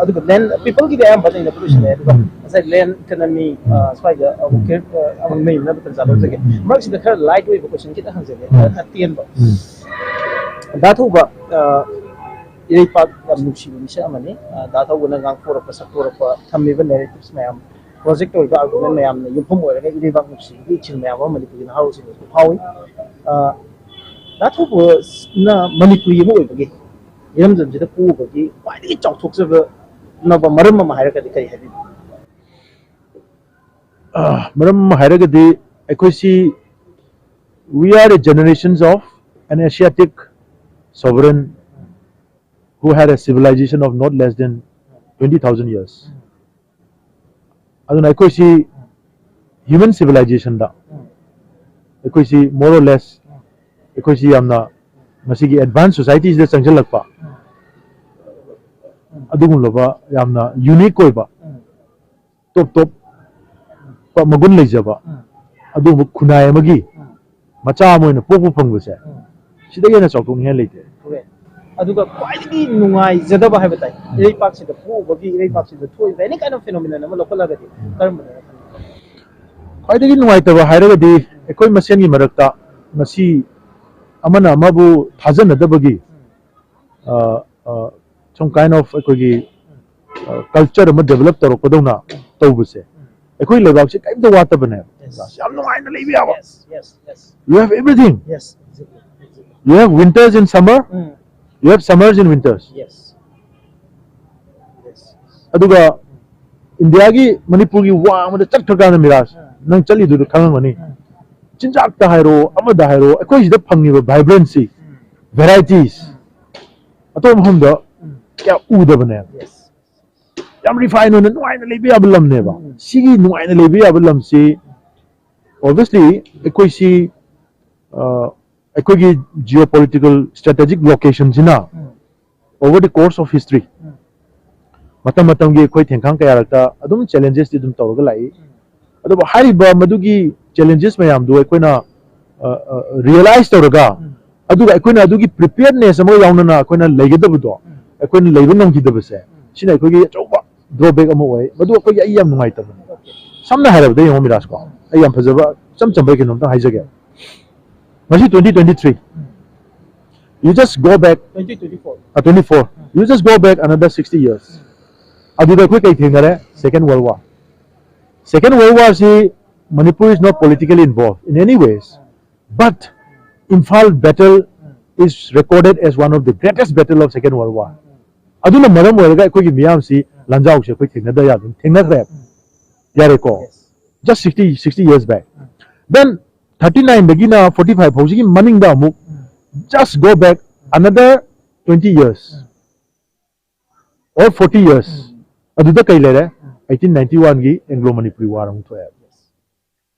ꯑꯗꯨꯒ land peopleꯒꯤꯗꯤ ꯑꯌꯥꯝꯕ ꯅꯩꯅꯕ ꯂꯣꯏꯁꯤꯜꯂꯦ, ꯑꯗꯨꯒ ꯉꯁꯥꯏ land economy ꯁ꯭ꯋꯥꯏꯗ ꯑꯃꯨꯛ ꯅꯩꯅꯅꯕ ꯇꯟꯖꯥ ꯂꯧꯖꯒꯦ꯫ ꯃꯔꯛꯁꯤꯗ ꯈꯔ light ꯑꯣꯏꯕ question ꯈꯤꯇꯪ ꯍꯪꯖꯒꯦ, ꯈꯔ ꯑꯇꯦꯟꯕ꯫ ꯗꯥ ꯊꯧꯕ, ꯏꯔꯩꯄꯥꯛ ꯌꯥꯝ ꯅꯨꯡꯁꯤꯕ ꯃꯤꯁꯛ ꯑꯃꯅꯤ꯫ ꯗꯥ ꯊꯧꯕꯅ ꯉꯥꯡꯊꯣꯔꯛꯄ, ꯁꯛꯇꯣꯔꯛꯄ, ꯊꯝꯃꯤꯕ narratives ꯃꯌꯥꯝ, project ꯇꯧꯔꯤꯕ argument ꯃꯌꯥꯝꯅ ꯌꯨꯝꯐꯝ ꯑꯣꯏꯔꯒ ꯏꯔꯩꯕꯥꯛ ꯅꯨꯡꯁꯤꯕꯒꯤ ꯏꯊꯤꯜ ꯃꯌꯥꯝ ꯑꯃ ꯃꯅꯤꯄꯨꯔꯒꯤ ꯅꯍꯥꯔꯣꯜꯁꯤꯡꯗꯁꯨ ꯐꯥꯎꯏ꯫ ꯗꯥ ꯊꯧꯕꯅ ꯃꯅꯤꯄꯨꯔꯤ ꯑꯃ ꯑꯣꯏꯕꯒꯤ ꯏꯔꯝꯗꯝꯁꯤꯗ ꯄꯣꯛꯎꯕꯒꯤ ꯈ꯭ꯋꯥꯏꯗꯒꯤ ꯆꯥꯎꯊꯣꯛꯆꯕ ꯅꯕ ꯃꯔꯝ ꯑꯃ ꯍꯥꯏꯔꯒꯗꯤ ꯀꯔꯤ ꯍꯥꯏꯕꯤꯅꯤ? ꯃꯔꯝ ꯑꯃ ꯍꯥꯏꯔꯒꯗꯤ ꯑꯩꯈꯣꯏꯁꯤ, we are a generations of an Asiatic sovereign who had a civilization of not less than twenty thousand years. ꯑꯗꯨꯅ ꯑꯩꯈꯣꯏꯁꯤ human civilizationꯗ ꯑꯩꯈꯣꯏꯁꯤ more or less ꯑꯩꯈꯣꯏꯁꯤ ꯌꯥꯝꯅ ꯉꯁꯤꯒꯤ advanced societyꯁꯤꯗ ꯆꯪꯁꯤꯜꯂꯛꯄ ꯑꯗꯨꯒꯨꯝꯂꯕ ꯌꯥꯝꯅ unique ꯑꯣꯏꯕ, ꯇꯣꯞ ꯇꯣꯞꯄ ꯃꯒꯨꯟ ꯂꯩꯖꯕ ꯑꯗꯨꯒꯨꯝꯕ ꯈꯨꯟꯅꯥꯏ ꯑꯃꯒꯤ ꯃꯆꯥ ꯑꯃ ꯑꯣꯏꯅ ꯄꯣꯛꯄ ꯐꯪꯕꯁꯦ ꯁꯤꯗꯒꯤ ꯍꯦꯟꯅ ꯆꯥꯎꯊꯣꯛꯅꯤꯡꯉꯥꯏ ꯂꯩꯇꯦ꯫ ꯑꯗꯨꯒ ꯈ꯭ꯋꯥꯏꯗꯒꯤ ꯅꯨꯡꯉꯥꯏꯖꯗꯕ ꯍꯥꯏꯕ ꯇꯥꯏ, ꯏꯔꯩꯄꯥꯛꯁꯤꯗ ꯄꯣꯛꯎꯕꯒꯤ, ꯏꯔꯩꯄꯥꯛꯁꯤꯗ ꯊꯣꯛꯏꯕ any kind of phenomenon ꯑꯃ ꯂꯧꯈꯠꯂꯒꯗꯤ ꯀꯔꯝꯕꯅ? ꯈ꯭ꯋꯥꯏꯗꯒꯤ ꯅꯨꯡꯉꯥꯏꯇꯕ ꯍꯥꯏꯔꯒꯗꯤ ꯑꯩꯈꯣꯏ ꯃꯁꯦꯟꯒꯤ ꯃꯔꯛꯇ ꯉꯁꯤ ꯑꯃꯅ ꯑꯃꯕꯨ ꯊꯥꯖꯅꯗꯕꯒꯤ, some kind of ꯑꯩꯈꯣꯏꯒꯤ culture ꯑꯃ develop ꯇꯧꯔꯛꯄꯗꯧꯅ ꯇꯧꯕꯁꯦ꯫ ꯑꯩꯈꯣꯏ ꯂꯩꯕꯥꯛꯁꯦ ꯀꯔꯤꯝꯇ ꯋꯥꯠꯇꯕꯅꯦ꯫ ꯌꯥꯝ ꯅꯨꯡꯉꯥꯏꯅ ꯂꯩꯕ ꯌꯥꯕ꯫ You have everything. You have winters in summer. You have summers in winters. ꯑꯗꯨꯒ ꯏꯟꯗꯤꯌꯥꯒꯤ, ꯃꯅꯤꯄꯨꯔꯒꯤ ꯋꯥꯡꯃꯗ ꯆꯠꯈ꯭ꯔꯀꯥꯟꯗ, ꯃꯤꯔꯥꯖ, ꯅꯪ ꯆꯠꯂꯤꯗꯨꯗ ꯈꯪꯉꯝꯒꯅꯤ, ꯆꯤꯟꯖꯥꯛꯇ ꯍꯥꯏꯔꯣ, ꯑꯃꯗ ꯍꯥꯏꯔꯣ, ꯑꯩꯈꯣꯏ ꯁꯤꯗ ꯐꯪꯉꯤꯕ vibrancy, varieties ꯑꯇꯣꯞꯄ ꯃꯐꯝꯗ ꯀꯌꯥ ꯎꯗꯕꯅꯦꯕ꯫ ꯌꯥꯝ refine ꯑꯣꯏꯅ ꯅꯨꯡꯉꯥꯏꯅ ꯂꯩꯕ ꯌꯥꯕ ꯂꯝꯅꯦꯕ꯫ ꯁꯤꯒꯤ ꯅꯨꯡꯉꯥꯏꯅ ꯂꯩꯕ ꯌꯥꯕ ꯂꯝꯁꯤ obviously ꯑꯩꯈꯣꯏꯁꯤ, ꯑ, ꯑꯩꯈꯣꯏꯒꯤ geopolitical strategic locationꯁꯤꯅ um, over the course of history ꯎꯝ, ꯃꯇꯝ ꯃꯇꯝꯒꯤ ꯑꯩꯈꯣꯏ ꯊꯦꯡꯈꯥꯡ ꯀꯌꯥꯔꯛꯇ ꯑꯗꯨꯝ challengesꯇꯤ ꯑꯗꯨꯝ ꯇꯧꯔꯒ ꯂꯥꯛꯏ꯫ ꯎꯝ, ꯑꯗꯨꯕꯨ ꯍꯥꯏꯔꯤꯕ ꯃꯗꯨꯒꯤ challenges ꯃꯌꯥꯝꯗꯨ ꯑꯩꯈꯣꯏꯅ realize ꯇꯧꯔꯒ, ꯎꯝ, ꯑꯗꯨꯒ ꯑꯩꯈꯣꯏꯅ ꯑꯗꯨꯒꯤ preparedness ꯑꯃꯒ ꯌꯥꯎꯅꯅ ꯑꯩꯈꯣꯏꯅ ꯂꯩꯒꯗꯕꯗꯣ ꯎꯝ, ꯑꯩꯈꯣꯏꯅ ꯂꯩꯕ ꯉꯝꯈꯤꯗꯕꯁꯦ, ꯁꯤꯅ ꯑꯩꯈꯣꯏꯒꯤ ꯑꯆꯧꯕ drawback ꯑꯃ ꯑꯣꯏ꯫ ꯃꯗꯨ ꯑꯩꯈꯣꯏꯒꯤ ꯑꯩ ꯌꯥꯝ ꯅꯨꯡꯉꯥꯏꯇꯕꯅꯤ꯫ okay, ꯁꯝꯅ ꯍꯥꯏꯔꯕꯗ ꯌꯦꯡꯉꯣ ꯃꯤꯔꯥꯖ ꯀꯣ, ꯑꯩ ꯌꯥꯝ ꯐꯖꯕ ꯏꯆꯝ ꯆꯝꯕ ꯀꯩꯅꯣꯝꯇꯪ ꯍꯥꯏꯖꯒꯦ꯫ ꯉꯁꯤ twenty twenty three, um, you just go back, twenty twenty-four, uh, twenty four, you just go back another sixty years. ꯑꯗꯨꯗ ꯑꯩꯈꯣꯏ ꯀꯩ ꯊꯦꯡꯅꯔꯦ? Second World War. Second World War ꯁꯤ Manipur is not politically involved in any ways, but Imphal battle is recorded as one of the greatest battle of Second World War. ꯑꯗꯨꯅ ꯃꯔꯝ ꯑꯣꯏꯔꯒ ꯑꯩꯈꯣꯏꯒꯤ ꯃꯤꯌꯥꯝꯁꯤ ꯂꯥꯟꯖꯥꯎꯁꯦ ꯑꯩꯈꯣꯏ ꯊꯦꯡꯅꯗ ꯌꯥꯗꯅ ꯊꯦꯡꯅꯈ꯭ꯔꯦ꯫ ꯌꯥꯔꯦꯀꯣ? Just sixty, sixty years back. Then thirty nine ꯗꯒꯤꯅ forty five ꯐꯥꯎꯁꯤꯒꯤ ꯃꯅꯤꯡꯗ ꯑꯃꯨꯛ just go back another twenty years or forty years. ꯑꯗꯨꯗ ꯀꯩ ꯂꯩꯔꯦ? Eighteen ninety one ꯒꯤ Anglo Manipuri War ꯑꯃꯨꯛ ꯊꯣꯛꯑꯦ꯫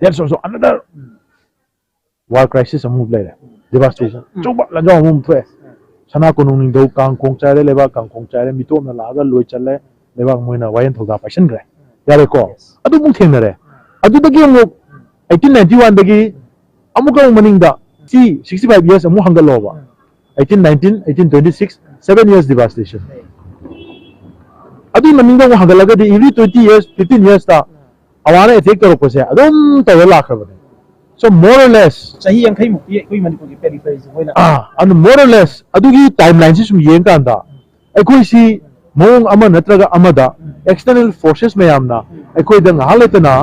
That's also another war crisis ꯑꯃꯨꯛ ꯂꯩꯔꯦ, devastation, ꯑꯆꯧꯕ ꯂꯥꯟꯖꯥꯎ ꯑꯃꯃꯨꯛ ꯊꯣꯛꯑꯦ꯫ ꯁꯅꯥ ꯀꯣꯅꯨꯡ ꯅꯤꯡꯊꯧ ꯀꯥꯡꯈꯣꯡ ꯆꯥꯏꯔꯦ, ꯂꯩꯕꯥꯛ ꯀꯥꯡꯈꯣꯡ ꯆꯥꯏꯔꯦ, ꯃꯤꯇꯣꯞꯅ ꯂꯥꯛꯑꯒ ꯂꯣꯏ ꯆꯠꯂꯦ, ꯂꯩꯕꯥꯛ ꯃꯣꯏꯅ ꯋꯥꯌꯦꯜ ꯊꯧꯗꯥ ꯄꯥꯏꯁꯟꯈ꯭ꯔꯦ꯫ ꯌꯥꯔꯦꯀꯣ? ꯑꯗꯨꯃꯨꯛ ꯊꯦꯡꯅꯔꯦ꯫ ꯑꯗꯨꯗꯒꯤ ꯑꯃꯨꯛ eighteen ninety one ꯗꯒꯤ ꯑꯃꯨꯛꯀ ꯑꯃꯨꯛ ꯃꯅꯤꯡꯗ ꯁꯤ sixty five years ꯑꯃꯨꯛ ꯍꯟꯒꯠꯂꯣꯕ꯫ Eighteen nineteen, eighteen twenty six, seven years devastation. ꯑꯗꯨꯒꯤ ꯃꯅꯤꯡꯗ ꯑꯃꯨꯛ ꯍꯟꯒꯠꯂꯒꯗꯤ every twenty years, fifteen yearsꯇ ꯑꯋꯥꯅ attack ꯇꯧꯔꯛꯄꯁꯦ ꯑꯗꯨꯝ ꯇꯧꯔ ꯂꯥꯛꯈ꯭ꯔꯕꯅꯦ꯫ So more or less, ꯆꯍꯤ ꯌꯥꯡꯈꯩ ꯃꯨꯛꯇꯤ ꯑꯩꯈꯣꯏ ꯃꯅꯤꯄꯨꯔꯒꯤ peripheryꯁꯦ ꯃꯣꯏꯅ ꯑꯥ, ꯑꯗꯨ more or less ꯑꯗꯨꯒꯤ timeline ꯁꯤ ꯁꯨꯝ ꯌꯦꯡ ꯀꯥꯟꯗ ꯑꯩꯈꯣꯏꯁꯤ ꯃꯑꯣꯡ ꯑꯃ ꯅꯠꯇ꯭ꯔꯒ ꯑꯃꯗ external forces ꯃꯌꯥꯝꯅ ꯑꯩꯈꯣꯏꯗ ꯉꯥꯏꯍꯥꯛ ꯂꯩꯇꯅ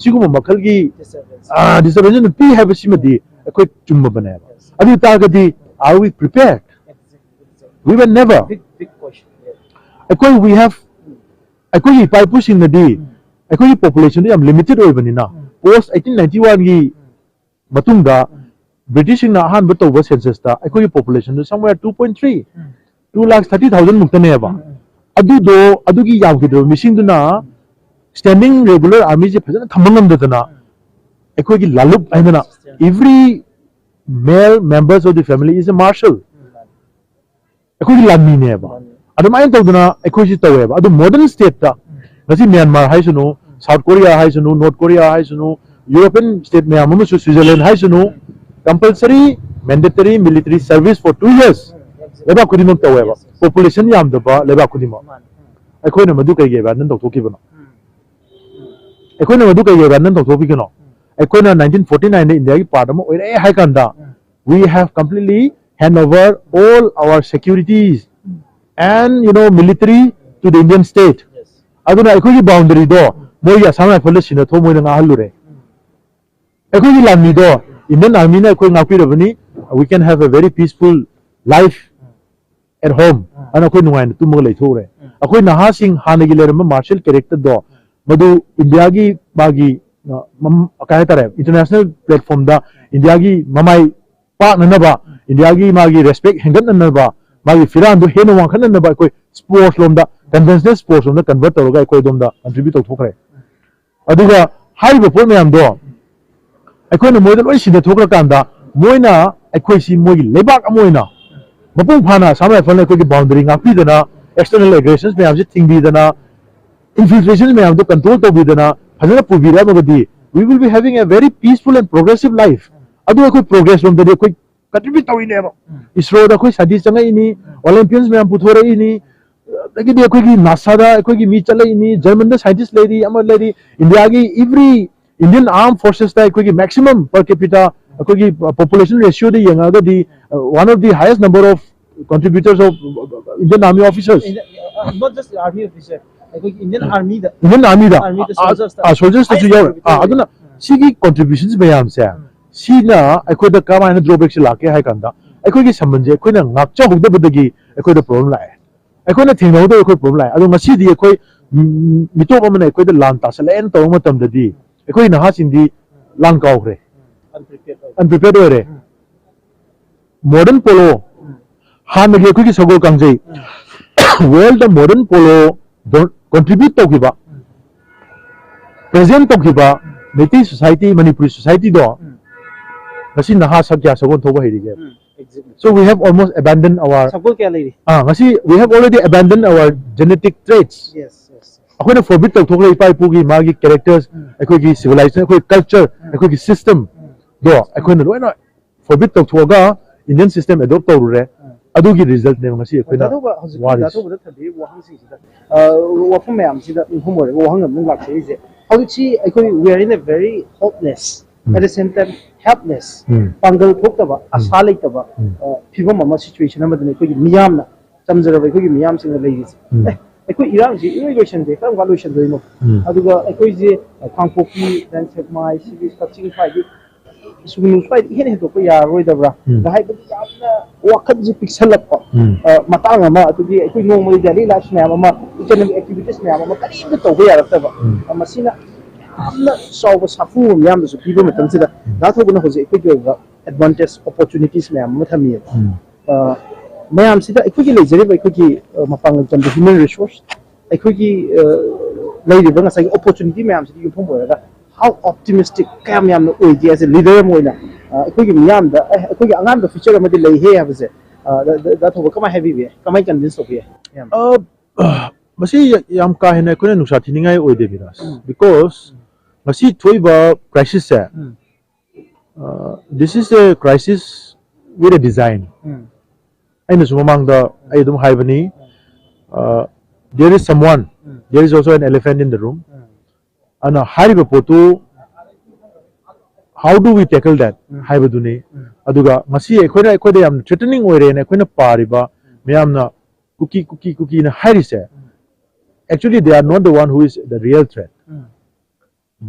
ꯁꯤꯒꯨꯝꯕ ꯃꯈꯜꯒꯤ disturbance. disturbance ꯄꯤ ꯍꯥꯏꯕꯁꯤꯃꯗꯤ ꯑꯩꯈꯣꯏ ꯆꯨꯝꯃꯕꯅꯦꯕ꯫ ꯑꯗꯨ ꯑꯣꯏ ꯇꯥꯔꯒꯗꯤ, are we prepared? We were never. Big, big question. ꯑꯩꯈꯣꯏ we have, ꯑꯩꯈꯣꯏꯒꯤ ꯏꯄꯥ ꯏꯄꯨꯁꯤꯡꯅꯗꯤ ꯑꯩꯈꯣꯏꯒꯤ populationꯗꯨ ꯌꯥꯝ limited ꯑꯣꯏꯕꯅꯤꯅ, post eighteen ninety one ꯒꯤ ꯃꯇꯨꯡꯗ Britishꯁꯤꯡꯅ ꯑꯍꯥꯟꯕ ꯇꯧꯕ censusꯇ ꯑꯩꯈꯣꯏꯒꯤ populationꯗꯨ somewhere two point three, two lakh thirty thousand ꯃꯨꯛꯇꯅꯦꯕ꯫ ꯑꯗꯨꯗꯣ, ꯑꯗꯨꯒꯤ ꯌꯥꯝꯈꯤꯗ꯭ꯔꯕ ꯃꯤꯁꯤꯡꯗꯨꯅ standing regular armyꯁꯦ ꯐꯖꯅ ꯊꯝꯕ ꯉꯝꯗꯗꯅ ꯑꯩꯈꯣꯏꯒꯤ ꯂꯥꯂꯨꯞ ꯍꯥꯏꯗꯅ every male members of the family is a marshal. ꯑꯩꯈꯣꯏꯒꯤ ꯂꯥꯟꯃꯤꯅꯦꯕ꯫ ꯑꯗꯨꯃꯥꯏꯅ ꯇꯧꯗꯅ ꯑꯩꯈꯣꯏꯁꯤ ꯇꯧꯋꯦꯕ꯫ ꯑꯗꯨ modern stateꯇ ꯉꯁꯤ ꯃ꯭ꯌꯥꯟꯃꯥꯔ ꯍꯥꯏꯁꯅꯨ, ꯁꯥꯎꯠ ꯀꯣꯔꯤꯌꯥ ꯍꯥꯏꯁꯅꯨ, ꯅꯣꯔꯠ ꯀꯣꯔꯤꯌꯥ ꯍꯥꯏꯁꯅꯨ, ꯌꯨꯔꯣꯄꯤꯌꯟ ꯁ꯭ꯇꯦꯠ ꯃꯌꯥꯝ ꯑꯃꯁꯨ, ꯁ꯭ꯋꯤꯖꯔꯂꯦꯟ ꯍꯥꯏꯁꯅꯨ, compulsory mandatory military service for two years ꯂꯩꯕꯥꯛ ꯈꯨꯗꯤꯡꯃꯛ ꯇꯧꯋꯦꯕ꯫ Population ꯌꯥꯝꯗꯕ ꯂꯩꯕꯥꯛ ꯈꯨꯗꯤꯡꯃꯛ꯫ ꯑꯩꯈꯣꯏꯅ ꯃꯗꯨ ꯀꯩꯒꯤ abandon ꯇꯧꯊꯣꯛꯈꯤꯕꯅꯣ? ꯑꯩꯈꯣꯏꯅ ꯃꯗꯨ ꯀꯩꯒꯤ abandon ꯇꯧꯊꯣꯛꯈꯤꯕꯅꯣ? ꯑꯩꯈꯣꯏꯅ nineteen forty nineꯗ ꯏꯟꯗꯤꯌꯥꯒꯤ part ꯑꯃ ꯑꯣꯏꯔꯦ ꯍꯥꯏ ꯀꯥꯟꯗ, we have completely hand over all our securities and, you know, military to the Indian state. ꯑꯗꯨꯅ ꯑꯩꯈꯣꯏꯒꯤ boundaryꯗꯣ ꯃꯣꯏꯒꯤ Assam Rifleꯗ ꯁꯤꯟꯅꯊꯣꯛ ꯃꯣꯏꯅ ꯉꯥꯛꯍꯜꯂꯨꯔꯦ꯫ ꯑꯩꯈꯣꯏꯒꯤ ꯂꯥꯟꯃꯤꯗꯣ Indian Armyꯅ ꯑꯩꯈꯣꯏ ꯉꯥꯛꯄꯤꯔꯕꯅꯤ, we can have a very peaceful life at home ꯑꯅ ꯑꯩꯈꯣꯏ ꯅꯨꯡꯉꯥꯏꯅ ꯇꯨꯝꯃꯒ ꯂꯩꯊꯣꯛꯎꯔꯦ꯫ ꯑꯩꯈꯣꯏ ꯅꯍꯥꯁꯤꯡ ꯍꯥꯟꯅꯒꯤ ꯂꯩꯔꯝꯕ martial characterꯗꯣ ꯃꯗꯨ ꯏꯟꯗꯤꯌꯥꯒꯤ ꯃꯥꯒꯤ, ꯑ, ꯃꯝ-, ꯀꯩ ꯍꯥꯏꯇꯥꯔꯦ, international platformꯗ ꯏꯟꯗꯤꯌꯥꯒꯤ ꯃꯃꯥꯏ ꯄꯥꯛꯅꯅꯕ, ꯏꯟꯗꯤꯌꯥꯒꯤ ꯃꯥꯒꯤ respect ꯍꯦꯟꯒꯠꯅꯅꯕ, ꯃꯥꯒꯤ ꯐꯤꯔꯥꯟꯗꯣ ꯍꯦꯟꯅ ꯋꯥꯡꯈꯠꯅꯅꯕ ꯑꯩꯈꯣꯏ sports ꯂꯣꯝꯗ, conventional sports ꯂꯣꯝꯗ convert ꯇꯧꯔꯒ ꯑꯩꯈꯣꯏ ꯑꯗꯣꯝꯗ contribute ꯇꯧꯊꯣꯛꯈ꯭ꯔꯦ꯫ ꯑꯗꯨꯒ ꯍꯥꯏꯔꯤꯕ ꯄꯣꯠ ꯃꯌꯥꯝꯗꯣ ꯑꯩꯈꯣꯏꯅ ꯃꯣꯏꯗ ꯂꯣꯏ ꯁꯤꯟꯅꯊꯣꯛꯈ꯭ꯔꯀꯥꯟꯗ, ꯃꯣꯏꯅ ꯑꯩꯈꯣꯏꯁꯤ ꯃꯣꯏꯒꯤ ꯂꯩꯕꯥꯛ ꯑꯃ ꯑꯣꯏꯅ ꯃꯄꯨꯡ ꯐꯥꯅ Assam Rifleꯅ ꯑꯩꯈꯣꯏꯒꯤ boundary ꯉꯥꯛꯄꯤꯗꯅ, external aggressions ꯃꯌꯥꯝꯁꯦ ꯊꯤꯡꯕꯤꯗꯅ, infiltration ꯃꯌꯥꯝꯗꯣ control ꯇꯧꯕꯤꯗꯅ ꯐꯖꯅ ꯄꯨꯕꯤꯔꯛꯑꯃꯒꯗꯤ, we will be having a very peaceful and progressive life. ꯑꯗꯨ ꯑꯩꯈꯣꯏ progress ꯂꯣꯝꯗꯗꯤ ꯑꯩꯈꯣꯏ contribute ꯇꯧꯔꯤꯅꯦꯕ꯫ ꯏꯁꯔꯣꯗ ꯑꯩꯈꯣꯏ scientist ꯆꯪꯉꯛꯏꯅꯤ, Olympians ꯃꯌꯥꯝ ꯄꯨꯊꯣꯔꯛꯏꯅꯤ, ꯑꯗꯒꯤꯗꯤ ꯑꯩꯈꯣꯏꯒꯤ NASAꯗ ꯑꯩꯈꯣꯏꯒꯤ ꯃꯤ ꯆꯠꯂꯛꯏꯅꯤ, Germanꯗ scientist ꯂꯩꯔꯤ, ꯑꯃ ꯂꯩꯔꯤ, ꯏꯟꯗꯤꯌꯥꯒꯤ every Indian Armed Forcesꯇ ꯑꯩꯈꯣꯏꯒꯤ maximum per capita ꯑꯩꯈꯣꯏꯒꯤ population ratioꯗ ꯌꯦꯡꯉꯛꯑꯒꯗꯤ, uh, one of the highest number of contributors of Indian Army officers. Not just army officer, ꯑꯩꯈꯣꯏꯒꯤ Indian Armyꯗ Indian Armyꯗ Armyꯗ soldiersꯇ soldiersꯇꯁꯨ ꯌꯥꯎꯔꯦ꯫ ꯑꯥ, ꯑꯗꯨꯅ ꯁꯤꯒꯤ contributions ꯃꯌꯥꯝꯁꯦ ꯁꯤꯅ ꯑꯩꯈꯣꯏꯗ ꯀꯃꯥꯏꯅ drawbackꯁꯦ ꯂꯥꯛꯀꯦ ꯍꯥꯏ ꯀꯥꯟꯗ, ꯑꯩꯈꯣꯏꯒꯤ ꯁꯝꯕꯟꯁꯦ ꯑꯩꯈꯣꯏꯅ ꯉꯥꯛꯆꯍꯧꯗꯕꯗꯒꯤ ꯑꯩꯈꯣꯏꯗ problem ꯂꯥꯛꯑꯦ꯫ ꯑꯩꯈꯣꯏꯅ ꯊꯦꯡꯅꯍꯧꯗꯕ ꯑꯩꯈꯣꯏ problem ꯂꯥꯛꯑꯦ꯫ ꯑꯗꯣ ꯉꯁꯤꯗꯤ ꯑꯩꯈꯣꯏ, ꯎꯝ, ꯃꯤꯇꯣꯞ ꯑꯃꯅ ꯑꯩꯈꯣꯏꯗ ꯂꯥꯟ ꯇꯥꯁꯜꯂꯛꯑꯦꯅ ꯇꯧꯕ ꯃꯇꯝꯗꯗꯤ ꯑꯩꯈꯣꯏ ꯅꯍꯥꯁꯤꯡꯗꯤ ꯂꯥꯟ ꯀꯥꯎꯈ꯭ꯔꯦ, unprepared ꯑꯣꯏꯔꯦ꯫ Modern polo, ꯍꯥꯟꯅꯒꯤ ꯑꯩꯈꯣꯏꯒꯤ ꯁꯒꯣꯜ ꯀꯥꯡꯖꯩ, worldꯗ modern polo contribute ꯇꯧꯈꯤꯕ, present ꯇꯧꯈꯤꯕ ꯃꯩꯇꯩ society, ꯃꯅꯤꯄꯨꯔꯤ societyꯗꯣ ꯉꯁꯤ ꯅꯍꯥ ꯁꯛ ꯀꯌꯥ ꯁꯒꯣꯜ ꯊꯧꯕ ꯍꯩꯔꯤꯒꯦ? ꯎꯝ, exactly. So we have almost abandoned our ꯁꯒꯣꯜ ꯀꯌꯥ ꯂꯩꯔꯤ? ꯑꯥ ꯉꯁꯤ we have already abandoned our genetic traits. Yes, yes. ꯑꯩꯈꯣꯏꯅ forbid ꯇꯧꯊꯣꯛꯂꯦ ꯏꯄꯥ ꯏꯄꯨꯒꯤ ꯃꯥꯒꯤ characters, ꯎꯝ. ꯑꯩꯈꯣꯏꯒꯤ civilization, ꯑꯩꯈꯣꯏ culture, ꯎꯝ. ꯑꯩꯈꯣꯏꯒꯤ system ꯗꯣ ꯑꯩꯈꯣꯏꯅ ꯂꯣꯏꯅ forbid ꯇꯧꯊꯣꯛꯑꯒ Indian system adopt ꯇꯧꯔꯨꯔꯦ. ꯎꯝ. ꯑꯗꯨꯒꯤ result ꯅꯦꯕ ꯉꯁꯤ ꯑꯩꯈꯣꯏꯅ ꯗꯥꯊꯧꯕ ꯍꯧꯖꯤꯛ ꯋꯥꯔꯤꯁꯦ. ꯗꯥꯊꯧꯕꯗ ꯊꯝꯕꯤꯔꯤꯕ ꯋꯥꯍꯪꯁꯤꯡꯁꯤꯗ ꯑ, ꯋꯥꯐꯝ ꯃꯌꯥꯝꯁꯤꯗ ꯌꯨꯝꯐꯝ ꯑꯣꯏꯔꯒ ꯋꯥꯍꯪ ꯑꯃ ꯂꯥꯛꯆꯔꯤꯁꯦ, ꯍꯧꯖꯤꯛꯁꯤ ꯑꯩꯈꯣꯏ we are in a very hopeless, um. at the same time helpless, ꯎꯝ. ꯄꯥꯡꯒꯜ ꯊꯣꯛꯇꯕ, ꯑꯁꯥ ꯂꯩꯇꯕ ꯎꯝ. ꯑ, ꯐꯤꯕꯝ ꯑꯃ, situation ꯑꯃꯗꯅꯤ ꯑꯩꯈꯣꯏꯒꯤ ꯃꯤꯌꯥꯝꯅ, ꯆꯝꯖꯔꯕ ꯑꯩꯈꯣꯏꯒꯤ ꯃꯤꯌꯥꯝꯁꯤꯡꯅ ꯂꯩꯔꯤꯁꯦ. ꯎꯝ. ꯑꯦ, ꯑꯩꯈꯣꯏ ꯏꯔꯥꯡꯁꯤ ꯏꯔꯣꯏ ꯂꯣꯏꯁꯟꯗꯦ, ꯀꯔꯝ ꯀꯥꯟ ꯂꯣꯏꯁꯟꯗꯣꯏꯅꯣ? ꯎꯝ. ꯑꯗꯨꯒ ꯑꯩꯈꯣꯏꯁꯦ ꯀꯥꯡꯄꯣꯛꯄꯤ, then ꯁꯦꯛꯃꯥꯏ, ꯁꯤꯒꯤ ꯀꯛꯆꯤꯡ ꯁ꯭ꯋꯥꯏꯗꯤ, ꯁꯨꯒꯅꯨ ꯁ꯭ꯋꯥꯏꯗꯤ ꯏꯍꯦꯟ ꯍꯦꯟꯗꯣꯛꯄ ꯌꯥꯔꯔꯣꯏꯗꯕ꯭ꯔꯥ? ꯎꯝ. ꯍꯥꯏꯕꯗꯤ ꯌꯥꯝꯅ ꯋꯥꯈꯜꯁꯦ ꯄꯤꯛꯁꯜꯂꯛꯄ ꯎꯝ. ꯑ, ꯃꯇꯥꯡ ꯑꯃ, ꯑꯗꯨꯒꯤ ꯑꯩꯈꯣꯏ ꯅꯣꯡꯃꯒꯤ daily life ꯃꯌꯥꯝ ꯑꯃ, economic activities ꯃꯌꯥꯝ ꯑꯃ ꯀꯔꯤꯝꯇ ꯇꯧꯕ ꯌꯥꯔꯛꯇꯕ, ꯎꯝ. ꯑ, ꯃꯁꯤꯅ ꯌꯥꯝꯅ ꯆꯥꯎꯕ ꯁꯥꯐꯨ ꯃꯌꯥꯝꯗꯁꯨ ꯄꯤꯕ ꯃꯇꯝꯁꯤꯗ, ꯗꯥ ꯊꯧꯕꯅ ꯍꯧꯖꯤꯛ ꯑꯩꯈꯣꯏꯒꯤ ꯑꯣꯏꯕ advantage, opportunities ꯃꯌꯥꯝ ꯑꯃ ꯊꯝꯃꯤꯑꯕ꯫ ꯎꯝ. ꯑ, ꯃꯌꯥꯝꯁꯤꯗ ꯑꯩꯈꯣꯏꯒꯤ ꯂꯩꯖꯔꯤꯕ ꯑꯩꯈꯣꯏꯒꯤ, ꯑ, ꯃꯄꯥꯡꯒꯜ ꯀꯟꯕ human resource, ꯑꯩꯈꯣꯏꯒꯤ, ꯑ, ꯂꯩꯔꯤꯕ ꯉꯁꯥꯏꯒꯤ opportunity ꯃꯌꯥꯝꯁꯤꯗ ꯌꯨꯝꯐꯝ ꯑꯣꯏꯔꯒ how optimistic, ꯀꯌꯥꯝ ꯌꯥꯝꯅ ꯑꯣꯏꯒꯦ as a leader ꯑꯃ ꯑꯣꯏꯅ, ꯑ, ꯑꯩꯈꯣꯏꯒꯤ ꯃꯤꯌꯥꯝꯗ, "ꯑꯦ, ꯑꯩꯈꯣꯏꯒꯤ ꯑꯉꯥꯡꯗ future ꯑꯃꯗꯤ ꯂꯩꯍꯦ" ꯍꯥꯏꯕꯁꯦ, ꯑ, ꯗ-, ꯗ-, ꯗꯥ ꯊꯧꯕ ꯀꯃꯥꯏꯅ ꯍꯥꯏꯕꯤꯕ ꯌꯥꯏ? ꯀꯃꯥꯏꯅ convince ꯇꯧꯕ ꯌꯥꯏ? ꯌꯥꯝ ꯑ, ꯃꯁꯤ ꯌꯥꯝ ꯀꯥ ꯍꯦꯟꯅ ꯑꯩꯈꯣꯏꯅ ꯅꯨꯡꯁꯥ ꯊꯤꯅꯤꯡꯉꯥꯏ ꯑꯣꯏꯗꯦ, ꯕꯤꯔꯥꯖ, ꯎꯝ. because ꯉꯁꯤ ꯊꯣꯛꯏꯕ crisis say, um. uh, this is a crisis with a design. ꯎꯝ. ꯑꯩꯅꯁꯨ ꯃꯃꯥꯡꯗ ꯑꯩ ꯑꯗꯨꯝ ꯍꯥꯏꯕꯅꯤ, uh, there is someone, um. there is also an elephant in the room. ꯎꯝ. ꯑꯗꯨꯅ ꯍꯥꯏꯔꯤꯕ ꯄꯣꯠꯇꯨ how do we tackle that ꯎꯝ. ꯍꯥꯏꯕꯗꯨꯅꯤ. ꯎꯝ. ꯑꯗꯨꯒ ꯉꯁꯤ ꯑꯩꯈꯣꯏꯅ, ꯑꯩꯈꯣꯏꯗ ꯌꯥꯝꯅ threatening ꯑꯣꯏꯔꯦꯅ ꯑꯩꯈꯣꯏꯅ ꯄꯥꯔꯤꯕ ꯃꯌꯥꯝꯅ ꯀꯨꯀꯤ ꯀꯨꯀꯤ ꯀꯨꯀꯤꯅ ꯍꯥꯏꯔꯤꯁꯦ, actually they are not the one who is the real threat. Um.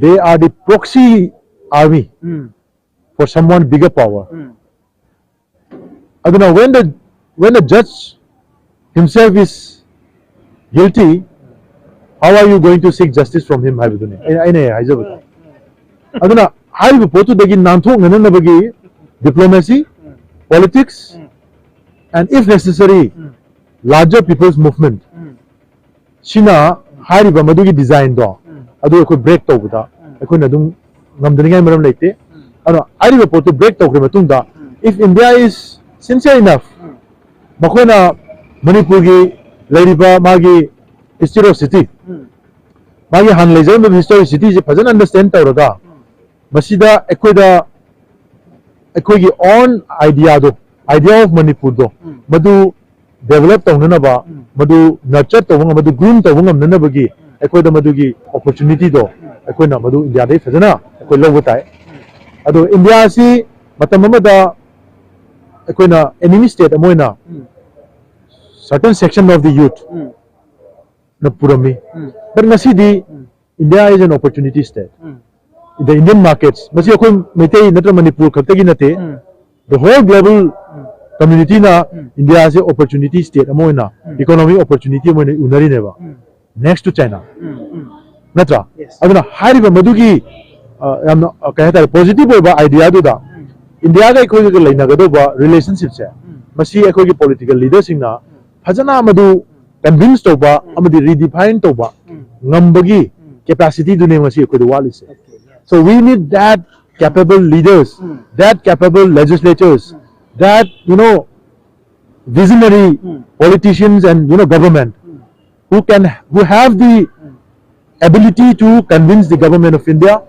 They are the proxy army um. for someone bigger power. ꯎꯝ. ꯑꯗꯨꯅ when the, when the judge himself is guilty, how are you going to seek justice from him ꯍꯥꯏꯕꯗꯨꯅꯤ ꯑꯩꯅ, ꯑꯩꯅ ꯍꯥꯏꯖꯕꯗ. ꯑꯗꯨꯅ ꯍꯥꯏꯔꯤꯕ ꯄꯣꯠꯇꯨꯗꯒꯤ ꯅꯥꯟꯊꯣꯛꯅꯅꯕꯒꯤ diplomacy, politics, and if necessary, larger people's movement, ꯁꯤꯅ ꯍꯥꯏꯔꯤꯕ ꯃꯗꯨꯒꯤ designꯗꯣ ꯑꯗꯨ ꯑꯩꯈꯣꯏ break ꯇꯧꯕꯗ ꯑꯩꯈꯣꯏꯅ ꯑꯗꯨꯝ ꯉꯝꯗꯅꯤꯡꯉꯥꯏ ꯃꯔꯝ ꯂꯩꯇꯦ. ꯑꯗꯣ ꯍꯥꯏꯔꯤꯕ ꯄꯣꯠꯇꯨ ꯕ꯭ꯔꯦꯛ ꯇꯧꯈ꯭ꯔ ꯃꯇꯨꯡꯗ, if India is sincere enough, ꯃꯈꯣꯏꯅ ꯃꯅꯤꯄꯨꯔꯒꯤ ꯂꯩꯔꯤꯕ ꯃꯥꯒꯤ history of city, ꯃꯥꯒꯤ ꯍꯥꯟꯅ ꯂꯩꯖꯔꯝꯕ historic cityꯁꯦ ꯐꯖꯅ understand ꯇꯧꯔꯒ, ꯃꯁꯤꯗ ꯑꯩꯈꯣꯏꯗ ꯑꯩꯈꯣꯏꯒꯤ own ideaꯗꯣ, idea of ꯃꯅꯤꯄꯨꯔꯗꯣ, ꯃꯗꯨ develop ꯇꯧꯅꯅꯕ, ꯃꯗꯨ nurture ꯇꯧꯕ ꯉꯝ-, ꯃꯗꯨ groom ꯇꯧꯕ ꯉꯝꯅꯅꯕꯒꯤ ꯑꯩꯈꯣꯏꯗ ꯃꯗꯨꯒꯤ opportunityꯗꯣ ꯑꯩꯈꯣꯏꯅ ꯃꯗꯨ ꯏꯟꯗꯤꯌꯥꯗꯒꯤ ꯐꯖꯅ ꯑꯩꯈꯣꯏ ꯂꯧꯕ ꯇꯥꯏ꯫ ꯑꯗꯣ ꯏꯟꯗꯤꯌꯥ ꯑꯁꯤ ꯃꯇꯝ ꯑꯃꯗ ꯑꯩꯈꯣꯏꯅ enemy state ꯑꯃ ꯑꯣꯏꯅ certain section of the youth ꯅ ꯄꯨꯔꯝꯃꯤ꯫ But ꯉꯁꯤꯗꯤ India is an opportunity state. The Indian markets, ꯃꯁꯤ ꯑꯩꯈꯣꯏ ꯃꯩꯇꯩ ꯅꯠꯇ꯭ꯔ ꯃꯅꯤꯄꯨꯔ ꯈꯛꯇꯒꯤ ꯅꯠꯇꯦ, the whole global communityꯅ ꯏꯟꯗꯤꯌꯥꯁꯦ opportunity state ꯑꯃ ꯑꯣꯏꯅ, economic opportunity ꯑꯃ ꯑꯣꯏꯅ ꯎꯅꯔꯤꯅꯦꯕ, next to China, ꯅꯠꯇ꯭ꯔꯥ? ꯑꯗꯨꯅ ꯍꯥꯏꯔꯤꯕ ꯃꯗꯨꯒꯤ, ꯑ, ꯌꯥꯝꯅ, ꯑ, ꯀꯩ ꯍꯥꯏꯇꯥꯔꯦ, positive ꯑꯣꯏꯕ ideaꯗꯨꯗ ꯏꯟꯗꯤꯌꯥꯒ ꯑꯩꯈꯣꯏꯒ ꯂꯩꯅꯒꯗꯧꯕ relationshipꯁꯦ, ꯃꯁꯤ ꯑꯩꯈꯣꯏꯒꯤ political leaderꯁꯤꯡꯅ ꯐꯖꯅ ꯃꯗꯨ convince ꯇꯧꯕ ꯑꯃꯗꯤ redefine ꯇꯧꯕ ꯉꯝꯕꯒꯤ capacityꯗꯨꯅꯦ ꯉꯁꯤ ꯑꯩꯈꯣꯏꯗ ꯋꯥꯠꯂꯤꯁꯦ꯫ So we need that capable leaders, that capable legislatures, that, you know, visionary politicians and, you know, government who can, who have the ability to convince the government of India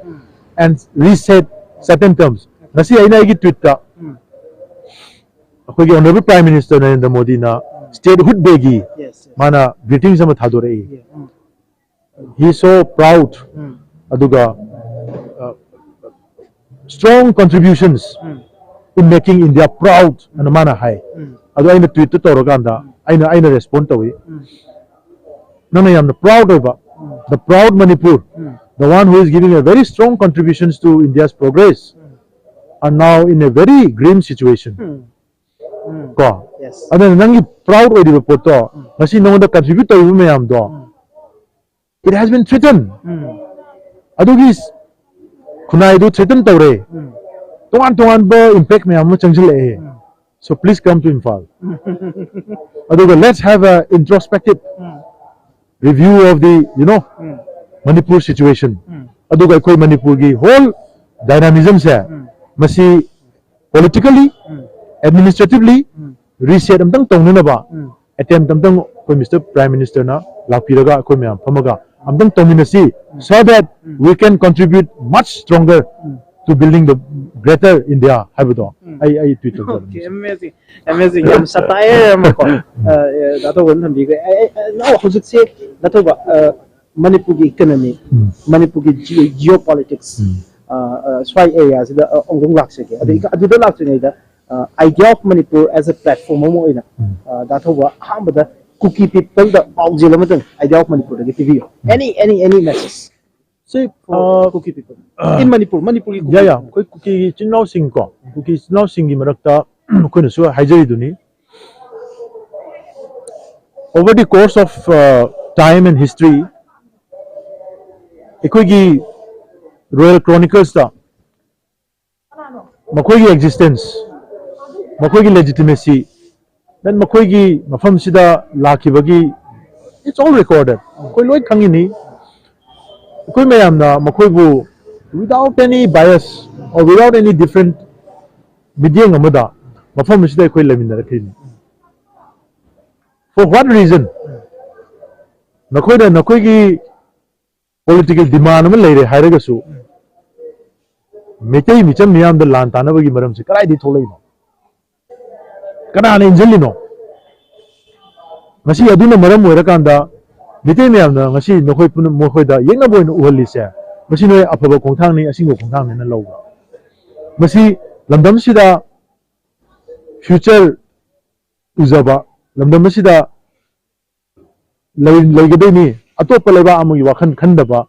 and reset certain terms. ꯉꯁꯤ ꯑꯩꯅ ꯑꯩꯒꯤ tweetꯇ ꯑꯩꯈꯣꯏꯒꯤ Honorable Prime Minister Narendra Modiꯅ Statehood Dayꯒꯤ ꯃꯥꯅ greetings ꯑꯃ ꯊꯥꯗꯣꯔꯛꯏ꯫ He is so proud, ꯑꯗꯨꯒ, uh, strong contributions in making India proud ꯑꯅ ꯃꯥꯅ ꯍꯥꯏ꯫ ꯑꯗꯣ ꯑꯩꯅ tweetꯇ ꯇꯧꯔꯀꯥꯟꯗ ꯑꯩꯅ, ꯑꯩꯅ respond ꯇꯧꯏ꯫ ꯅꯪꯅ ꯌꯥꯝꯅ proud ꯑꯣꯏꯕ, the proud Manipur, the one who is giving a very strong contributions to India's progress, are now in a very grim situation. ꯀꯣ? ꯑꯗꯨꯅ ꯅꯪꯒꯤ proud ꯑꯣꯏꯔꯤꯕ ꯄꯣꯠꯇꯣ, ꯉꯁꯤ ꯅꯉꯣꯟꯗ contribute ꯇꯧꯔꯤꯕ ꯃꯌꯥꯝꯗꯣ, it has been threatened. ꯑꯗꯨꯒꯤ ꯈꯨꯟꯅꯥꯏꯗꯨ threaten ꯇꯧꯔꯦ꯫ ꯇꯣꯉꯥꯟ ꯇꯣꯉꯥꯟꯕ impact ꯃꯌꯥꯝ ꯑꯃ ꯆꯪꯁꯤꯜꯂꯛꯑꯦ꯫ So please come to Imphal. ꯑꯗꯨꯒ let's have a introspective review of the, you know, Manipur situation. ꯑꯗꯨꯒ ꯑꯩꯈꯣꯏ ꯃꯅꯤꯄꯨꯔꯒꯤ whole dynamismꯁꯦ ꯃꯁꯤ politically, ꯎꯝ administratively ꯎꯝ reset ꯑꯝꯇꯪ ꯇꯧꯅꯅꯕ ꯎꯝ attempt ꯑꯝꯇꯪ ꯑꯩꯈꯣꯏ Mister Prime Minister ꯅ ꯂꯥꯛꯄꯤꯔꯒ ꯑꯩꯈꯣꯏ ꯃꯌꯥꯝ ꯐꯝꯃꯒ ꯑꯝꯇꯪ ꯇꯧꯃꯤꯟꯅꯁꯤ, so that we can contribute much stronger um to building the greater India ꯍꯥꯏꯕꯗꯣ ꯎꯝ ꯑꯩ ꯑꯩ tweet ꯇꯧꯖꯕꯅꯤ꯫ Okay, amazing, amazing, ꯌꯥꯝ satire ꯑꯃꯀꯣ꯫ ꯑ, ꯑ, ꯗꯥ ꯊꯧꯕꯅ ꯊꯝꯕꯤꯈ꯭ꯔꯦ꯫ ꯑꯩ, ꯑꯩ, ꯑ, ꯅꯥꯎ, ꯍꯧꯖꯤꯛꯁꯦ ꯗꯥ ꯊꯧꯕ, ꯑ, ꯃꯅꯤꯄꯨꯔꯒꯤ economy, ꯎꯝ ꯃꯅꯤꯄꯨꯔꯒꯤ geo-, geopolitics, ꯎꯝ ꯑ, ꯑ, ꯁ꯭ꯋꯥꯏ areaꯁꯤꯗ, ꯑ, ꯑꯃꯨꯛꯇꯪ ꯂꯥꯛꯆꯒꯦ꯫ ꯑꯗꯩ ꯑꯗꯨꯗ ꯂꯥꯛꯇ꯭ꯔꯤꯉꯩꯗ, ꯑ, Idea of Manipur as a platform ꯑꯃ ꯑꯣꯏꯅ, ꯎꯝ ꯑ, ꯗꯥ ꯊꯧꯕ ꯑꯍꯥꯟꯕꯗ ꯀꯨꯀꯤ peopleꯗ ꯄꯥꯎꯖꯦꯜ ꯑꯃꯇꯪ Idea of Manipurꯗꯒꯤ ꯄꯤꯕꯤꯌꯨ꯫ Any, any, any message ꯁꯤ for Kuki people in Manipur, ꯃꯅꯤꯄꯨꯔꯒꯤ ꯀꯨꯀꯤ ꯌꯥ ꯌꯥ people. ꯑꯩꯈꯣꯏ ꯀꯨꯀꯤ ꯏꯆꯤꯟ ꯏꯅꯥꯎꯁꯤꯡꯀꯣ, ꯀꯨꯀꯤ ꯏꯆꯤꯟ ꯏꯅꯥꯎꯁꯤꯡꯒꯤ ꯃꯔꯛꯇ ꯑꯩꯈꯣꯏꯅꯁꯨ ꯍꯥꯏꯖꯔꯤꯗꯨꯅꯤ, over the course of uh, time and history, ꯑꯩꯈꯣꯏꯒꯤ Royal Chroniclesꯇ ꯃꯈꯣꯏꯒꯤ existence, ꯃꯈꯣꯏꯒꯤ legitimacy, then ꯃꯈꯣꯏꯒꯤ ꯃꯐꯝꯁꯤꯗ ꯂꯥꯛꯈꯤꯕꯒꯤ, it's all recorded, ꯑꯩꯈꯣꯏ ꯂꯣꯏ ꯈꯪꯉꯤꯅꯤ꯫ ꯑꯩꯈꯣꯏ ꯃꯌꯥꯝꯅ ꯃꯈꯣꯏꯕꯨ without any bias or without any different ꯃꯤꯠꯌꯦꯡ ꯑꯃꯗ ꯃꯐꯝ ꯑꯁꯤꯗ ꯑꯩꯈꯣꯏ ꯂꯩꯃꯤꯟꯅꯔꯛꯈꯤꯕꯅꯤ꯫ For what reason? ꯅꯈꯣꯏꯅ ꯅꯈꯣꯏꯒꯤ political demand ꯑꯃ ꯂꯩꯔꯦ ꯍꯥꯏꯔꯒꯁꯨ, ꯃꯩꯇꯩ ꯃꯤꯆꯝ ꯃꯤꯌꯥꯝꯗ ꯂꯥꯟ ꯇꯥꯅꯕꯒꯤ ꯃꯔꯝꯁꯦ ꯀꯗꯥꯏꯗꯒꯤ ꯊꯣꯛꯂꯛꯏꯅꯣ? ꯀꯅꯥꯅ ꯏꯟꯁꯤꯜꯂꯤꯅꯣ? ꯉꯁꯤ ꯑꯗꯨꯅ ꯃꯔꯝ ꯑꯣꯏꯔꯀꯥꯟꯗ ꯃꯤꯇꯩ ꯃꯌꯥꯝꯅ ꯉꯁꯤ ꯅꯈꯣꯏ ꯄꯨꯝꯅ-, ꯃꯈꯣꯏꯗ ꯌꯦꯛꯅꯕ ꯑꯣꯏꯅ ꯎꯍꯜꯂꯤꯁꯦ, ꯃꯁꯤ ꯅꯣꯏ ꯑꯐꯕ ꯈꯣꯡꯊꯥꯡꯅꯤ, ꯑꯁꯤꯡꯕ ꯈꯣꯡꯊꯥꯡꯅꯤꯅ ꯂꯧꯕ꯫ ꯃꯁꯤ ꯂꯝꯗꯝꯁꯤꯗ future ꯎꯖꯕ, ꯂꯝꯗꯝ ꯑꯁꯤꯗ ꯂꯩ-, ꯂꯩꯒꯗꯣꯏꯅꯤ꯫ ꯑꯇꯣꯞꯄ ꯂꯩꯕꯥꯛ ꯑꯃꯒꯤ ꯋꯥꯈꯜ ꯈꯟꯗꯕ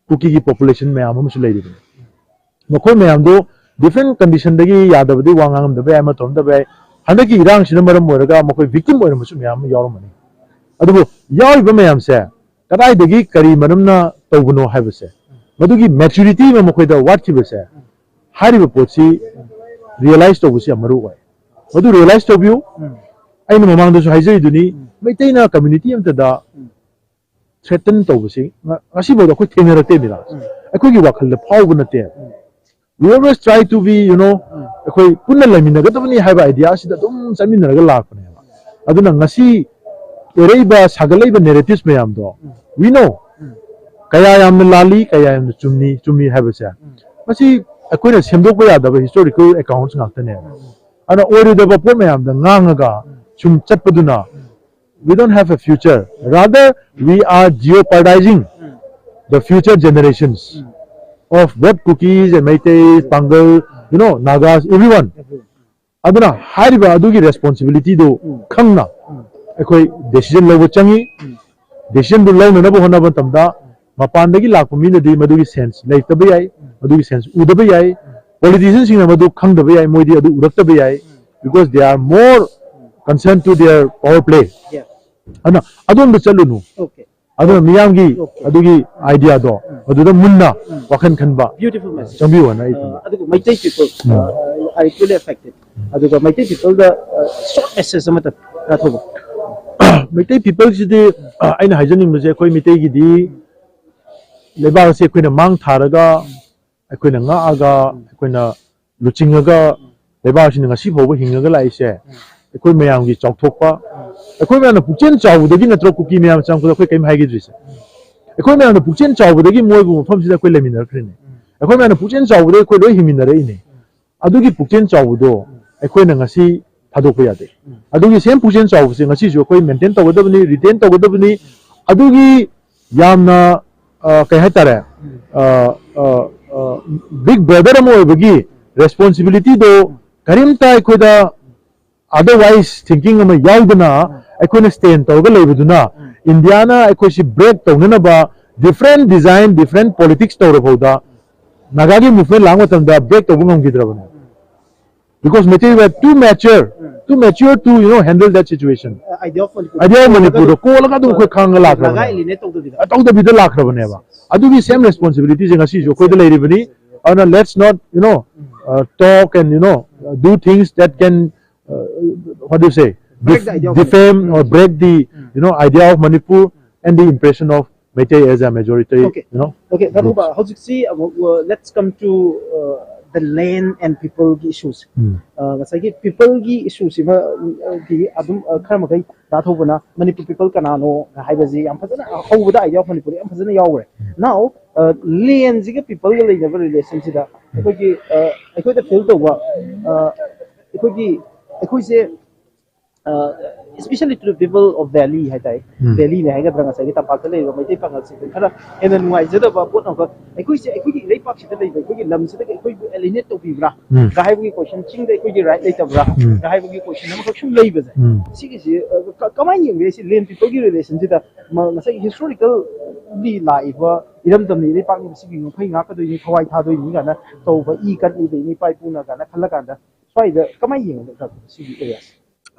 ꯀꯨꯀꯤꯒꯤ population ꯃꯌꯥꯝ ꯑꯃꯁꯨ ꯂꯩꯔꯤꯕꯅꯤ꯫ ꯃꯈꯣꯏ ꯃꯌꯥꯝꯗꯨ different conditionꯗꯒꯤ ꯌꯥꯗꯕꯗꯤ ꯋꯥ ꯉꯥꯡꯉꯝꯗꯕ ꯌꯥꯏ, ꯑꯃ ꯇꯧꯔꯝꯗꯕ ꯌꯥꯏ꯫ ꯍꯟꯗꯛꯀꯤ ꯏꯔꯥꯡꯁꯤꯅ ꯃꯔꯝ ꯑꯣꯏꯔꯒ ꯃꯈꯣꯏ victim ꯑꯣꯏꯔꯝꯕꯁꯨ ꯃꯌꯥꯝ ꯑꯃ ꯌꯥꯎꯔꯝꯃꯅꯤ꯫ ꯑꯗꯨꯕꯨ ꯌꯥꯎꯔꯤꯕ ꯃꯌꯥꯝꯁꯦ ꯀꯗꯥꯏꯗꯒꯤ ꯀꯔꯤ ꯃꯔꯝꯅ ꯇꯧꯕꯅꯣ ꯍꯥꯏꯕꯁꯦ, ꯃꯗꯨꯒꯤ maturity ꯑꯃ ꯃꯈꯣꯏꯗ ꯋꯥꯠꯈꯤꯕꯁꯦ, ꯍꯥꯏꯔꯤꯕ ꯄꯣꯠꯁꯤ realize ꯇꯧꯕꯁꯤ ꯌꯥꯝ ꯃꯔꯨ ꯑꯣꯏ꯫ ꯃꯗꯨ realize ꯇꯧꯕꯤꯌꯨ꯫ ꯎꯝ ꯑꯩꯅ ꯃꯃꯥꯡꯗꯁꯨ ꯍꯥꯏꯖꯔꯤꯗꯨꯅꯤ, ꯎꯝ ꯃꯩꯇꯩꯅ community ꯑꯃꯠꯇꯗ ꯎꯝ threaten ꯇꯧꯕꯁꯤ ꯉ-, ꯉꯁꯤꯐꯥꯎꯗ ꯑꯩꯈꯣꯏ ꯊꯦꯡꯅꯔꯛꯇꯦ ꯃꯤꯔꯥꯖ꯫ ꯎꯝ ꯑꯩꯈꯣꯏꯒꯤ ꯋꯥꯈꯜꯗ ꯐꯥꯎꯕ ꯅꯠꯇꯦ꯫ ꯎꯝ We always try to be, you know, ꯑꯩꯈꯣꯏ ꯄꯨꯟꯅ ꯂꯩꯃꯤꯟꯅꯒꯗꯕꯅꯤ ꯍꯥꯏꯕ idea ꯑꯁꯤꯗ ꯑꯗꯨꯝ ꯆꯠꯃꯤꯟꯅꯔꯒ ꯂꯥꯛꯄꯅꯦꯕ꯫ ꯑꯗꯨꯅ ꯉꯁꯤ ꯑꯣꯏꯔꯛꯏꯕ, ꯁꯥꯒꯠꯂꯛꯏꯕ narratives ꯃꯌꯥꯝꯗꯣ, we know ꯀꯌꯥ ꯌꯥꯝꯅ ꯂꯥꯜꯂꯤ, ꯀꯌꯥ ꯌꯥꯝꯅ ꯆꯨꯝꯃꯤ, ꯆꯨꯝꯃꯤ ꯍꯥꯏꯕꯁꯦ꯫ ꯃꯁꯤ ꯑꯩꯈꯣꯏꯅ ꯁꯦꯝꯗꯣꯛꯄ ꯌꯥꯗꯕ historical accounts ꯉꯥꯛꯇꯅꯦꯕ꯫ ꯑꯗꯨꯅ ꯑꯣꯏꯔꯣꯏꯗꯕ ꯄꯣꯠ ꯃꯌꯥꯝꯗ ꯉꯥꯡꯉꯒ ꯁꯨꯝ ꯆꯠꯄꯗꯨꯅ, we don't have a future. Rather, we are jeopardizing the future generations of both Kukis and Meiteis, Pangal, you know, Nagas, everyone. ꯑꯗꯨꯅ ꯍꯥꯏꯔꯤꯕ ꯑꯗꯨꯒꯤ responsibilityꯗꯨ ꯈꯪꯅ ꯑꯩꯈꯣꯏ decision ꯂꯧꯕ ꯆꯪꯉꯤ꯫ Decisionꯗꯨ ꯂꯧꯅꯅꯕ ꯍꯣꯠꯅꯕ ꯃꯇꯝꯗ ꯃꯄꯥꯟꯗꯒꯤ ꯂꯥꯛꯄ ꯃꯤꯅꯗꯤ ꯃꯗꯨꯒꯤ sense ꯂꯩꯇꯕ ꯌꯥꯏ, ꯃꯗꯨꯒꯤ sense ꯎꯗꯕ ꯌꯥꯏ꯫ Politicianꯁꯤꯡꯅ ꯃꯗꯨ ꯈꯪꯗꯕ ꯌꯥꯏ, ꯃꯣꯏꯗꯤ ꯑꯗꯨ ꯎꯔꯛꯇꯕ ꯌꯥꯏ, because they are more concerned to their power play. Yes. ꯑꯗꯨꯅ ꯑꯗꯣꯝꯗ ꯆꯠꯂꯨꯅꯨ꯫ Okay. ꯑꯗꯨꯅ ꯃꯤꯌꯥꯝꯒꯤ Okay. ꯑꯗꯨꯒꯤ ideaꯗꯣ ꯑꯗꯨꯗ ꯃꯨꯟꯅ ꯋꯥꯈꯜ ꯈꯟꯕ Beautiful message. ꯆꯪꯕꯤꯌꯣꯅ ꯑꯩ ꯈꯟꯕ꯫ ꯑꯗꯨꯒ ꯃꯩꯇꯩ people highly affected. ꯑꯗꯨꯒ ꯃꯩꯇꯩ peopleꯗ short message ꯑꯃꯇ ꯇꯥꯊꯣꯛꯑꯣ. ꯃꯩꯇꯩ peopleꯁꯤꯗꯤ ꯑ, ꯑꯩꯅ ꯍꯥꯏꯖꯅꯤꯡꯕꯁꯦ, ꯑꯩꯈꯣꯏ ꯃꯤꯇꯩꯒꯤꯗꯤ ꯂꯩꯕꯥꯛ ꯑꯁꯤ ꯑꯩꯈꯣꯏꯅ ꯃꯥꯡ ꯊꯥꯔꯒ, ꯑꯩꯈꯣꯏꯅ ꯉꯥꯛꯑꯒ, ꯑꯩꯈꯣꯏꯅ ꯂꯨꯆꯤꯡꯉꯒ, ꯂꯩꯕꯥꯛ ꯑꯁꯤꯅ ꯉꯁꯤ ꯐꯥꯎꯕ ꯍꯤꯡꯉꯒ ꯂꯥꯛꯏꯁꯦ ꯑꯩꯈꯣꯏ ꯃꯌꯥꯝꯒꯤ ꯆꯥꯎꯊꯣꯛꯄ, ꯑꯩꯈꯣꯏ ꯃꯌꯥꯝꯅ ꯄꯨꯛꯆꯦꯜ ꯆꯥꯎꯕꯗꯒꯤ ꯅꯠꯇ꯭ꯔꯣ ꯀꯨꯀꯤ ꯃꯌꯥꯝ ꯆꯪꯉꯛꯄꯗ ꯑꯩꯈꯣꯏ ꯀꯔꯤꯝ ꯍꯥꯏꯈꯤꯗ꯭ꯔꯤꯁꯦ? ꯑꯩꯈꯣꯏ ꯃꯌꯥꯝꯅ ꯄꯨꯛꯆꯦꯜ ꯆꯥꯎꯕꯗꯒꯤ ꯃꯣꯏꯕꯨ ꯃꯐꯝꯁꯤꯗ ꯑꯩꯈꯣꯏ ꯂꯩꯃꯤꯟꯅꯔꯛꯈ꯭ꯔꯤꯅꯦ꯫ ꯑꯩꯈꯣꯏ ꯃꯌꯥꯝꯅ ꯄꯨꯛꯆꯦꯜ ꯆꯥꯎꯕꯗꯒꯤ ꯑꯩꯈꯣꯏ ꯂꯣꯏ ꯍꯤꯡꯃꯤꯟꯅꯔꯛꯏꯅꯦ꯫ ꯑꯗꯨꯒꯤ ꯄꯨꯛꯆꯦꯜ ꯆꯥꯎꯕꯗꯣ ꯑꯩꯈꯣꯏꯅ ꯉꯁꯤ ꯊꯥꯗꯣꯛꯄ ꯌꯥꯗꯦ꯫ ꯑꯗꯨꯒꯤ same ꯄꯨꯛꯆꯦꯜ ꯆꯥꯎꯕꯁꯦ ꯉꯁꯤꯁꯨ ꯑꯩꯈꯣꯏ maintain ꯇꯧꯒꯗꯕꯅꯤ, retain ꯇꯧꯒꯗꯕꯅꯤ꯫ ꯑꯗꯨꯒꯤ ꯌꯥꯝꯅ, ꯑ, ꯀꯩ ꯍꯥꯏꯇꯥꯔꯦ, ꯑ, ꯑ, ꯑ, big brother ꯑꯃ ꯑꯣꯏꯕꯒꯤ responsibilityꯗꯣ ꯀꯔꯤꯝꯇ ꯑꯩꯈꯣꯏꯗ otherwise thinking ꯑꯃ ꯌꯥꯎꯗꯅ ꯑꯩꯈꯣꯏꯅ stand ꯇꯧꯔꯒ ꯂꯩꯕꯗꯨꯅ ꯏꯟꯗꯤꯌꯥꯅ ꯑꯩꯈꯣꯏꯁꯤ break ꯇꯧꯅꯅꯕ different design, different politics ꯇꯧꯔꯐꯥꯎꯗ ꯅꯥꯒꯥꯒꯤ movement ꯂꯥꯛꯄ ꯃꯇꯝꯗ break ꯇꯧꯕ ꯉꯝꯈꯤꯗ꯭ꯔꯕꯅꯦ꯫ Because Meitei were too mature, too mature to, you know, handle that situation. Idea of Manipur. Idea of ꯃꯅꯤꯄꯨꯔꯗ ꯀꯣꯜꯂꯒ ꯑꯗꯨꯝ ꯑꯩꯈꯣꯏ ꯈꯥꯡꯉ Naga ꯂꯥꯛꯈ꯭ꯔꯕꯅꯦ꯫ alienate ꯇꯧꯗꯕꯤꯗ. ꯇꯧꯗꯕꯤꯗ ꯂꯥꯛꯈ꯭ꯔꯕꯅꯦꯕ꯫ ꯑꯗꯨꯒꯤ same responsibilityꯁꯦ ꯉꯁꯤꯁꯨ ꯑꯩꯈꯣꯏꯗ ꯂꯩꯔꯤꯕꯅꯤ꯫ ꯑꯗꯨꯅ let's not, you know, uh, talk and, you know, uh, do things that can, uh, what do you say, Break the idea of defame or break the, you know, idea of Manipur and the impression of Meitei as a majority, Okay. you know. Okay, ꯙꯔꯃꯨꯕ, ꯍꯧꯖꯤꯛꯁꯤ ꯑꯃꯨꯛ, uh, let's come to, uh, the land and people ꯒꯤ issues. ꯎꯝ. Uh, ꯉꯁꯥꯏꯒꯤ people ꯒꯤ issue ꯁꯤꯃ, uh, ꯒꯤ ꯑꯗꯨꯝ, uh, ꯈꯔ ꯃꯈꯩ ꯗꯥ ꯊꯧꯕꯅ ꯃꯅꯤꯄꯨꯔ people ꯀꯅꯥꯅꯣ ꯍꯥꯏꯕꯁꯤ ꯌꯥꯝ ꯐꯖꯅ, ꯑꯍꯧꯕꯗ idea of ꯃꯅꯤꯄꯨꯔ ꯌꯥꯝ ꯐꯖꯅ ꯌꯥꯎꯈ꯭ꯔꯦ꯫ Now, uh, land ꯁꯤꯒ people ꯒ ꯂꯩꯅꯕ relation ꯁꯤꯗ ꯑꯩꯈꯣꯏꯒꯤ, uh, ꯑꯩꯈꯣꯏꯗ feel ꯇꯧꯕ, uh, ꯑꯩꯈꯣꯏꯒꯤ, ꯑꯩꯈꯣꯏꯁꯦ, uh, especially to the people of valley ꯍꯥꯏꯇꯥꯔꯦ, ꯎꯝ. valley ꯅꯦ ꯍꯥꯏꯒꯗ꯭ꯔꯥ, ꯉꯁꯥꯏꯒꯤ ꯇꯝꯄꯥꯛꯇ ꯂꯩꯔꯤꯕ ꯃꯩꯇꯩ ꯄꯥꯉꯜꯁꯤꯡꯗ ꯈꯔ ꯍꯦꯟꯅ ꯅꯨꯡꯉꯥꯏꯖꯗꯕ ꯄꯣꯠ ꯑꯃꯈꯛ, ꯑꯩꯈꯣꯏꯁꯦ ꯑꯩꯈꯣꯏꯒꯤ ꯂꯩꯄꯥꯛꯁꯤꯗ ꯂꯩꯕ ꯑꯩꯈꯣꯏꯒꯤ ꯂꯝꯁꯤꯗꯒꯤ ꯑꯩꯈꯣꯏꯕꯨ alienate ꯇꯧꯕꯤꯕ꯭ꯔꯥ ꯎꯝ. ꯒ ꯍꯥꯏꯕꯒꯤ question, ꯆꯤꯡꯗ ꯑꯩꯈꯣꯏꯒꯤ right ꯂꯩꯇꯕ꯭ꯔꯥ ꯎꯝ. ꯒ ꯍꯥꯏꯕꯒꯤ question ꯑꯃꯈꯛ ꯁꯨꯝ ꯂꯩꯕꯁꯦ꯫ ꯎꯝ. ꯁꯤꯒꯤꯁꯤ, uh, ꯀ-, ꯀꯃꯥꯏꯅ ꯌꯦꯡꯕꯤꯔꯦ ꯁꯤ land people ꯒꯤ relation ꯁꯤꯗ? ꯃ-, ꯉꯁꯥꯏꯒꯤ historically ꯂꯥꯛꯏꯕ ꯏꯔꯝꯗꯝꯅꯤ, ꯂꯩꯄꯥꯛꯅꯤ, ꯁꯤꯒꯤ ꯉꯝꯈꯩ ꯉꯥꯛꯀꯗꯣꯏꯅꯤ, ꯊꯋꯥꯏ ꯊꯥꯗꯣꯏꯅꯤ ꯀꯥꯏꯅ ꯇꯧꯕ, ꯏ ꯀꯠꯂꯤꯕ ꯏꯄꯥ ꯏꯄꯨꯅ ꯀꯥꯏꯅ ꯈꯜꯂꯀꯥꯟꯗ ꯁ꯭ꯋꯥꯏꯗ ꯀꯃꯥꯏꯅ ꯌꯦꯡꯒꯗ꯭ꯔꯥ ꯁꯤꯒꯤ area ꯁꯦ?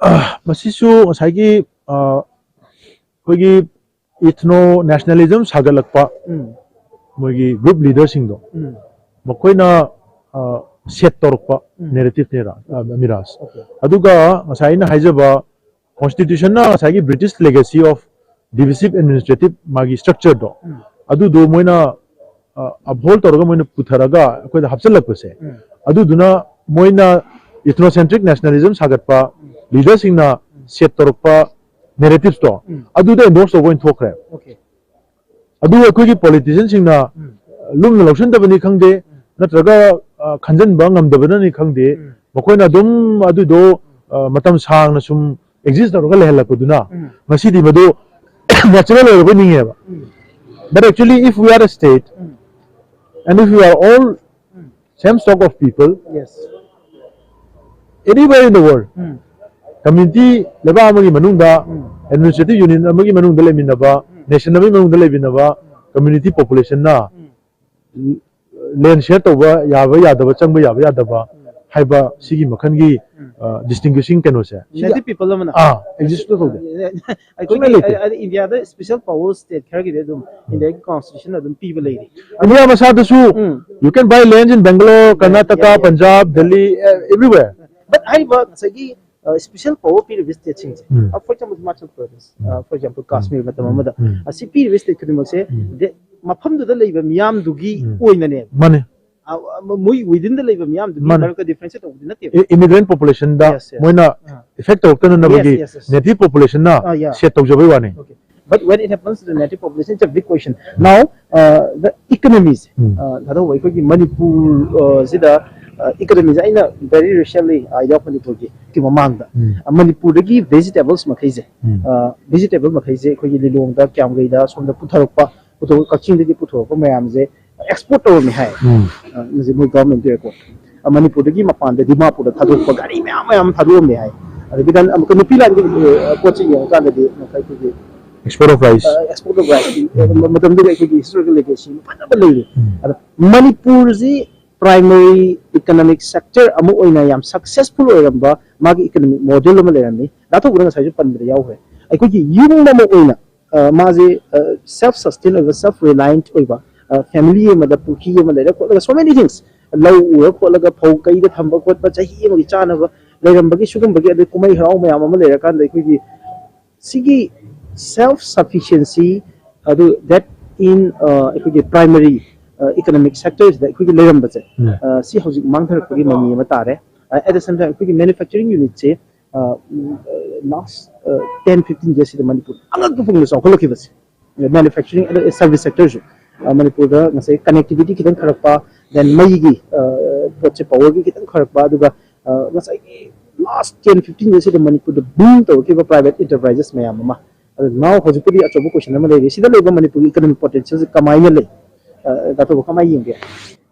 ꯃꯁꯤꯁꯨ ꯉꯁꯥꯏꯒꯤ, ꯑ, ꯑꯩꯈꯣꯏꯒꯤ ethno nationalism ꯁꯥꯒꯠꯂꯛꯄ ꯎꯝ. ꯃꯣꯏꯒꯤ group leader ꯁꯤꯡꯗꯣ, ꯎꯝ. ꯃꯈꯣꯏꯅ, ꯑ, set ꯇꯧꯔꯛꯄ ꯎꯝ. narrative ꯅꯦ, ꯔꯥ-, ꯑ, ꯃꯤꯔꯥꯖ꯫ Okay. ꯑꯗꯨꯒ ꯉꯁꯥꯏ ꯑꯩꯅ ꯍꯥꯏꯖꯕ constitution ꯅ ꯉꯁꯥꯏꯒꯤ British legacy of divisive administrative ꯃꯥꯒꯤ structure ꯗꯣ, ꯎꯝ. ꯑꯗꯨꯗꯣ ꯃꯣꯏꯅ, ꯑ, uphold ꯇꯧꯔꯒ ꯃꯣꯏꯅ ꯄꯨꯊꯔꯒ ꯑꯩꯈꯣꯏꯗ ꯍꯥꯞꯆꯤꯜꯂꯛꯄꯁꯦ, ꯎꯝ. ꯑꯗꯨꯗꯨꯅ ꯃꯣꯏꯅ ethnocentric nationalism ꯁꯥꯒꯠꯄ leader ꯁꯤꯡꯅ set ꯇꯧꯔꯛꯄ narratives ꯇꯣ, ꯎꯝ. ꯑꯗꯨꯗ endorse ꯇꯧꯕ ꯑꯣꯏꯅ ꯊꯣꯛꯈ꯭ꯔꯦ꯫ Okay. ꯑꯗꯨ ꯑꯩꯈꯣꯏꯒꯤ politician ꯁꯤꯡꯅ ꯎꯝ. ꯂꯨꯝꯅ ꯂꯧꯁꯤꯟꯗꯕꯅꯤ ꯈꯪꯗꯦ, ꯅꯠꯇ꯭ꯔꯒ, ꯑ, ꯈꯟꯖꯟꯕ ꯉꯝꯗꯕꯅꯅꯤ ꯈꯪꯗꯦ, ꯎꯝ. ꯃꯈꯣꯏꯅ ꯑꯗꯨꯝ ꯑꯗꯨꯗꯣ, ꯑ, ꯃꯇꯝ ꯁꯥꯡꯅ ꯁꯨꯝ exist ꯇꯧꯔꯒ ꯂꯩꯍꯜꯂꯛꯄꯗꯨꯅ ꯎꯝ. ꯉꯁꯤꯗꯤ ꯃꯗꯨ natural ꯑꯣꯏꯔꯕ ꯅꯤꯡꯉꯦꯕ꯫ ꯎꯝ. But actually, if we are a state um. and if we are all um. same stock of people Yes. anywhere in the world, um. community ꯂꯩꯕꯥꯛ ꯑꯃꯒꯤ ꯃꯅꯨꯡꯗ, ꯎꯝ. administrative unit ꯑꯃꯒꯤ ꯃꯅꯨꯡꯗ ꯂꯩꯃꯤꯟꯅꯕ, ꯎꯝ. nation ꯑꯃꯒꯤ ꯃꯅꯨꯡꯗ ꯂꯩꯃꯤꯟꯅꯕ community population ꯅ ꯎꯝ. land share ꯇꯧꯕ ꯌꯥꯕ ꯌꯥꯗꯕ, ꯆꯪꯕ ꯌꯥꯕ ꯌꯥꯗꯕ ꯎꯝ. ꯍꯥꯏꯕ ꯁꯤꯒꯤ ꯃꯈꯜꯒꯤ, ꯎꯝ. ꯑ, distinguishing ꯀꯩꯅꯣꯁꯦ, ꯁꯤꯒꯤ, Native people ꯑꯃꯅ ꯑꯥ, exist ꯇꯧꯗꯦ꯫ ꯑꯩꯈꯣꯏꯒꯤ ꯁꯨꯡꯂꯩ ꯂꯩꯇꯦ꯫ ꯑ-, ꯑ-, ꯏꯟꯗꯤꯌꯥꯗ special power state ꯈꯔꯒꯤꯗꯤ ꯑꯗꯨꯝ ꯏꯟꯗꯤꯌꯥꯒꯤ constitution ꯑꯗꯨꯝ ꯄꯤꯕ ꯂꯩꯔꯤ꯫ ꯏꯟꯗꯤꯌꯥ ꯃꯁꯥꯗꯁꯨ um. you can buy land in Bangalore, Yeah, Karnataka, yeah, yeah. Punjab, Delhi, uh, everywhere. But ꯍꯥꯏꯔꯤꯕ ꯉꯁꯥꯏꯒꯤ, ꯁ꯭ꯄꯦꯁꯦꯜ ꯄꯥꯋꯔ ꯄꯤꯔꯤꯕ ꯁ꯭ꯇꯦꯠꯁꯤꯡꯁꯦ, ꯎꯝ. ꯐꯣꯔ ꯑꯦꯛꯖꯥꯝꯄꯜ ꯍꯤꯃꯥꯆꯜ ꯄ꯭ꯔꯗꯦꯁ, ꯎꯝ. ꯐꯣꯔ ꯑꯦꯛꯖꯥꯝꯄꯜ ꯀꯥꯁꯃꯤꯔ ꯃꯇꯝ ꯎꯝ. ꯑꯃꯗ, ꯎꯝ. ꯑꯁꯤ ꯄꯤꯔꯤꯕ ꯁ꯭ꯇꯦꯠ ꯈꯨꯗꯤꯡꯃꯛꯁꯦ ꯎꯝ. ꯗꯦ- ꯃꯐꯝꯗꯨꯗ ꯂꯩꯕ ꯃꯤꯌꯥꯝꯗꯨꯒꯤ ꯎꯝ. ꯑꯣꯏꯅꯅꯦ, ꯃꯥꯅꯦ. ꯑ, ꯑ, ꯃꯣꯏ ꯋꯤꯗꯤꯟꯗ ꯂꯩꯕ ꯃꯤꯌꯥꯝꯗꯨꯒꯤ ꯃꯥꯅꯦ. ꯃꯔꯛꯇ ꯗꯤꯐ꯭ꯔꯦꯟꯁꯤꯌꯦꯠ ꯇꯧꯕꯗꯤ ꯅꯠꯇꯦꯕ. ꯏꯃꯤꯒ꯭ꯔꯦꯟ ꯄꯣꯄꯨꯂꯦꯁꯟꯗ Yes, yes. ꯃꯣꯏꯅ ꯑꯥ. ꯏꯐꯦꯛ ꯇꯧꯔꯛꯇꯅꯅꯕꯒꯤ Yes, yes, yes. ꯅꯦꯇꯤꯚ ꯄꯣꯄꯨꯂꯦꯁꯟꯅ ꯑꯥ, yeah. ꯁꯦꯠ ꯇꯧꯖꯕꯩ ꯋꯥꯅꯤ. Okay. But when it happens to the native population, it's a big question. Now, uh, the economies, um. uh, ꯊꯥꯗꯧꯕ ꯑꯩꯈꯣꯏꯒꯤ ꯃꯅꯤꯄꯨꯔ, uh, ꯁꯤꯗ, uh, economies ꯑꯩꯅ very recently, uh, ꯌꯥꯎ ꯃꯅꯤꯄꯨꯔꯒꯤ ꯀꯤ ꯃꯃꯥꯡꯗ, ꯎꯝ. uh, ꯃꯅꯤꯄꯨꯔꯗꯒꯤ ꯚꯦꯖꯤꯇꯦꯕꯜꯁ ꯃꯈꯩꯁꯦ, ꯎꯝ. uh, ꯚꯦꯖꯤꯇꯦꯕꯜ ꯃꯈꯩꯁꯦ ꯑꯩꯈꯣꯏꯒꯤ ꯂꯤꯂꯣꯡꯗ, ꯀ꯭ꯌꯥꯝꯒꯩꯗ, ꯁꯣꯝꯗ ꯄꯨꯊꯔꯛꯄ, ꯄꯨꯊꯣꯛ-, ꯀꯛꯆꯤꯡꯗꯒꯤ ꯄꯨꯊꯣꯔꯛꯄ ꯃꯌꯥꯝꯁꯦ ꯑꯦꯛꯁꯄꯣꯔꯠ ꯇꯧꯔꯝꯃꯦ ꯍꯥꯏ꯫ ꯎꯝ. ꯑ, ꯃꯁꯤ ꯃꯣꯏ ꯒꯚꯔꯟꯃꯦꯟꯠꯀꯤ ꯔꯦꯀꯣꯔꯠ꯫ ꯑ, ꯃꯅꯤꯄꯨꯔꯗꯒꯤ ꯃꯄꯥꯟꯗ ꯗꯤꯃꯥꯄꯨꯔꯗ ꯊꯥꯗꯣꯛꯄ ꯒꯥꯔꯤ ꯃꯌꯥꯝ ꯃꯌꯥꯝ ꯊꯥꯗꯣꯛꯑꯝꯃꯦ ꯍꯥꯏ꯫ ꯑꯗꯒꯤ ꯅꯪ ꯑꯃꯨꯛꯀ ꯅꯨꯄꯤ ꯂꯥꯟꯒꯤ, ꯑ, ꯄꯣꯠꯁꯤ ꯌꯦꯡꯉꯀꯥꯟꯗꯗꯤ ꯑꯃꯨꯛꯀ ꯑꯩꯈꯣꯏꯒꯤ, Export of rice. ꯑ, export of rice, ꯑ, ꯃꯇꯝꯗꯨꯗ ꯑꯩꯈꯣꯏꯒꯤ ꯍꯤꯁꯇꯣꯔꯤꯀꯦꯜ ꯂꯤꯒꯦꯁꯤ ꯐꯖꯕ ꯂꯩꯔꯤ꯫ ꯎꯝ. ꯑꯗ ꯃꯅꯤꯄꯨꯔꯁꯤ ꯄ꯭ꯔꯥꯏꯃꯔꯤ ꯏꯀꯅꯣꯃꯤꯛ ꯁꯦꯛꯇꯔ ꯑꯃ ꯑꯣꯏꯅ ꯌꯥꯝ ꯁꯛꯁꯦꯁꯐꯨꯜ ꯑꯣꯏꯔꯝꯕ ꯃꯥꯒꯤ ꯏꯀꯅꯣꯃꯤꯛ ꯃꯣꯗꯦꯜ ꯑꯃ ꯂꯩꯔꯝꯃꯤ꯫ ꯗꯥ ꯊꯧꯕꯅ ꯉꯁꯥꯏꯁꯨ ꯄꯟꯕꯗ ꯌꯥꯎꯈ꯭ꯔꯦ꯫ ꯑꯩꯈꯣꯏꯒꯤ ꯌꯨꯝ ꯑꯃ ꯑꯣꯏꯅ, ꯑ, ꯃꯥꯁꯦ, ꯑ, ꯁꯦꯜꯐ ꯁꯁꯇꯦꯟ ꯑꯣꯏꯕ, ꯁꯦꯜꯐ ꯔꯤꯂꯥꯏꯟꯠ ꯑꯣꯏꯕ, ꯑ, ꯐꯦꯃꯤꯂꯤ ꯑꯃꯗ ꯄꯨꯈ꯭ꯔꯤ ꯑꯃ ꯂꯩꯔ ꯈꯣꯠꯂꯒ, so many things, ꯂꯧ ꯎꯔ ꯈꯣꯠꯂꯒ ꯐꯧ ꯀꯩꯗ ꯊꯝꯕ ꯈꯣꯠꯄ, ꯆꯍꯤ ꯑꯃꯒꯤ ꯆꯥꯅꯕ ꯂꯩꯔꯝꯕꯒꯤ ꯁꯤꯒꯨꯝꯕꯒꯤ, ꯑꯗꯩ ꯀꯨꯝꯍꯩ ꯍꯔꯥꯎ ꯃꯌꯥꯝ ꯑꯃ ꯂꯩꯔꯀꯥꯟꯗ ꯑꯩꯈꯣꯏꯒꯤ ꯁꯤꯒꯤ ꯁꯦꯜꯐ ꯁꯐꯤꯁꯤꯌꯦꯟꯁꯤ ꯑꯗꯨ that in, ꯑ, ꯑꯩꯈꯣꯏꯒꯤ ꯄ꯭ꯔꯥꯏꯃꯔꯤ, ꯑ, ꯏꯀꯅꯣꯃꯤꯛ ꯁꯦꯛꯇꯔꯁꯤꯗ ꯑꯩꯈꯣꯏꯒꯤ ꯂꯩꯔꯝꯕꯁꯦ, ꯎꯝ. ꯑ, ꯁꯤ ꯍꯧꯖꯤꯛ ꯃꯥꯡꯊꯔꯛꯄꯒꯤ ꯃꯃꯤ ꯑꯃ ꯇꯥꯔꯦ꯫ ꯑ, at the same time ꯑꯩꯈꯣꯏꯒꯤ ꯃꯦꯅꯨꯐꯦꯛꯆꯔꯤꯡ ꯌꯨꯅꯤꯠꯁꯦ, ꯑ, ꯎꯝ, ꯑ, ꯂꯥꯁ, ꯑ, ꯇꯦꯟ ꯐꯤꯐꯇꯤꯟ ꯌꯔꯁꯁꯤꯗ ꯃꯅꯤꯄꯨꯔ ꯑꯉꯛꯄ ꯐꯪꯅ ꯆꯥꯎꯈꯠꯂꯛꯈꯤꯕꯁꯦ, ꯃꯦꯅꯨꯐꯦꯛꯆꯔꯤꯡ ꯑꯗ ꯁꯔꯚꯤꯁ ꯁꯦꯛꯇꯔꯁꯨ, ꯑ, ꯃꯅꯤꯄꯨꯔꯗ ꯉꯁꯥꯏ ꯀꯅꯦꯛꯇꯤꯚꯤꯇꯤ ꯈꯤꯇꯪ ꯐꯔꯛꯄ, then ꯃꯩꯒꯤ, ꯑ, ꯄꯣꯠꯁꯦ ꯄꯥꯋꯔꯒꯤ ꯈꯤꯇꯪ ꯐꯔꯛꯄ, ꯑꯗꯨꯒ, ꯑ, ꯉꯁꯥꯏꯒꯤ ꯂꯥꯁ ꯇꯦꯟ ꯐꯤꯐꯇꯤꯟ ꯌꯔꯁꯁꯤꯗ ꯃꯅꯤꯄꯨꯔꯗ ꯕꯨꯝ ꯇꯧꯔꯛꯈꯤꯕ ꯄ꯭ꯔꯥꯏꯚꯦꯠ ꯏꯟꯇꯔꯄ꯭ꯔꯥꯏꯖꯦꯁ ꯃꯌꯥꯝ ꯑꯃ꯫ ꯑꯗꯣ now ꯍꯧꯖꯤꯛꯄꯨꯗꯤ ꯑꯆꯧꯕ ꯀꯣꯏꯁꯟ ꯑꯃ ꯂꯩꯔꯦ, ꯁꯤꯗ ꯂꯩꯕ ꯃꯅꯤꯄꯨꯔꯒꯤ ꯏꯀꯅꯣꯃꯤꯛ ꯄꯣꯇꯦꯟꯁꯤꯌꯦꯜꯁꯦ ꯀꯃꯥꯏꯅ ꯂꯩ? ꯑ, ꯗꯥ ꯊꯧꯕ ꯀꯃꯥꯏꯅ ꯌꯦꯡꯒꯦ?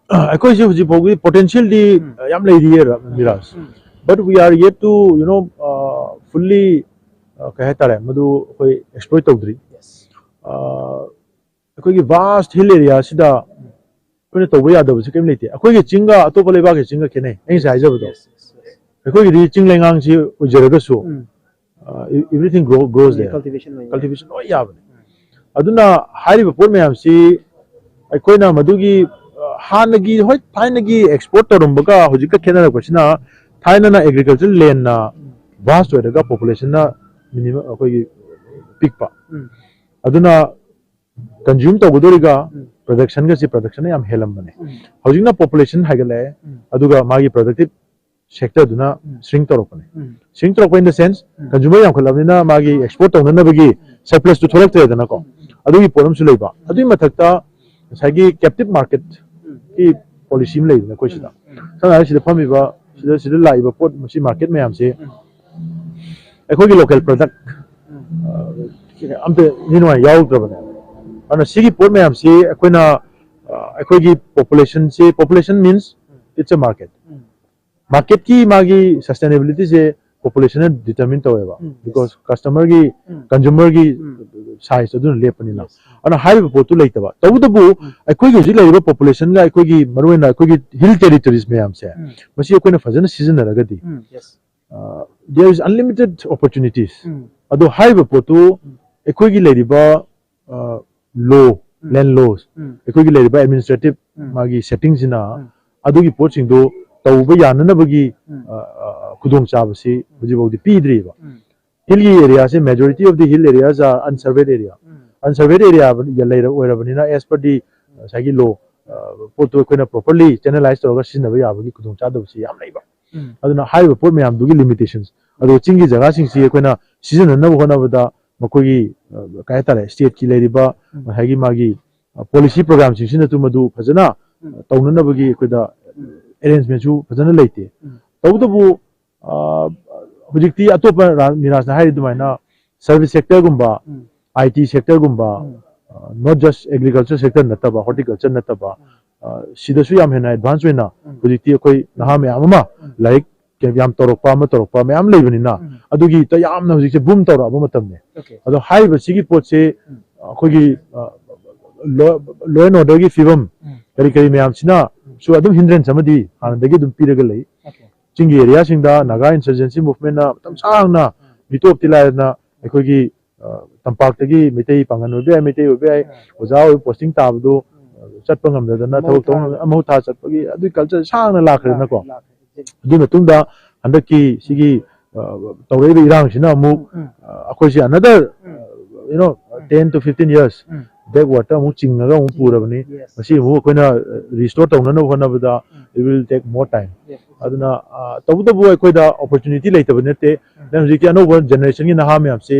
ꯑꯩꯈꯣꯏꯁꯦ ꯍꯧꯖꯤꯛ ꯐꯥꯎꯒꯤ ꯄꯣꯇꯦꯟꯁꯤꯌꯦꯜꯗꯤ ꯎꯝ. ꯌꯥꯝ ꯂꯩꯔꯤꯌꯦ, ꯕꯤꯔꯥꯖ. ꯎꯝ. But we are yet to, you know, uh, fully, uh, ꯀꯩ ꯍꯥꯏꯇꯥꯔꯦ, ꯃꯗꯨ ꯑꯩꯈꯣꯏ ꯑꯦꯛꯁꯄ꯭ꯂꯣꯏꯠ ꯇꯧꯗ꯭ꯔꯤ. Yes. Uh, ꯑꯩꯈꯣꯏꯒꯤ ꯚꯥꯁ ꯍꯤꯜ ꯑꯦꯔꯤꯌꯥꯁꯤꯗ ꯑꯩꯈꯣꯏꯅ ꯇꯧꯕ ꯌꯥꯗꯕꯁꯤ ꯀꯔꯤꯝ ꯂꯩꯇꯦ. ꯑꯩꯈꯣꯏꯒꯤ ꯆꯤꯡꯒ ꯑꯇꯣꯞꯄ ꯂꯩꯕꯥꯛꯀꯤ ꯆꯤꯡꯒ ꯈꯦꯠꯅꯩ, ꯑꯩ ꯉꯁꯥꯏ ꯍꯥꯏꯖꯕꯗꯣ. Yes, yes, yes. ꯑꯩꯈꯣꯏꯒꯤꯗꯤ ꯆꯤꯡ ꯂꯩꯉꯥꯡꯁꯤ ꯑꯣꯏꯖꯔꯒꯁꯨ, ꯎꯝ. uh, everything grow, grows there. Cultivation ꯑꯣꯏꯅ. Cultivation ꯂꯣꯏ ꯌꯥꯕꯅꯤ. ꯑꯗꯨꯅ ꯍꯥꯏꯔꯤꯕ ꯄꯣꯠ ꯃꯌꯥꯝꯁꯤ ꯑꯩꯈꯣꯏꯅ ꯃꯗꯨꯒꯤ, ꯑ, ꯍꯥꯟꯅꯒꯤ, ꯍꯣꯏ, ꯊꯥꯏꯅꯒꯤ ꯑꯦꯛꯁꯄꯣꯔꯠ ꯇꯧꯔꯝꯕꯒ ꯍꯧꯖꯤꯛꯀ ꯈꯦꯠꯅꯔꯛꯄꯁꯤꯅ, ꯊꯥꯏꯅꯅ ꯑꯦꯒ꯭ꯔꯤꯀꯜꯆꯔ ꯂꯦꯟꯅ, ꯚꯥꯁ ꯑꯣꯏꯔꯒ ꯄꯣꯄꯨꯂꯦꯁꯟꯅ ꯃꯤꯅꯤꯃꯝ ꯑꯩꯈꯣꯏꯒꯤ ꯄꯤꯛꯄ꯫ ꯎꯝ. ꯑꯗꯨꯅ ꯀꯟꯖ꯭ꯌꯨꯝ ꯇꯧꯒꯗꯧꯔꯤꯒ ꯎꯝ. ꯄ꯭ꯔꯗꯛꯁꯟꯒꯁꯤ ꯄ꯭ꯔꯗꯛꯁꯟꯅ ꯌꯥꯝ ꯍꯦꯜꯂꯝꯕꯅꯦ꯫ ꯎꯝ. ꯍꯧꯖꯤꯛꯅ ꯄꯣꯄꯨꯂꯦꯁꯟ ꯍꯥꯏꯒꯠꯂꯛꯑꯦ, ꯎꯝ. ꯑꯗꯨꯒ ꯃꯥꯒꯤ ꯄ꯭ꯔꯗꯛꯇꯤꯞ ꯁꯦꯛꯇꯔꯗꯨꯅ ꯎꯝ. ꯁ꯭ꯔꯤꯡ ꯇꯧꯔꯛꯄꯅꯦ꯫ ꯎꯝ. ꯁ꯭ꯔꯤꯡ ꯇꯧꯔꯛꯄ in the sense, ꯀꯟꯖꯨꯃꯔ ꯌꯥꯝꯈꯠꯂꯕꯅꯤꯅ ꯃꯥꯒꯤ ꯑꯦꯛꯁꯄꯣꯔꯠ ꯇꯧꯅꯅꯕꯒꯤ ꯁꯔꯄ꯭ꯂꯁꯇꯨ ꯊꯣꯛꯂꯛꯇ꯭ꯔꯦꯗꯅꯀꯣ꯫ ꯎꯝ. ꯑꯗꯨꯒꯤ ꯄꯣꯠ ꯑꯃꯁꯨ ꯂꯩꯕ꯫ ꯑꯗꯨꯒꯤ ꯃꯊꯛꯇ ꯉꯁꯥꯏꯒꯤ ꯀꯦꯞꯇꯤꯞ ꯃꯥꯔꯀꯦꯠꯀꯤ ꯄꯣꯂꯤꯁꯤ ꯑꯃ ꯂꯩꯗꯅ ꯑꯩꯈꯣꯏ ꯁꯤꯗ꯫ ꯎꯝ. ꯁꯝꯅ ꯍꯥꯏꯔꯕꯗ ꯁꯤꯗ ꯐꯝꯃꯤꯕ, ꯁꯤꯗ, ꯁꯤꯗ ꯂꯥꯛꯏꯕ ꯄꯣꯠ, ꯃꯁꯤ ꯃꯥꯔꯀꯦꯠ ꯃꯌꯥꯝꯁꯦ ꯎꯝ. ꯑꯩꯈꯣꯏꯒꯤ ꯂꯣꯀꯦꯜ ꯄ꯭ꯔꯗꯛ ꯎꯝ. ꯑꯝꯇ ꯅꯤꯡꯉꯥꯏ ꯌꯥꯎꯗ꯭ꯔꯕꯅꯦ꯫ ꯑꯗꯨꯅ ꯁꯤꯒꯤ ꯄꯣꯠ ꯃꯌꯥꯝꯁꯤ ꯑꯩꯈꯣꯏꯅ, ꯑ, ꯑꯩꯈꯣꯏꯒꯤ ꯄꯣꯄꯨꯂꯦꯁꯟꯁꯤ, population means it's a market꯫ ꯎꯝ. ꯃꯥꯔꯀꯦꯠꯀꯤ ꯃꯥꯒꯤ ꯁꯁꯇꯦꯅꯦꯕꯤꯂꯤꯇꯤꯁꯦ ꯄꯣꯄꯨꯂꯦꯁꯟꯅ ꯗꯤꯇꯔꯃꯤꯟ ꯇꯧꯋꯦꯕ꯫ ꯎꯝ, yes. ꯕꯤꯀꯣꯖ ꯀꯁꯇꯃꯔꯒꯤ, ꯎꯝ. ꯀꯟꯖꯨꯃꯔꯒꯤ ꯎꯝ. ꯁꯥꯏꯖ ꯑꯗꯨꯅ ꯂꯦꯞꯄꯅꯤꯅ꯫ Yes. ꯑꯗꯨꯅ ꯍꯥꯏꯔꯤꯕ ꯄꯣꯠꯇꯨ ꯂꯩꯇꯕ꯫ ꯇꯧꯕꯇꯕꯨ ꯎꯝ. ꯑꯩꯈꯣꯏꯒꯤ ꯍꯧꯖꯤꯛ ꯂꯩꯔꯤꯕ ꯄꯣꯄꯨꯂꯦꯁꯟꯒ ꯑꯩꯈꯣꯏꯒꯤ ꯃꯔꯨꯑꯣꯏꯅ ꯑꯩꯈꯣꯏꯒꯤ ꯍꯤꯜ ꯇꯦꯔꯤꯇꯣꯔꯤꯁ ꯃꯌꯥꯝꯁꯦ, ꯎꯝ. ꯃꯁꯤ ꯑꯩꯈꯣꯏꯅ ꯐꯖꯅ ꯁꯤꯖꯤꯟꯅꯔꯒꯗꯤ, ꯎꯝ, yes. ꯑ, there is unlimited opportunities꯫ ꯎꯝ. ꯑꯗꯣ ꯍꯥꯏꯔꯤꯕ ꯄꯣꯠꯇꯨ ꯎꯝ. ꯑꯩꯈꯣꯏꯒꯤ ꯂꯩꯔꯤꯕ, ꯑ, ꯂꯣ, ꯎꯝ. ꯂꯦꯟ ꯂꯣ, ꯎꯝ. ꯑꯩꯈꯣꯏꯒꯤ ꯂꯩꯔꯤꯕ ꯑꯦꯗꯃꯤꯅꯤꯁꯇ꯭ꯔꯦꯇꯤꯞ ꯎꯝ. ꯃꯥꯒꯤ ꯁꯦꯠꯇꯤꯡꯁꯤꯅ ꯎꯝ. ꯑꯗꯨꯒꯤ ꯄꯣꯠꯁꯤꯡꯗꯣ ꯇꯧꯕ ꯌꯥꯅꯅꯕꯒꯤ, ꯎꯝ. ꯑ, ꯑ, ꯈꯨꯗꯣꯡꯆꯥꯕꯁꯤ ꯍꯧꯖꯤꯛꯐꯥꯎꯗꯤ ꯄꯤꯗ꯭ꯔꯤꯕ꯫ ꯎꯝ. ꯍꯤꯜꯒꯤ ꯑꯦꯔꯤꯌꯥꯁꯦ, majority of the hill areas are unsurveyed area꯫ Um. Unsurveyed area ꯂꯩꯔ-, ꯑꯣꯏꯔꯕꯅꯤꯅ, as per the ꯉꯁꯥꯏꯒꯤ ꯂꯣ, ꯑ, ꯄꯣꯠꯇꯨ ꯑꯩꯈꯣꯏꯅ ꯄ꯭ꯔꯣꯄꯔꯂꯤ ꯆꯦꯅꯦꯂꯥꯏꯁ ꯇꯧꯔꯒ ꯁꯤꯖꯤꯟꯅꯕ ꯌꯥꯕꯒꯤ ꯈꯨꯗꯣꯡꯆꯥꯗꯕꯁꯤ ꯌꯥꯝ ꯂꯩꯕ꯫ ꯎꯝ. ꯑꯗꯨꯅ ꯍꯥꯏꯔꯤꯕ ꯄꯣꯠ ꯃꯌꯥꯝꯗꯨꯒꯤ ꯂꯤꯃꯤꯇꯦꯁꯟꯁ, ꯑꯗꯨꯒ ꯆꯤꯡꯒꯤ ꯖꯒꯥꯁꯤꯡꯁꯤ ꯑꯩꯈꯣꯏꯅ ꯁꯤꯖꯤꯟꯅꯅꯕ ꯍꯣꯠꯅꯕꯗ ꯃꯈꯣꯏꯒꯤ, ꯑ, ꯀꯩ ꯍꯥꯏꯇꯥꯔꯦ, ꯁ꯭ꯇꯦꯠꯀꯤ ꯂꯩꯔꯤꯕ ꯎꯝ. ꯉꯁꯥꯏꯒꯤ ꯃꯥꯒꯤ, ꯑ, ꯄꯣꯂꯤꯁꯤ ꯄ꯭ꯔꯣꯒ꯭ꯔꯥꯝꯁꯤꯡꯁꯤꯅꯁꯨ ꯃꯗꯨ ꯐꯖꯅ, ꯎꯝ. ꯑ, ꯇꯧꯅꯅꯕꯒꯤ ꯑꯩꯈꯣꯏꯗ ꯎꯝ. ꯑꯦꯔꯦꯟꯖꯃꯦꯟꯁꯨ ꯐꯖꯅ ꯂꯩꯇꯦ꯫ ꯎꯝ. ꯇꯧꯕꯇꯕꯨ, ꯑ, ꯍꯧꯖꯤꯛꯇꯤ ꯑꯇꯣꯞꯄ ꯔꯥ-, ꯅꯤꯔꯥꯖꯅ ꯍꯥꯏꯔꯤ ꯑꯗꯨꯃꯥꯏꯅ ꯁꯔꯚꯤꯁ ꯁꯦꯛꯇꯔꯒꯨꯝꯕ, ꯎꯝ. ꯑꯥꯏ ꯇꯤ ꯁꯦꯛꯇꯔꯒꯨꯝꯕ, ꯎꯝ. ꯑ, not just agriculture sector ꯅꯠꯇꯕ, horticulture ꯅꯠꯇꯕ, ꯎꯝ. ꯑ, ꯁꯤꯗꯁꯨ ꯌꯥꯝ ꯍꯦꯟꯅ ꯑꯦꯗꯚꯥꯟꯁ ꯑꯣꯏꯅ ꯎꯝ. ꯍꯧꯖꯤꯛꯇꯤ ꯑꯩꯈꯣꯏ ꯅꯍꯥ ꯃꯌꯥꯝ ꯑꯃ ꯎꯝ. ꯂꯥꯏꯔꯤꯛ ꯌꯥꯝ ꯇꯧꯔꯛꯄ ꯑꯃ ꯇꯧꯔꯛꯄ ꯃꯌꯥꯝ ꯂꯩꯕꯅꯤꯅ, ꯎꯝ. ꯑꯗꯨꯒꯤ ꯇ-, ꯌꯥꯝꯅ ꯍꯧꯖꯤꯛꯁꯦ ꯕꯨꯝ ꯇꯧꯔꯛꯑꯕ ꯃꯇꯝꯅꯤ꯫ Okay. ꯑꯗꯣ ꯍꯥꯏꯔꯤꯕ ꯁꯤꯒꯤ ꯄꯣꯠꯁꯦ ꯎꯝ. ꯑꯩꯈꯣꯏꯒꯤ, ꯑ, law, law and orderꯒꯤ ꯐꯤꯕꯝ, ꯎꯝ. ꯀꯔꯤ ꯀꯔꯤ ꯃꯌꯥꯝꯁꯤꯅ ꯎꯝ. ꯁꯨ ꯑꯗꯨꯝ ꯍꯤꯟꯗ꯭ꯔꯦꯟꯁ ꯑꯃꯗꯤ ꯍꯥꯟꯅꯗꯒꯤ ꯑꯗꯨꯝ ꯄꯤꯔꯒ ꯂꯩ꯫ Okay. ꯆꯤꯡꯒꯤ ꯑꯦꯔꯤꯌꯥꯁꯤꯡꯗ ꯅꯥꯒꯥ ꯏꯟꯁꯔꯖꯦꯟꯁꯤ ꯃꯨꯚꯃꯦꯟꯠꯅ ꯃꯇꯝ ꯁꯥꯡꯅ ꯃꯤꯇꯣꯞꯇꯤ ꯂꯥꯏꯔꯗꯅ ꯑꯩꯈꯣꯏꯒꯤ, ꯑ, ꯇꯝꯄꯥꯛꯇꯒꯤ ꯃꯩꯇꯩ ꯄꯥꯡꯒꯜ ꯑꯣꯏꯕ ꯌꯥꯏ, ꯃꯩꯇꯩ ꯑꯣꯏꯕ ꯌꯥꯏ, ꯑ, ꯑꯣꯖꯥ ꯑꯣꯏꯕ ꯄꯣꯁꯇꯤꯡ ꯇꯥꯕꯗꯣ, ꯎꯝ. ꯑ, ꯆꯠꯄ ꯉꯝꯗꯗꯅ ꯃꯍꯨꯠ ꯊꯕꯛ ꯇꯧꯕ ꯊꯥ- ꯉꯝꯗ-, ꯃꯍꯨꯠ ꯊꯥ ꯆꯠꯄꯒꯤ ꯑꯗꯨꯒꯤ ꯀꯜꯆꯔ ꯁꯥꯡꯅ ꯂꯥꯛꯈ꯭ꯔꯦꯗꯅꯀꯣ꯫ ꯂꯥꯛꯈ꯭ꯔꯦ, ꯂꯥꯛꯈ꯭ꯔꯦ꯫ ꯑꯗꯨꯒꯤ ꯃꯇꯨꯡꯗ ꯍꯟꯗꯛꯀꯤ ꯁꯤꯒꯤ ꯇꯧꯔꯛꯏꯕ ꯏꯔꯥꯡꯁꯤꯅ ꯑꯃꯨꯛ ꯎꯝ. ꯑꯩꯈꯣꯏꯁꯤ another you know ten to fifteen years backward ꯑꯃꯨꯛ ꯆꯤꯡꯉꯒ ꯑꯃꯨꯛ ꯄꯨꯔꯕꯅꯤ꯫ Yes. ꯃꯁꯤ ꯑꯃꯨꯛ ꯑꯩꯈꯣꯏꯅ restore ꯇꯧꯅꯅꯕ ꯍꯣꯠꯅꯕꯗ it will take more time. Yes. ꯑꯗꯨꯅ ꯇꯧꯕꯇꯕꯨ ꯑꯩꯈꯣꯏꯗ opportunity ꯂꯩꯇꯕ ꯅꯠꯇꯦ꯫ Then ꯍꯧꯖꯤꯛꯇꯤ ꯑꯅꯧꯕ generationꯒꯤ ꯅꯍꯥ ꯃꯌꯥꯝꯁꯤ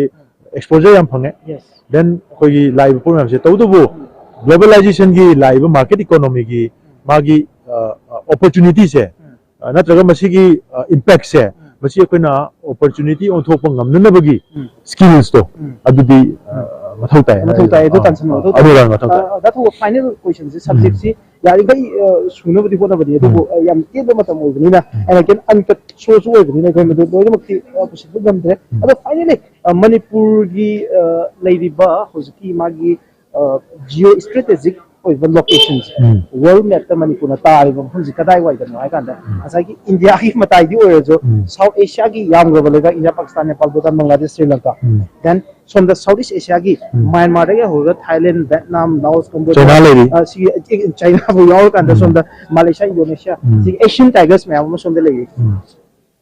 exposure ꯌꯥꯝ ꯐꯪꯉꯦ꯫ Yes. Then ꯑꯩꯈꯣꯏꯒꯤ ꯂꯥꯛꯏꯕ ꯄꯣꯠ ꯃꯌꯥꯝꯁꯦ, ꯇꯧꯕꯇꯕꯨ globalizationꯒꯤ ꯂꯥꯛꯏꯕ market economyꯒꯤ ꯃꯥꯒꯤ opportunityꯁꯦ ꯅꯠꯇ꯭ꯔꯒ ꯃꯁꯤꯒꯤ impactꯁꯦ, ꯃꯁꯤ ꯑꯩꯈꯣꯏꯅ opportunity ꯑꯣꯟꯊꯣꯛꯄ ꯉꯝꯅꯅꯕꯒꯤ skillsꯇꯣ ꯑꯗꯨꯗꯤ ꯃꯊꯧ ꯇꯥꯏ꯫ ꯃꯊꯧ ꯇꯥꯏ ꯑꯗꯨ ꯇꯥꯟꯁꯤꯟꯕ ꯃꯊꯧ ꯇꯥꯏ꯫ ꯑꯗꯨ ꯃꯊꯧ ꯇꯥꯏ꯫ ꯗꯥ ꯊꯧꯕ, final questionꯁꯦ, subjectꯁꯤ ꯌꯥꯔꯤꯈꯩ ꯁꯨꯅꯕꯗꯤ ꯍꯣꯠꯅꯕꯅꯤ, ꯑꯗꯨꯕꯨ ꯌꯥꯝ ꯇꯦꯟꯕ ꯃꯇꯝ ꯑꯣꯏꯕꯅꯤꯅ, and again uncut showꯁꯨ ꯑꯣꯏꯕꯅꯤꯅ ꯑꯩꯈꯣꯏ ꯃꯗꯨ ꯂꯣꯏꯅꯃꯛꯇꯤ ꯄꯨꯁꯤꯟꯕ ꯉꯝꯗ꯭ꯔꯦ꯫ ꯑꯗꯣ finally ꯃꯅꯤꯄꯨꯔꯒꯤ ꯂꯩꯔꯤꯕ ꯍꯧꯖꯤꯛꯀꯤ ꯃꯥꯒꯤ geo strategic ꯑꯣꯏꯕ locationꯁꯦ, world mapꯇ ꯃꯅꯤꯄꯨꯔꯅ ꯇꯥꯔꯤꯕ ꯃꯐꯝꯁꯦ ꯀꯗꯥꯏꯋꯥꯏꯗꯅꯣ ꯍꯥꯏ ꯀꯥꯟꯗ, ꯉꯁꯥꯏꯒꯤ ꯏꯟꯗꯤꯌꯥꯒꯤ ꯃꯇꯥꯏꯗꯤ ꯑꯣꯏꯔꯁꯨ, South Asiaꯒꯤ ꯌꯥꯝꯈ꯭ꯔꯕ ꯂꯩꯕꯥꯛ, ꯏꯟꯗꯤꯌꯥ, ꯄꯥꯀꯤꯁꯇꯥꯟ, ꯅꯦꯄꯥꯜ, ꯚꯨꯇꯥꯟ, ꯕꯪꯒ꯭ꯂꯥꯗꯦꯁ, ꯁ꯭ꯔꯤ ꯂꯪꯀꯥ, then ꯁꯣꯝꯗ South East Asiaꯒꯤ ꯃ꯭ꯌꯥꯟꯃꯥꯔꯗꯒꯤ ꯍꯧꯔꯒ ꯊꯥꯏꯂꯦꯟ, ꯚꯦꯠꯅꯥꯝ, ꯂꯥꯑꯣꯁ, ꯀꯝꯕꯣꯗꯤꯌꯥ, ꯆꯥꯏꯅꯥ ꯂꯩꯔꯤ꯫ ꯁꯤꯒꯤ Chinaꯐꯥꯎ ꯌꯥꯎꯔꯀꯥꯟꯗ ꯁꯣꯝꯗ ꯃꯥꯂꯦꯁꯤꯌꯥ, ꯏꯟꯗꯣꯅꯦꯁꯤꯌꯥ, ꯁꯤꯒꯤ Asian Tigers ꯃꯌꯥꯝ ꯑꯃ ꯁꯣꯝꯗ ꯂꯩꯔꯤ꯫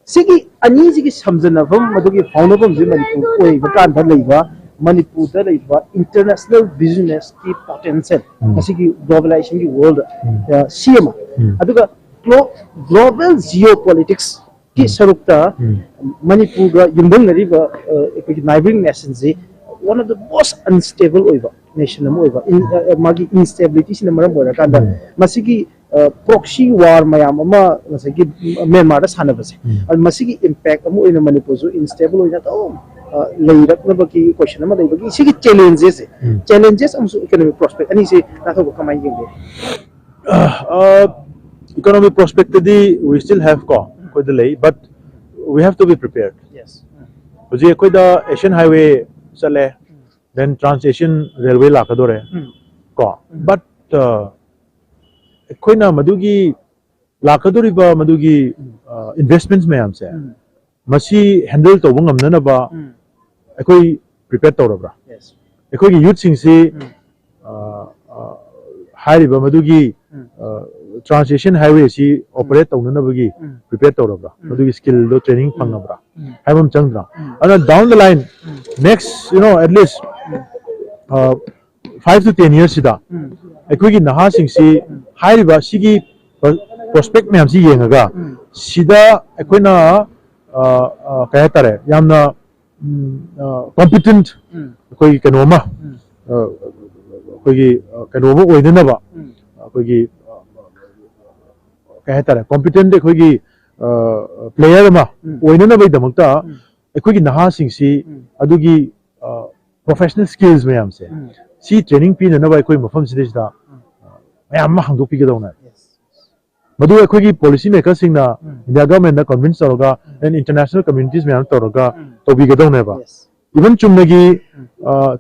ꯁꯤꯒꯤ ꯑꯅꯤꯁꯤꯒꯤ ꯁꯝꯖꯟꯅꯐꯝ, ꯃꯗꯨꯒꯤ ꯐꯥꯎꯅꯐꯝꯁꯤ ꯃꯅꯤꯄꯨꯔ ꯑꯣꯏꯕ ꯀꯥꯟꯗ ꯂꯩꯕ, ꯃꯅꯤꯄꯨꯔꯗ ꯂꯩꯕ international businessꯀꯤ potential, ꯃꯁꯤꯒꯤ globalizationꯒꯤ world, ꯁꯤ ꯑꯃ, ꯑꯗꯨꯒ global geopoliticsꯀꯤ ꯁꯔꯨꯛꯇ ꯃꯅꯤꯄꯨꯔꯒ ꯌꯨꯝꯊꯪꯅꯔꯤꯕ ꯑꯩꯈꯣꯏꯒꯤ neighboring nationꯁꯤ one of the most unstable ꯑꯣꯏꯕ nation ꯑꯃ ꯑꯣꯏꯕ, ꯃꯥꯒꯤ instabilityꯁꯤꯅ ꯃꯔꯝ ꯑꯣꯏꯔꯀꯥꯟꯗ ꯃꯁꯤꯒꯤ proxy war ꯃꯌꯥꯝ ꯑꯃ ꯉꯁꯥꯏꯒꯤ ꯃ꯭ꯌꯥꯟꯃꯥꯔꯗ ꯁꯥꯟꯅꯕꯁꯦ, ꯑꯗꯨ ꯃꯁꯤꯒꯤ impact ꯑꯃ ꯑꯣꯏꯅ ꯃꯅꯤꯄꯨꯔꯁꯨ unstable ꯑꯣꯏꯅ ꯑꯗꯨꯝ ꯂꯩꯔꯛꯅꯕꯒꯤ question ꯑꯃ ꯂꯩꯕꯒꯤ ꯁꯤꯒꯤ challengesꯁꯦ, challenges ꯑꯃꯁꯨꯡ economic prospect ꯑꯅꯤꯁꯦ ꯗꯥ ꯊꯧꯕ ꯀꯃꯥꯏꯅ ꯌꯦꯡꯒꯦ? Economic prospectꯇꯗꯤ we still have ꯀꯣ ꯑꯩꯈꯣꯏꯗ ꯂꯩ, but we have to be prepared. Yes. ꯍꯧꯖꯤꯛ ꯑꯩꯈꯣꯏꯗ Asian Highway ꯆꯠꯂꯦ, then Trans Asian Railway ꯂꯥꯛꯀꯗꯣꯔꯦ ꯀꯣ, but ꯑꯩꯈꯣꯏꯅ ꯃꯗꯨꯒꯤ ꯂꯥꯛꯀꯗꯧꯔꯤꯕ ꯃꯗꯨꯒꯤ investments ꯃꯌꯥꯝꯁꯦ, ꯃꯁꯤ handle ꯇꯧꯕ ꯉꯝꯅꯅꯕ ꯑꯩꯈꯣꯏ prepare ꯇꯧꯔꯕ꯭ꯔꯥ? Yes. ꯑꯩꯈꯣꯏꯒꯤ youthꯁꯤꯡꯁꯤ ꯍꯥꯏꯔꯤꯕ ꯃꯗꯨꯒꯤ Trans Asian Highway ꯑꯁꯤ operate ꯇꯧꯅꯅꯕꯒꯤ prepare ꯇꯧꯔꯕ꯭ꯔꯥ? ꯃꯗꯨꯒꯤ skillꯗꯣ training ꯐꯪꯉꯕ꯭ꯔꯥ? ꯍꯥꯏꯕ ꯑꯃ ꯆꯪꯗ꯭ꯔꯥ? ꯑꯗꯨꯅ down the line, next, you know, at least five to ten years ꯁꯤꯗ ꯑꯩꯈꯣꯏꯒꯤ ꯅꯍꯥꯁꯤꯡꯁꯤ ꯍꯥꯏꯔꯤꯕ ꯁꯤꯒꯤ prospect ꯃꯌꯥꯝꯁꯤ ꯌꯦꯡꯉꯒ ꯁꯤꯗ ꯑꯩꯈꯣꯏꯅ, ꯑ, ꯑ, ꯀꯩ ꯍꯥꯏꯇꯥꯔꯦ, ꯌꯥꯝꯅ competent ꯑꯩꯈꯣꯏꯒꯤ ꯀꯩꯅꯣ ꯑꯃ, ꯑ, ꯑꯩꯈꯣꯏꯒꯤ, ꯑ, ꯀꯩꯅꯣ ꯑꯃ ꯑꯣꯏꯅꯅꯕ, ꯑꯩꯈꯣꯏꯒꯤ, ꯑ, ꯀꯩ ꯍꯥꯏꯇꯥꯔꯦ, competent ꯑꯩꯈꯣꯏꯒꯤ player ꯑꯃ ꯑꯣꯏꯅꯅꯕꯒꯤꯗꯃꯛꯇ ꯑꯩꯈꯣꯏꯒꯤ ꯅꯍꯥꯁꯤꯡꯁꯤ ꯑꯗꯨꯒꯤ professional skills ꯃꯌꯥꯝꯁꯦ ꯁꯤ training ꯄꯤꯅꯅꯕ ꯑꯩꯈꯣꯏ ꯃꯐꯝꯁꯤꯗꯩꯁꯤꯗ ꯃꯌꯥꯝ ꯑꯃ ꯍꯥꯡꯗꯣꯛꯄꯤꯒꯗꯧꯅꯦ꯫ ꯃꯗꯨ ꯑꯩꯈꯣꯏꯒꯤ policy maker ꯁꯤꯡꯅ India government ꯇ convince ꯇꯧꯔꯒ and international communities ꯃꯌꯥꯝ ꯇꯧꯔꯒ ꯇꯧꯕꯤꯒꯗꯧꯅꯦꯕ꯫ Even ꯆꯨꯝꯅꯒꯤ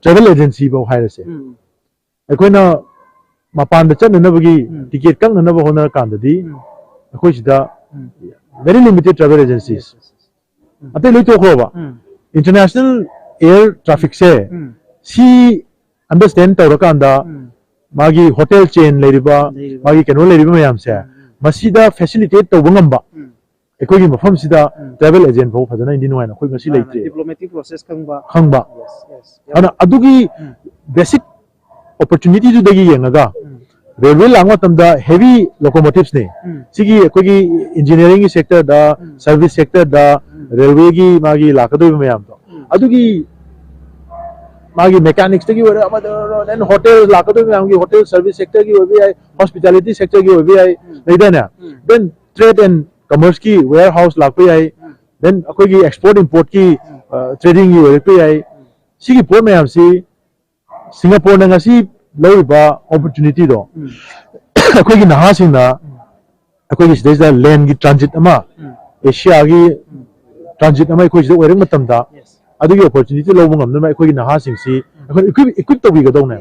travel agency ꯐꯥꯎ ꯍꯥꯏꯔꯁꯦ, ꯑꯩꯈꯣꯏꯅ ꯃꯄꯥꯟꯗ ꯆꯠꯅꯅꯕꯒꯤ ticket ꯀꯛꯅꯅꯕ ꯍꯣꯠꯅꯔꯀꯥꯟꯗꯗꯤ ꯑꯩꯈꯣꯏ ꯁꯤꯗ very limited travel agencies, ꯑꯇꯩ ꯂꯣꯏ ꯇꯣꯛꯈ꯭ꯔꯣꯕ, international air traffic ꯁꯦ ꯁꯤ understand ꯇꯧꯔꯀꯥꯟꯗ ꯃꯥꯒꯤ hotel chain ꯂꯩꯔꯤꯕ, ꯃꯥꯒꯤ ꯀꯩꯅꯣ ꯂꯩꯔꯤꯕ ꯃꯌꯥꯝꯁꯦ ꯃꯁꯤꯗ facilitate ꯇꯧꯕ ꯉꯝꯕ ꯑꯩꯈꯣꯏꯒꯤ ꯃꯐꯝꯁꯤꯗ travel agent ꯐꯥꯎ ꯐꯖꯅ ꯏꯟꯗꯤ ꯅꯨꯡꯉꯥꯏꯅ ꯑꯩꯈꯣꯏ ꯉꯁꯤ ꯂꯩꯇ꯭ꯔꯤ꯫ Diplomatic process ꯈꯪꯕ꯫ ꯈꯪꯕ꯫ ꯑꯗꯨꯅ ꯑꯗꯨꯒꯤ basic opportunity ꯗꯨꯗꯒꯤ ꯌꯦꯡꯉꯒ railway ꯂꯥꯛꯄ ꯃꯇꯝꯗ heavy locomotives ꯅꯦ꯫ ꯁꯤꯒꯤ ꯑꯩꯈꯣꯏꯒꯤ engineering ꯒꯤ sector ꯗ, service sector ꯗ, railway ꯒꯤ ꯃꯥꯒꯤ ꯂꯥꯛꯀꯗꯧꯔꯤꯕ ꯃꯌꯥꯝꯗꯣ, ꯑꯗꯨꯒꯤ ꯃꯥꯒꯤ mechanics ꯇꯒꯤ ꯑꯣꯏꯔꯣ, ꯑꯃꯗ ꯑꯣꯏꯔꯣ, then hotel ꯂꯥꯛꯀꯗꯧꯔꯤꯕ ꯃꯌꯥꯝꯒꯤ hotel service sector ꯒꯤ ꯑꯣꯏꯕ ꯌꯥꯏ, hospitality sector ꯒꯤ ꯑꯣꯏꯕ ꯌꯥꯏ, ꯂꯩꯗꯥꯏꯅꯦ? Then trade and commerce ꯀꯤ warehouse ꯂꯥꯛꯄ ꯌꯥꯏ, then ꯑꯩꯈꯣꯏꯒꯤ export import ꯀꯤ trading ꯒꯤ ꯑꯣꯏꯔꯛꯄ ꯌꯥꯏ꯫ ꯁꯤꯒꯤ ꯄꯣꯠ ꯃꯌꯥꯝꯁꯤ ꯁꯤꯡꯒꯥꯄꯨꯔꯅ ꯉꯁꯤ ꯂꯧꯔꯤꯕ opportunity ꯗꯣ ꯑꯩꯈꯣꯏꯒꯤ ꯅꯍꯥꯁꯤꯡꯅ ꯑꯩꯈꯣꯏꯒꯤ ꯁꯤꯗꯩꯁꯤꯗ land ꯒꯤ transit ꯑꯃ, Asia ꯒꯤ transit ꯑꯃ ꯑꯩꯈꯣꯏ ꯁꯤꯗ ꯑꯣꯏꯔꯛ ꯃꯇꯝꯗ ꯑꯗꯨꯒꯤ opportunity ꯂꯧꯕ ꯉꯝꯅꯕ ꯑꯩꯈꯣꯏꯒꯤ ꯅꯍꯥꯁꯤꯡꯁꯤ ꯑꯩꯈꯣꯏ equip, equip ꯇꯧꯕꯤꯒꯗꯧꯅꯦ꯫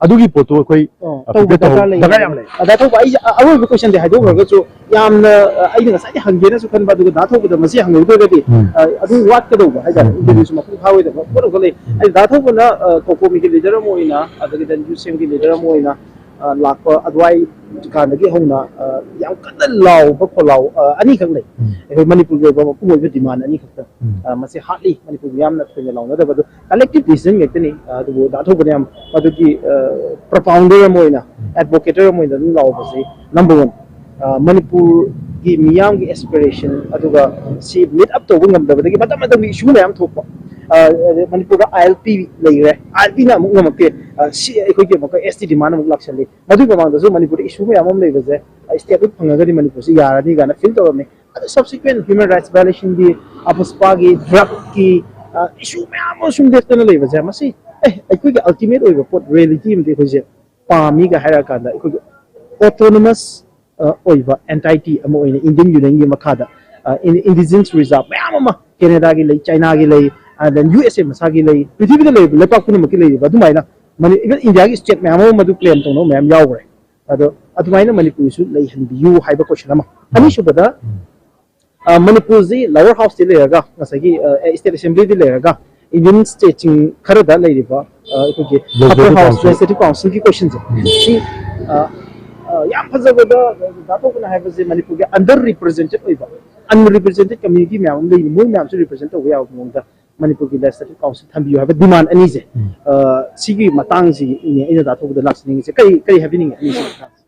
ꯑꯗꯨꯒꯤ ꯄꯣꯠꯇꯨ ꯑꯩꯈꯣꯏ ꯑꯣ, update ꯇꯧꯕ ꯇꯧ-, ꯗꯔꯀꯥꯔ ꯂꯩ꯫ ꯗꯔꯀꯥꯔ ꯌꯥꯝ ꯂꯩ꯫ ꯑꯗ ꯊꯧꯕ ꯑꯩꯁꯦ ꯑ-, ꯑꯔꯣꯏꯕ question ꯗꯤ ꯍꯥꯏꯗꯣꯛꯈ꯭ꯔꯒꯁꯨ ꯌꯥꯝꯅ, ꯑ, ꯑꯩꯅ ꯉꯁꯥꯏꯗꯤ ꯍꯪꯒꯦꯅꯁꯨ ꯈꯟꯕ, ꯑꯗꯨꯒ ꯗꯥ ꯊꯧꯕꯗ ꯃꯁꯤ ꯍꯪꯍꯧꯗ꯭ꯔꯒꯗꯤ, ꯎꯝ꯫ ꯑ, ꯑꯗꯨ ꯋꯥꯠꯀꯗꯧꯕ ꯍꯥꯏꯇꯥꯔꯦ꯫ ꯎꯝ, ꯎꯝ꯫ Interview ꯁꯨ ꯃꯄꯨꯡ ꯐꯥꯔꯣꯏꯗꯕ ꯄꯣꯠ ꯑꯃꯈꯛ ꯂꯩ꯫ ꯎꯝ꯫ ꯑꯩ ꯗꯥ ꯊꯧꯕꯅ, ꯑ, ꯀꯣꯀꯣꯃꯤꯒꯤ leader ꯑꯃ ꯑꯣꯏꯅ, ꯑꯗꯒꯤ then ꯌꯨ ꯁꯤ ꯑꯦꯝꯒꯤ leader ꯑꯃ ꯑꯣꯏꯅ, ꯑ, ꯂꯥꯛꯄ ꯑꯗꯨꯋꯥꯏ ꯀꯥꯟꯗꯒꯤ ꯍꯧꯅ, ꯑ, ꯌꯥꯝ ꯀꯟꯅ ꯂꯥꯎꯕ ꯈꯣꯜꯂꯥꯎ, ꯑ, ꯑꯅꯤꯈꯛ ꯂꯩ꯫ ꯎꯝ꯫ ꯑꯩꯈꯣꯏ ꯃꯅꯤꯄꯨꯔꯒꯤ ꯑꯣꯏꯕ ꯃꯄꯨꯡ ꯑꯣꯏꯕ demand ꯑꯅꯤꯈꯛꯇ꯫ ꯎꯝ꯫ ꯑ, ꯃꯁꯤ ꯍꯥꯔꯗꯂꯤ ꯃꯅꯤꯄꯨꯔ ꯃꯤꯌꯥꯝꯅ ꯊꯣꯏꯅ ꯂꯥꯎꯅꯗꯕ ꯑꯗꯨ collective decision ꯉꯥꯛꯇꯅꯤ꯫ ꯑ, ꯑꯗꯨꯕꯨ ꯗꯥ ꯊꯣꯛꯄꯅ ꯌꯥꯝ ꯃꯗꯨꯒꯤ, ꯑ, propounder ꯑꯃ ꯑꯣꯏꯅ, ꯎꯝ꯫ Advocator ꯑꯃ ꯑꯣꯏꯅ ꯑꯗꯨꯝ ꯂꯥꯎꯕꯁꯤ number one꯫ ꯑ, ꯃꯅꯤꯄꯨꯔꯒꯤ ꯃꯤꯌꯥꯝꯒꯤ aspiration ꯑꯗꯨꯒ ꯁꯤ meet up ꯇꯧꯕ ꯉꯝꯗꯕꯗꯒꯤ ꯃꯇꯝ ꯃꯇꯝꯒꯤ issue ꯃꯌꯥꯝ ꯊꯣꯛꯄ꯫ ꯑ, ꯃꯅꯤꯄꯨꯔꯗ ILP ꯂꯩꯈ꯭ꯔꯦ, ILPꯅ ꯑꯃꯨꯛ ꯉꯝꯃꯛꯇꯦ꯫ ꯑ, ꯁꯤ ꯑꯩꯈꯣꯏꯒꯤ ꯑꯃꯨꯛꯀ ST demand ꯑꯃꯨꯛ ꯂꯥꯛꯁꯜꯂꯤ꯫ ꯃꯗꯨꯒꯤ ꯃꯃꯥꯡꯗꯁꯨ ꯃꯅꯤꯄꯨꯔꯗ issue ꯃꯌꯥꯝ ꯑꯃ ꯂꯩꯕꯁꯦ, ꯑ, statehood ꯐꯪꯉꯒꯗꯤ ꯃꯅꯤꯄꯨꯔꯁꯤ ꯌꯥꯔꯅꯤ ꯀꯥꯏꯅ feel ꯇꯧꯔꯝꯃꯤ꯫ ꯑꯗꯨ subsequent human rights violationꯒꯤ, ꯑ, ꯄꯨꯁꯄꯥꯒꯤ, drugꯀꯤ, ꯑ, issue ꯃꯌꯥꯝ ꯑꯃ ꯁꯨꯝ ꯂꯦꯞꯇꯅ ꯂꯩꯕꯁꯦ, ꯃꯁꯤ, ꯑꯦ, ꯑꯩꯈꯣꯏꯒꯤ ultimate ꯑꯣꯏꯕ ꯄꯣꯠ, reality ꯑꯃꯗꯤ ꯑꯩꯈꯣꯏꯁꯦ ꯄꯥꯝꯃꯤꯒ ꯍꯥꯏꯔꯛꯑꯀꯥꯟꯗ, ꯑꯩꯈꯣꯏꯒꯤ autonomous, ꯑ, ꯑꯣꯏꯕ entity ꯑꯃ ꯑꯣꯏꯅ Indian Unionꯒꯤ ꯃꯈꯥꯗ, ꯑ, in-, indigenous reserve ꯃꯌꯥꯝ ꯑꯃ Canadaꯒꯤ ꯂꯩ, Chinaꯒꯤ ꯂꯩ, and then USA ꯃꯁꯥꯒꯤ ꯂꯩ, ꯄ꯭ꯔꯤꯊꯤꯕꯤꯗ ꯂꯩꯔꯤꯕ ꯂꯩꯄꯥꯛ ꯄꯨꯝꯅꯃꯛꯀꯤ ꯂꯩꯔꯤꯕ ꯑꯗꯨꯃꯥꯏꯅ ꯃꯅꯤ-, even Indiaꯒꯤ state ꯃꯌꯥꯝ ꯑꯃ ꯃꯗꯨ claim ꯇꯧꯅꯕ ꯃꯌꯥꯝ ꯌꯥꯎꯈ꯭ꯔꯦ꯫ ꯑꯗꯣ ꯑꯗꯨꯃꯥꯏꯅ ꯃꯅꯤꯄꯨꯔꯁꯨ ꯂꯩꯍꯟꯕꯤꯌꯨ ꯍꯥꯏꯕ question ꯑꯃ꯫ ꯎꯝ꯫ ꯑꯅꯤꯁꯨꯕꯗ, ꯎꯝ꯫ ꯑ, ꯃꯅꯤꯄꯨꯔꯁꯤ lower houseꯇ ꯂꯩꯔꯒ, ꯉꯁꯥꯏꯒꯤ, ꯑ, state assemblyꯗ ꯂꯩꯔꯒ, Indian stateꯁꯤꯡ ꯈꯔꯗ ꯂꯩꯔꯤꯕ, ꯑ, ꯑꯩꯈꯣꯏꯒꯤ Legislative upper house, Council꯫ Legislative Councilꯒꯤ questionꯁꯦ, ꯎꯝ꯫ ꯁꯤ, ꯑ, ꯑ, ꯌꯥꯝ ꯐꯖꯕꯗ ꯗꯥ ꯊꯣꯛꯄꯅ ꯍꯥꯏꯕꯁꯦ ꯃꯅꯤꯄꯨꯔꯒꯤ under represented ꯑꯣꯏꯕ, unrepresented community ꯃꯌꯥꯝ ꯑꯃ ꯂꯩꯔꯤ, ꯃꯣꯏ ꯃꯌꯥꯝꯁꯨ represent ꯇꯧꯕ ꯌꯥꯕ ꯃꯑꯣꯡꯗ ꯃꯅꯤꯄꯨꯔꯒꯤ Legislative Council ꯊꯝꯕꯤꯌꯨ ꯍꯥꯏꯕ demand ꯑꯅꯤꯁꯦ, ꯎꯝ꯫ ꯑ, ꯁꯤꯒꯤ ꯃꯇꯥꯡꯁꯤꯅꯦ ꯑꯩꯅ ꯗꯥ ꯊꯣꯛꯄꯗ ꯂꯥꯛꯆꯅꯤꯡꯉꯤꯁꯦ꯫ ꯀꯔꯤ, ꯀꯔꯤ ꯍꯥꯏꯕꯤꯅꯤꯡꯉꯤ ꯑꯅꯤꯁꯤꯒꯤ ꯃꯇꯥꯡꯁꯦ?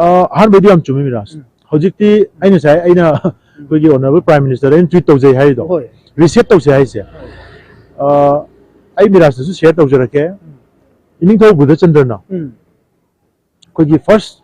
ꯑ, ꯑꯍꯥꯟꯕꯩꯗꯤ ꯌꯥꯝ ꯆꯨꯝꯃꯤ, ꯃꯤꯔꯥꯖ꯫ ꯎꯝ꯫ ꯍꯧꯖꯤꯛꯇꯤ ꯑꯩ ꯉꯁꯥꯏ ꯑꯩꯅ ꯎꯝ꯫ ꯑꯩꯈꯣꯏꯒꯤ honourable Prime Ministerꯗ ꯑꯩꯅ tweet ꯇꯧꯖꯩ ꯍꯥꯏꯔꯤꯗꯣ, ꯍꯣꯏ꯫ Reset ꯇꯧꯁꯦ ꯍꯥꯏꯁꯦ꯫ ꯍꯣꯏ꯫ ꯑ, ꯑꯩ ꯃꯤꯔꯥꯖꯇꯁꯨ share ꯇꯧꯖꯔꯛꯀꯦ꯫ ꯎꯝ꯫ ꯏꯅꯤꯡꯊꯧ ꯕꯨꯙꯆꯟꯗ꯭ꯔꯅ ꯎꯝ꯫ ꯑꯩꯈꯣꯏꯒꯤ first,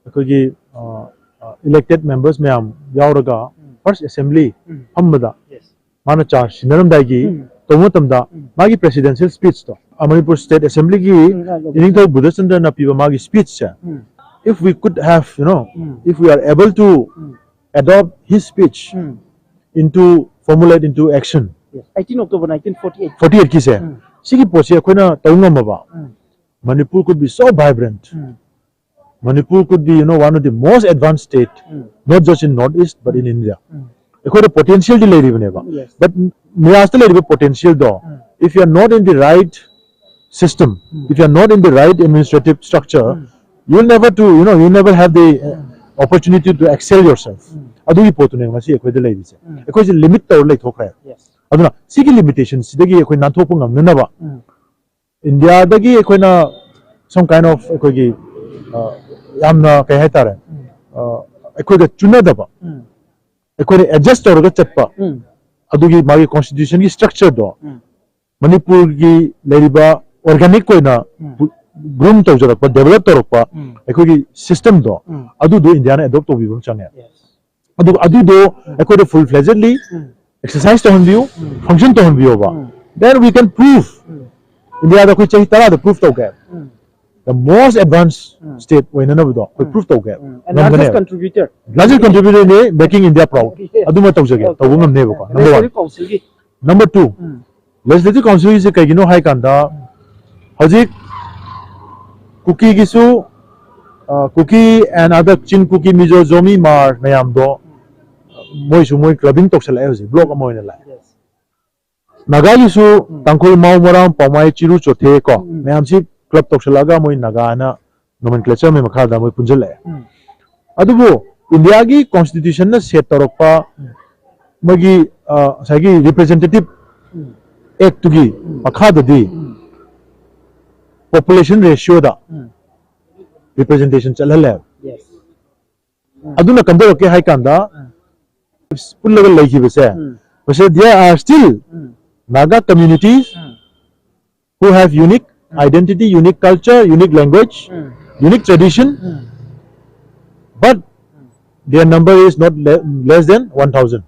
ꯑꯩꯈꯣꯏꯒꯤ, ꯑ, ꯑ, elected members ꯃꯌꯥꯝ ꯌꯥꯎꯔꯒ ꯎꯝ꯫ First assembly ꯎꯝ꯫ ꯐꯝꯕꯗ Yes꯫ ꯃꯥꯅ charge ꯁꯤꯟꯅꯔꯝꯗꯥꯏꯒꯤ ꯎꯝ꯫ ꯇꯧꯕ ꯃꯇꯝꯗ ꯎꯝ꯫ ꯃꯥꯒꯤ presidential speechꯇꯣ, ꯑ, ꯃꯅꯤꯄꯨꯔ state assemblyꯒꯤ ꯎꯝ, ꯑ, ꯏꯅꯤꯡꯊꯧ ꯕꯨꯙꯆꯟꯗ꯭ꯔꯅ ꯄꯤꯕ ꯃꯥꯒꯤ speechꯁꯦ, ꯎꯝ꯫ If we could have, you know, um. If we are able to um. Adopt his speech um. Into, formulate into action꯫ Yes, eighteen October nineteen forty eight꯫ Forty eight ꯀꯤꯁꯦ, ꯎꯝ꯫ ꯁꯤꯒꯤ ꯄꯣꯠꯁꯦ ꯑꯩꯈꯣꯏꯅ ꯇꯧ ꯉꯝꯃꯕ, ꯎꯝ꯫ Manipur could be so vibrant꯫ Um. Manipur could be, you know, one of the most advanced state, um. Not just in North East, but in um. India꯫ ꯎꯝ꯫ ꯑꯩꯈꯣꯏꯗ potentialꯗꯤ ꯂꯩꯔꯤꯕꯅꯦꯕ꯫ Yes꯫ But ꯃꯤꯔꯥꯖꯇ ꯂꯩꯔꯤꯕ potentialꯗꯣ, ꯎꯝ꯫ If you are not in the right system, if you are not in the right administrative structure, you will never to, you know, you never have the uh, opportunity to excel yourself. ꯑꯗꯨꯒꯤ ꯄꯣꯠꯇꯨꯅꯦ ꯉꯁꯤ ꯑꯩꯈꯣꯏꯗ ꯂꯩꯔꯤꯁꯦ. ꯑꯩꯈꯣꯏꯁꯦ limit ꯇꯧꯔ ꯂꯩꯊꯣꯛꯈ꯭ꯔꯦ. Yes. ꯑꯗꯨꯅ ꯁꯤꯒꯤ limitation ꯁꯤꯗꯒꯤ ꯑꯩꯈꯣꯏ ꯅꯥꯟꯊꯣꯛꯄ ꯉꯝꯅꯅꯕ, India ꯗꯒꯤ ꯑꯩꯈꯣꯏꯅ some kind of ꯑꯩꯈꯣꯏꯒꯤ ꯑ, ꯌꯥꯝꯅ ꯀꯩ ꯍꯥꯏꯇꯥꯔꯦ, ꯑ, ꯑꯩꯈꯣꯏꯒ ꯆꯨꯅꯗꯕ, ꯑꯩꯈꯣꯏꯅ adjust ꯇꯧꯔꯒ ꯆꯠꯄ, ꯑꯗꯨꯒꯤ ꯃꯥꯒꯤ constitution ꯒꯤ structure ꯗꯣ ꯃꯅꯤꯄꯨꯔꯒꯤ ꯂꯩꯔꯤꯕ organic ꯑꯣꯏꯅ groom ꯇꯧꯖꯔꯛꯄ, develop ꯇꯧꯔꯛꯄ ꯑꯩꯈꯣꯏꯒꯤ system ꯗꯣ, ꯑꯗꯨꯗꯣ India ꯅ adopt ꯇꯧꯕꯤꯕ ꯑꯃ ꯆꯪꯉꯦ. Yes. ꯑꯗꯨꯒ ꯑꯗꯨꯗꯣ ꯑꯩꯈꯣꯏꯗ full fledged ꯂꯤ exercise ꯇꯧꯍꯟꯕꯤꯌꯨ, function ꯇꯧꯍꯟꯕꯤꯌꯣꯕ. Then we can prove, India ꯗ ꯑꯩꯈꯣꯏ ꯆꯍꯤ ꯇꯔꯥꯗ prove ꯇꯧꯒꯦ, the most advanced state ꯑꯣꯏꯅꯅꯕꯗꯣ ꯑꯩꯈꯣꯏ prove ꯇꯧꯒꯦ. And largest contributor. Largest contributor ꯅꯤ, making India proud. ꯑꯗꯨꯃ ꯇꯧꯖꯒꯦ, ꯇꯧꯕ ꯉꯝꯅꯦꯕꯀꯣ. Number one. Council ꯒꯤ. Number two, legislative council ꯁꯦ ꯀꯩꯒꯤꯅꯣ ꯍꯥꯏ ꯀꯥꯟꯗ, ꯍꯧꯖꯤꯛ ꯀꯨꯀꯤꯒꯤꯁꯨ, ꯑ, ꯀꯨꯀꯤ and other ꯆꯤꯡ ꯀꯨꯀꯤ, ꯃꯤꯖꯣ, ꯖꯣꯃꯤ, ꯃꯥꯔ ꯃꯌꯥꯝꯗꯣ ꯃꯣꯏꯁꯨ ꯃꯣꯏ clubbing ꯇꯧꯁꯜꯂꯛꯑꯦ, ꯍꯧꯖꯤꯛ block ꯑꯃ ꯑꯣꯏꯅ ꯂꯥꯛꯑꯦ. Yes. ꯅꯥꯒꯥꯒꯤꯁꯨ ꯇꯥꯡꯈꯨꯜ, ꯃꯥꯎ, ꯃꯣꯔꯥꯡ, ꯄꯥꯎꯃꯥꯏ, ꯆꯤꯔꯨ, ꯆꯣꯊꯦ ꯀꯣ, ꯃꯌꯥꯝꯁꯤ club ꯇꯧꯁꯜꯂꯛꯑꯒ ꯃꯣꯏ ꯅꯥꯒꯥ ꯍꯥꯏꯅ nomenclature ꯑꯃꯒꯤ ꯃꯈꯥꯗ ꯃꯣꯏ ꯄꯨꯟꯁꯤꯜꯂꯛꯑꯦ. ꯑꯗꯨꯕꯨ India ꯒꯤ constitution ꯅ set ꯇꯧꯔꯛꯄ ꯃꯣꯏꯒꯤ, ꯑ, ꯉꯁꯥꯏꯒꯤ representative act ꯇꯨꯒꯤ ꯃꯈꯥꯗꯗꯤ population ratio ꯗ representation ꯆꯠꯍꯜꯂꯦꯕ. Yes. ꯑꯗꯨꯅ ꯀꯝꯗꯧꯔꯛꯀꯦ ꯍꯥꯏ ꯀꯥꯟꯗ, ꯄꯨꯜꯂꯒ ꯂꯩꯈꯤꯕꯁꯦ, ꯃꯁꯤꯗ there are still Naga communities who have unique identity, unique culture, unique language, unique tradition, but their number is not le- less than one thousand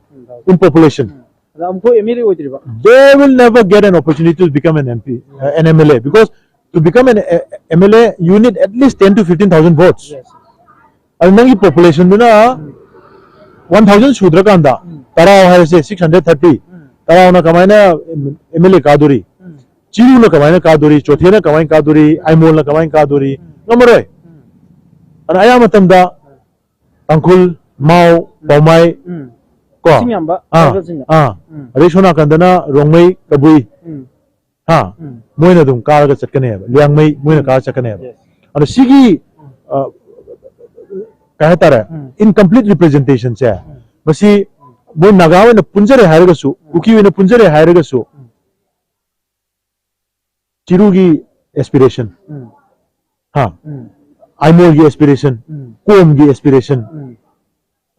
in population. ꯑꯗ ꯑꯃꯨꯛꯐꯥꯎ M L A ꯑꯣꯏꯗ꯭ꯔꯤꯕ. They will never get an opportunity to become an M P, uh, an M L A, because to become an uh, M L A, you need at least ten to fifteen thousand votes. Yes. ꯑꯗꯨ ꯅꯪꯒꯤ population ꯗꯨꯅ one thousand ꯁꯨꯗ꯭ꯔꯀꯥꯟꯗ, ꯇꯔꯥꯎ ꯍꯥꯏꯔꯁꯦ, six hundred thirty, ꯇꯔꯥꯎꯅ ꯀꯃꯥꯏꯅ M L A ꯀꯥꯗꯣꯔꯤ? ꯆꯤꯔꯨꯅ ꯀꯃꯥꯏꯅ ꯀꯥꯗꯣꯔꯤ? ꯆꯣꯊꯦꯅ ꯀꯃꯥꯏꯅ ꯀꯥꯗꯣꯔꯤ? ꯑꯥꯏꯃꯣꯜꯅ ꯀꯃꯥꯏꯅ ꯀꯥꯗꯣꯔꯤ? ꯉꯝꯃꯔꯣꯏ. ꯑꯗꯨꯅ ꯑꯌꯥꯝꯕ ꯃꯇꯝꯗ ꯇꯥꯡꯈꯨꯜ, ꯃꯥꯎ, ꯄꯥꯎꯃꯥꯏ, ꯎꯝ. ꯀꯣ, ꯆꯤꯡ ꯌꯥꯝꯕ ꯑꯥ, tribal ꯁꯤꯡꯅ. ꯑꯥ, ꯎꯝ. ꯑꯗꯩ ꯁꯣꯝ ꯅꯥꯀꯟꯗꯅ ꯔꯣꯡꯃꯩ, ꯀꯕꯨꯏ, ꯎꯝ. ꯍꯥ? ꯎꯝ꯫ ꯃꯣꯏꯅ ꯑꯗꯨꯝ ꯀꯥꯔꯒ ꯆꯠꯀꯅꯦꯕ, ꯂꯤꯌꯥꯡꯃꯩ ꯃꯣꯏꯅ ꯀꯥꯔꯒ ꯆꯠꯀꯅꯦꯕ꯫ Yes. ꯑꯗꯣ ꯁꯤꯒꯤ ꯑ, ꯀꯩ ꯍꯥꯏꯇꯥꯔꯦ, ꯎꯝ꯫ Incomplete representation ꯁꯦ, ꯎꯝ꯫ ꯃꯁꯤ ꯃꯣꯏ ꯅꯥꯒꯥ ꯑꯣꯏꯅ ꯄꯨꯟꯖꯔꯦ ꯍꯥꯏꯔꯒꯁꯨ, ꯀꯨꯀꯤ ꯑꯣꯏꯅ ꯄꯨꯟꯖꯔꯦ ꯍꯥꯏꯔꯒꯁꯨ, ꯎꯝ꯫ ꯆꯤꯔꯨꯒꯤ aspiration, ꯎꯝ꯫ ꯍꯥ, ꯎꯝ꯫ ꯑꯥꯏꯃꯣꯜꯒꯤ aspiration, ꯎꯝ꯫ ꯀꯣꯝꯒꯤ aspiration, ꯎꯝ꯫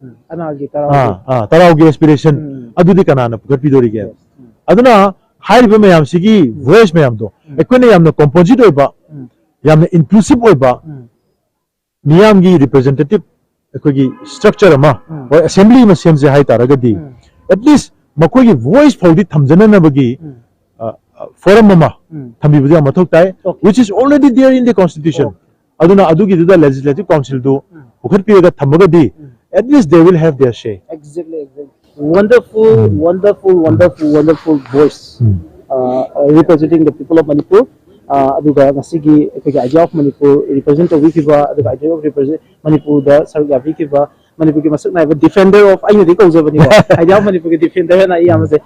ꯎꯝ꯫ ꯑꯅꯥꯜꯒꯤ ꯑꯥ, ꯇꯔꯥꯎꯒꯤ꯫ ꯑꯥ, ꯇꯔꯥꯎꯒꯤ aspiration, ꯎꯝ꯫ ꯑꯗꯨꯗꯤ ꯀꯅꯥꯅ ꯄꯨꯈꯠꯄꯤꯗꯣꯔꯤꯒꯦ? Yes. ꯎꯝ꯫ ꯑꯗꯨꯅ ꯍꯥꯏꯔꯤꯕ ꯃꯌꯥꯝꯁꯤꯒꯤ voice ꯃꯌꯥꯝꯗꯣ ꯎꯝ꯫ ꯑꯩꯈꯣꯏꯅ ꯌꯥꯝꯅ composite ꯑꯣꯏꯕ, ꯎꯝ꯫ ꯌꯥꯝꯅ inclusive ꯑꯣꯏꯕ ꯎꯝ꯫ ꯃꯤꯌꯥꯝꯒꯤ representative ꯑꯩꯈꯣꯏꯒꯤ structure ꯑꯃ, ꯎꯝ꯫ or assembly ꯑꯃ ꯁꯦꯝꯁꯦ ꯍꯥꯏ ꯇꯥꯔꯒꯗꯤ, ꯎꯝ꯫ at least ꯃꯈꯣꯏꯒꯤ voice ꯐꯥꯎꯗꯤ ꯊꯝꯖꯅꯅꯕꯒꯤ ꯎꯝ꯫ ꯑ, ꯑ, forum ꯑꯃ ꯎꯝ꯫ ꯊꯝꯕꯤꯕꯗꯤ ꯌꯥꯝ ꯃꯊꯧ ꯇꯥꯏ, Okay. which is already there in the constitution. Okay. ꯑꯗꯨꯅ ꯑꯗꯨꯒꯤꯗꯨꯗ Legislative Council do um. ꯄꯨꯈꯠꯄꯤꯔꯒ ꯊꯝꯃꯒꯗꯤ, um. at least they will have their say. Exactly, exactly. Wonderful, um. Wonderful, wonderful, wonderful voice. Um. Uh, uh, representing the people of Manipur. Uh, ꯑꯗꯨꯒ ꯉꯁꯤꯒꯤ ꯑꯩꯈꯣꯏꯒꯤ Idea of Manipur represent ꯇꯧꯕꯤꯈꯤꯕ, ꯑꯗꯨꯒ Idea of represent ꯃꯅꯤꯄꯨꯔꯗ ꯁꯔꯨꯛ ꯌꯥꯕꯤꯈꯤꯕ ꯃꯅꯤꯄꯨꯔꯒꯤ ꯃꯁꯛ ꯅꯥꯏꯕ defender of, ꯑꯩꯅꯗꯤ ꯀꯧꯖꯕꯅꯤꯀꯣ, Idea of ꯃꯅꯤꯄꯨꯔꯒꯤ defender ꯍꯥꯏꯅ ꯑꯩ ꯌꯥꯝꯅꯁꯦ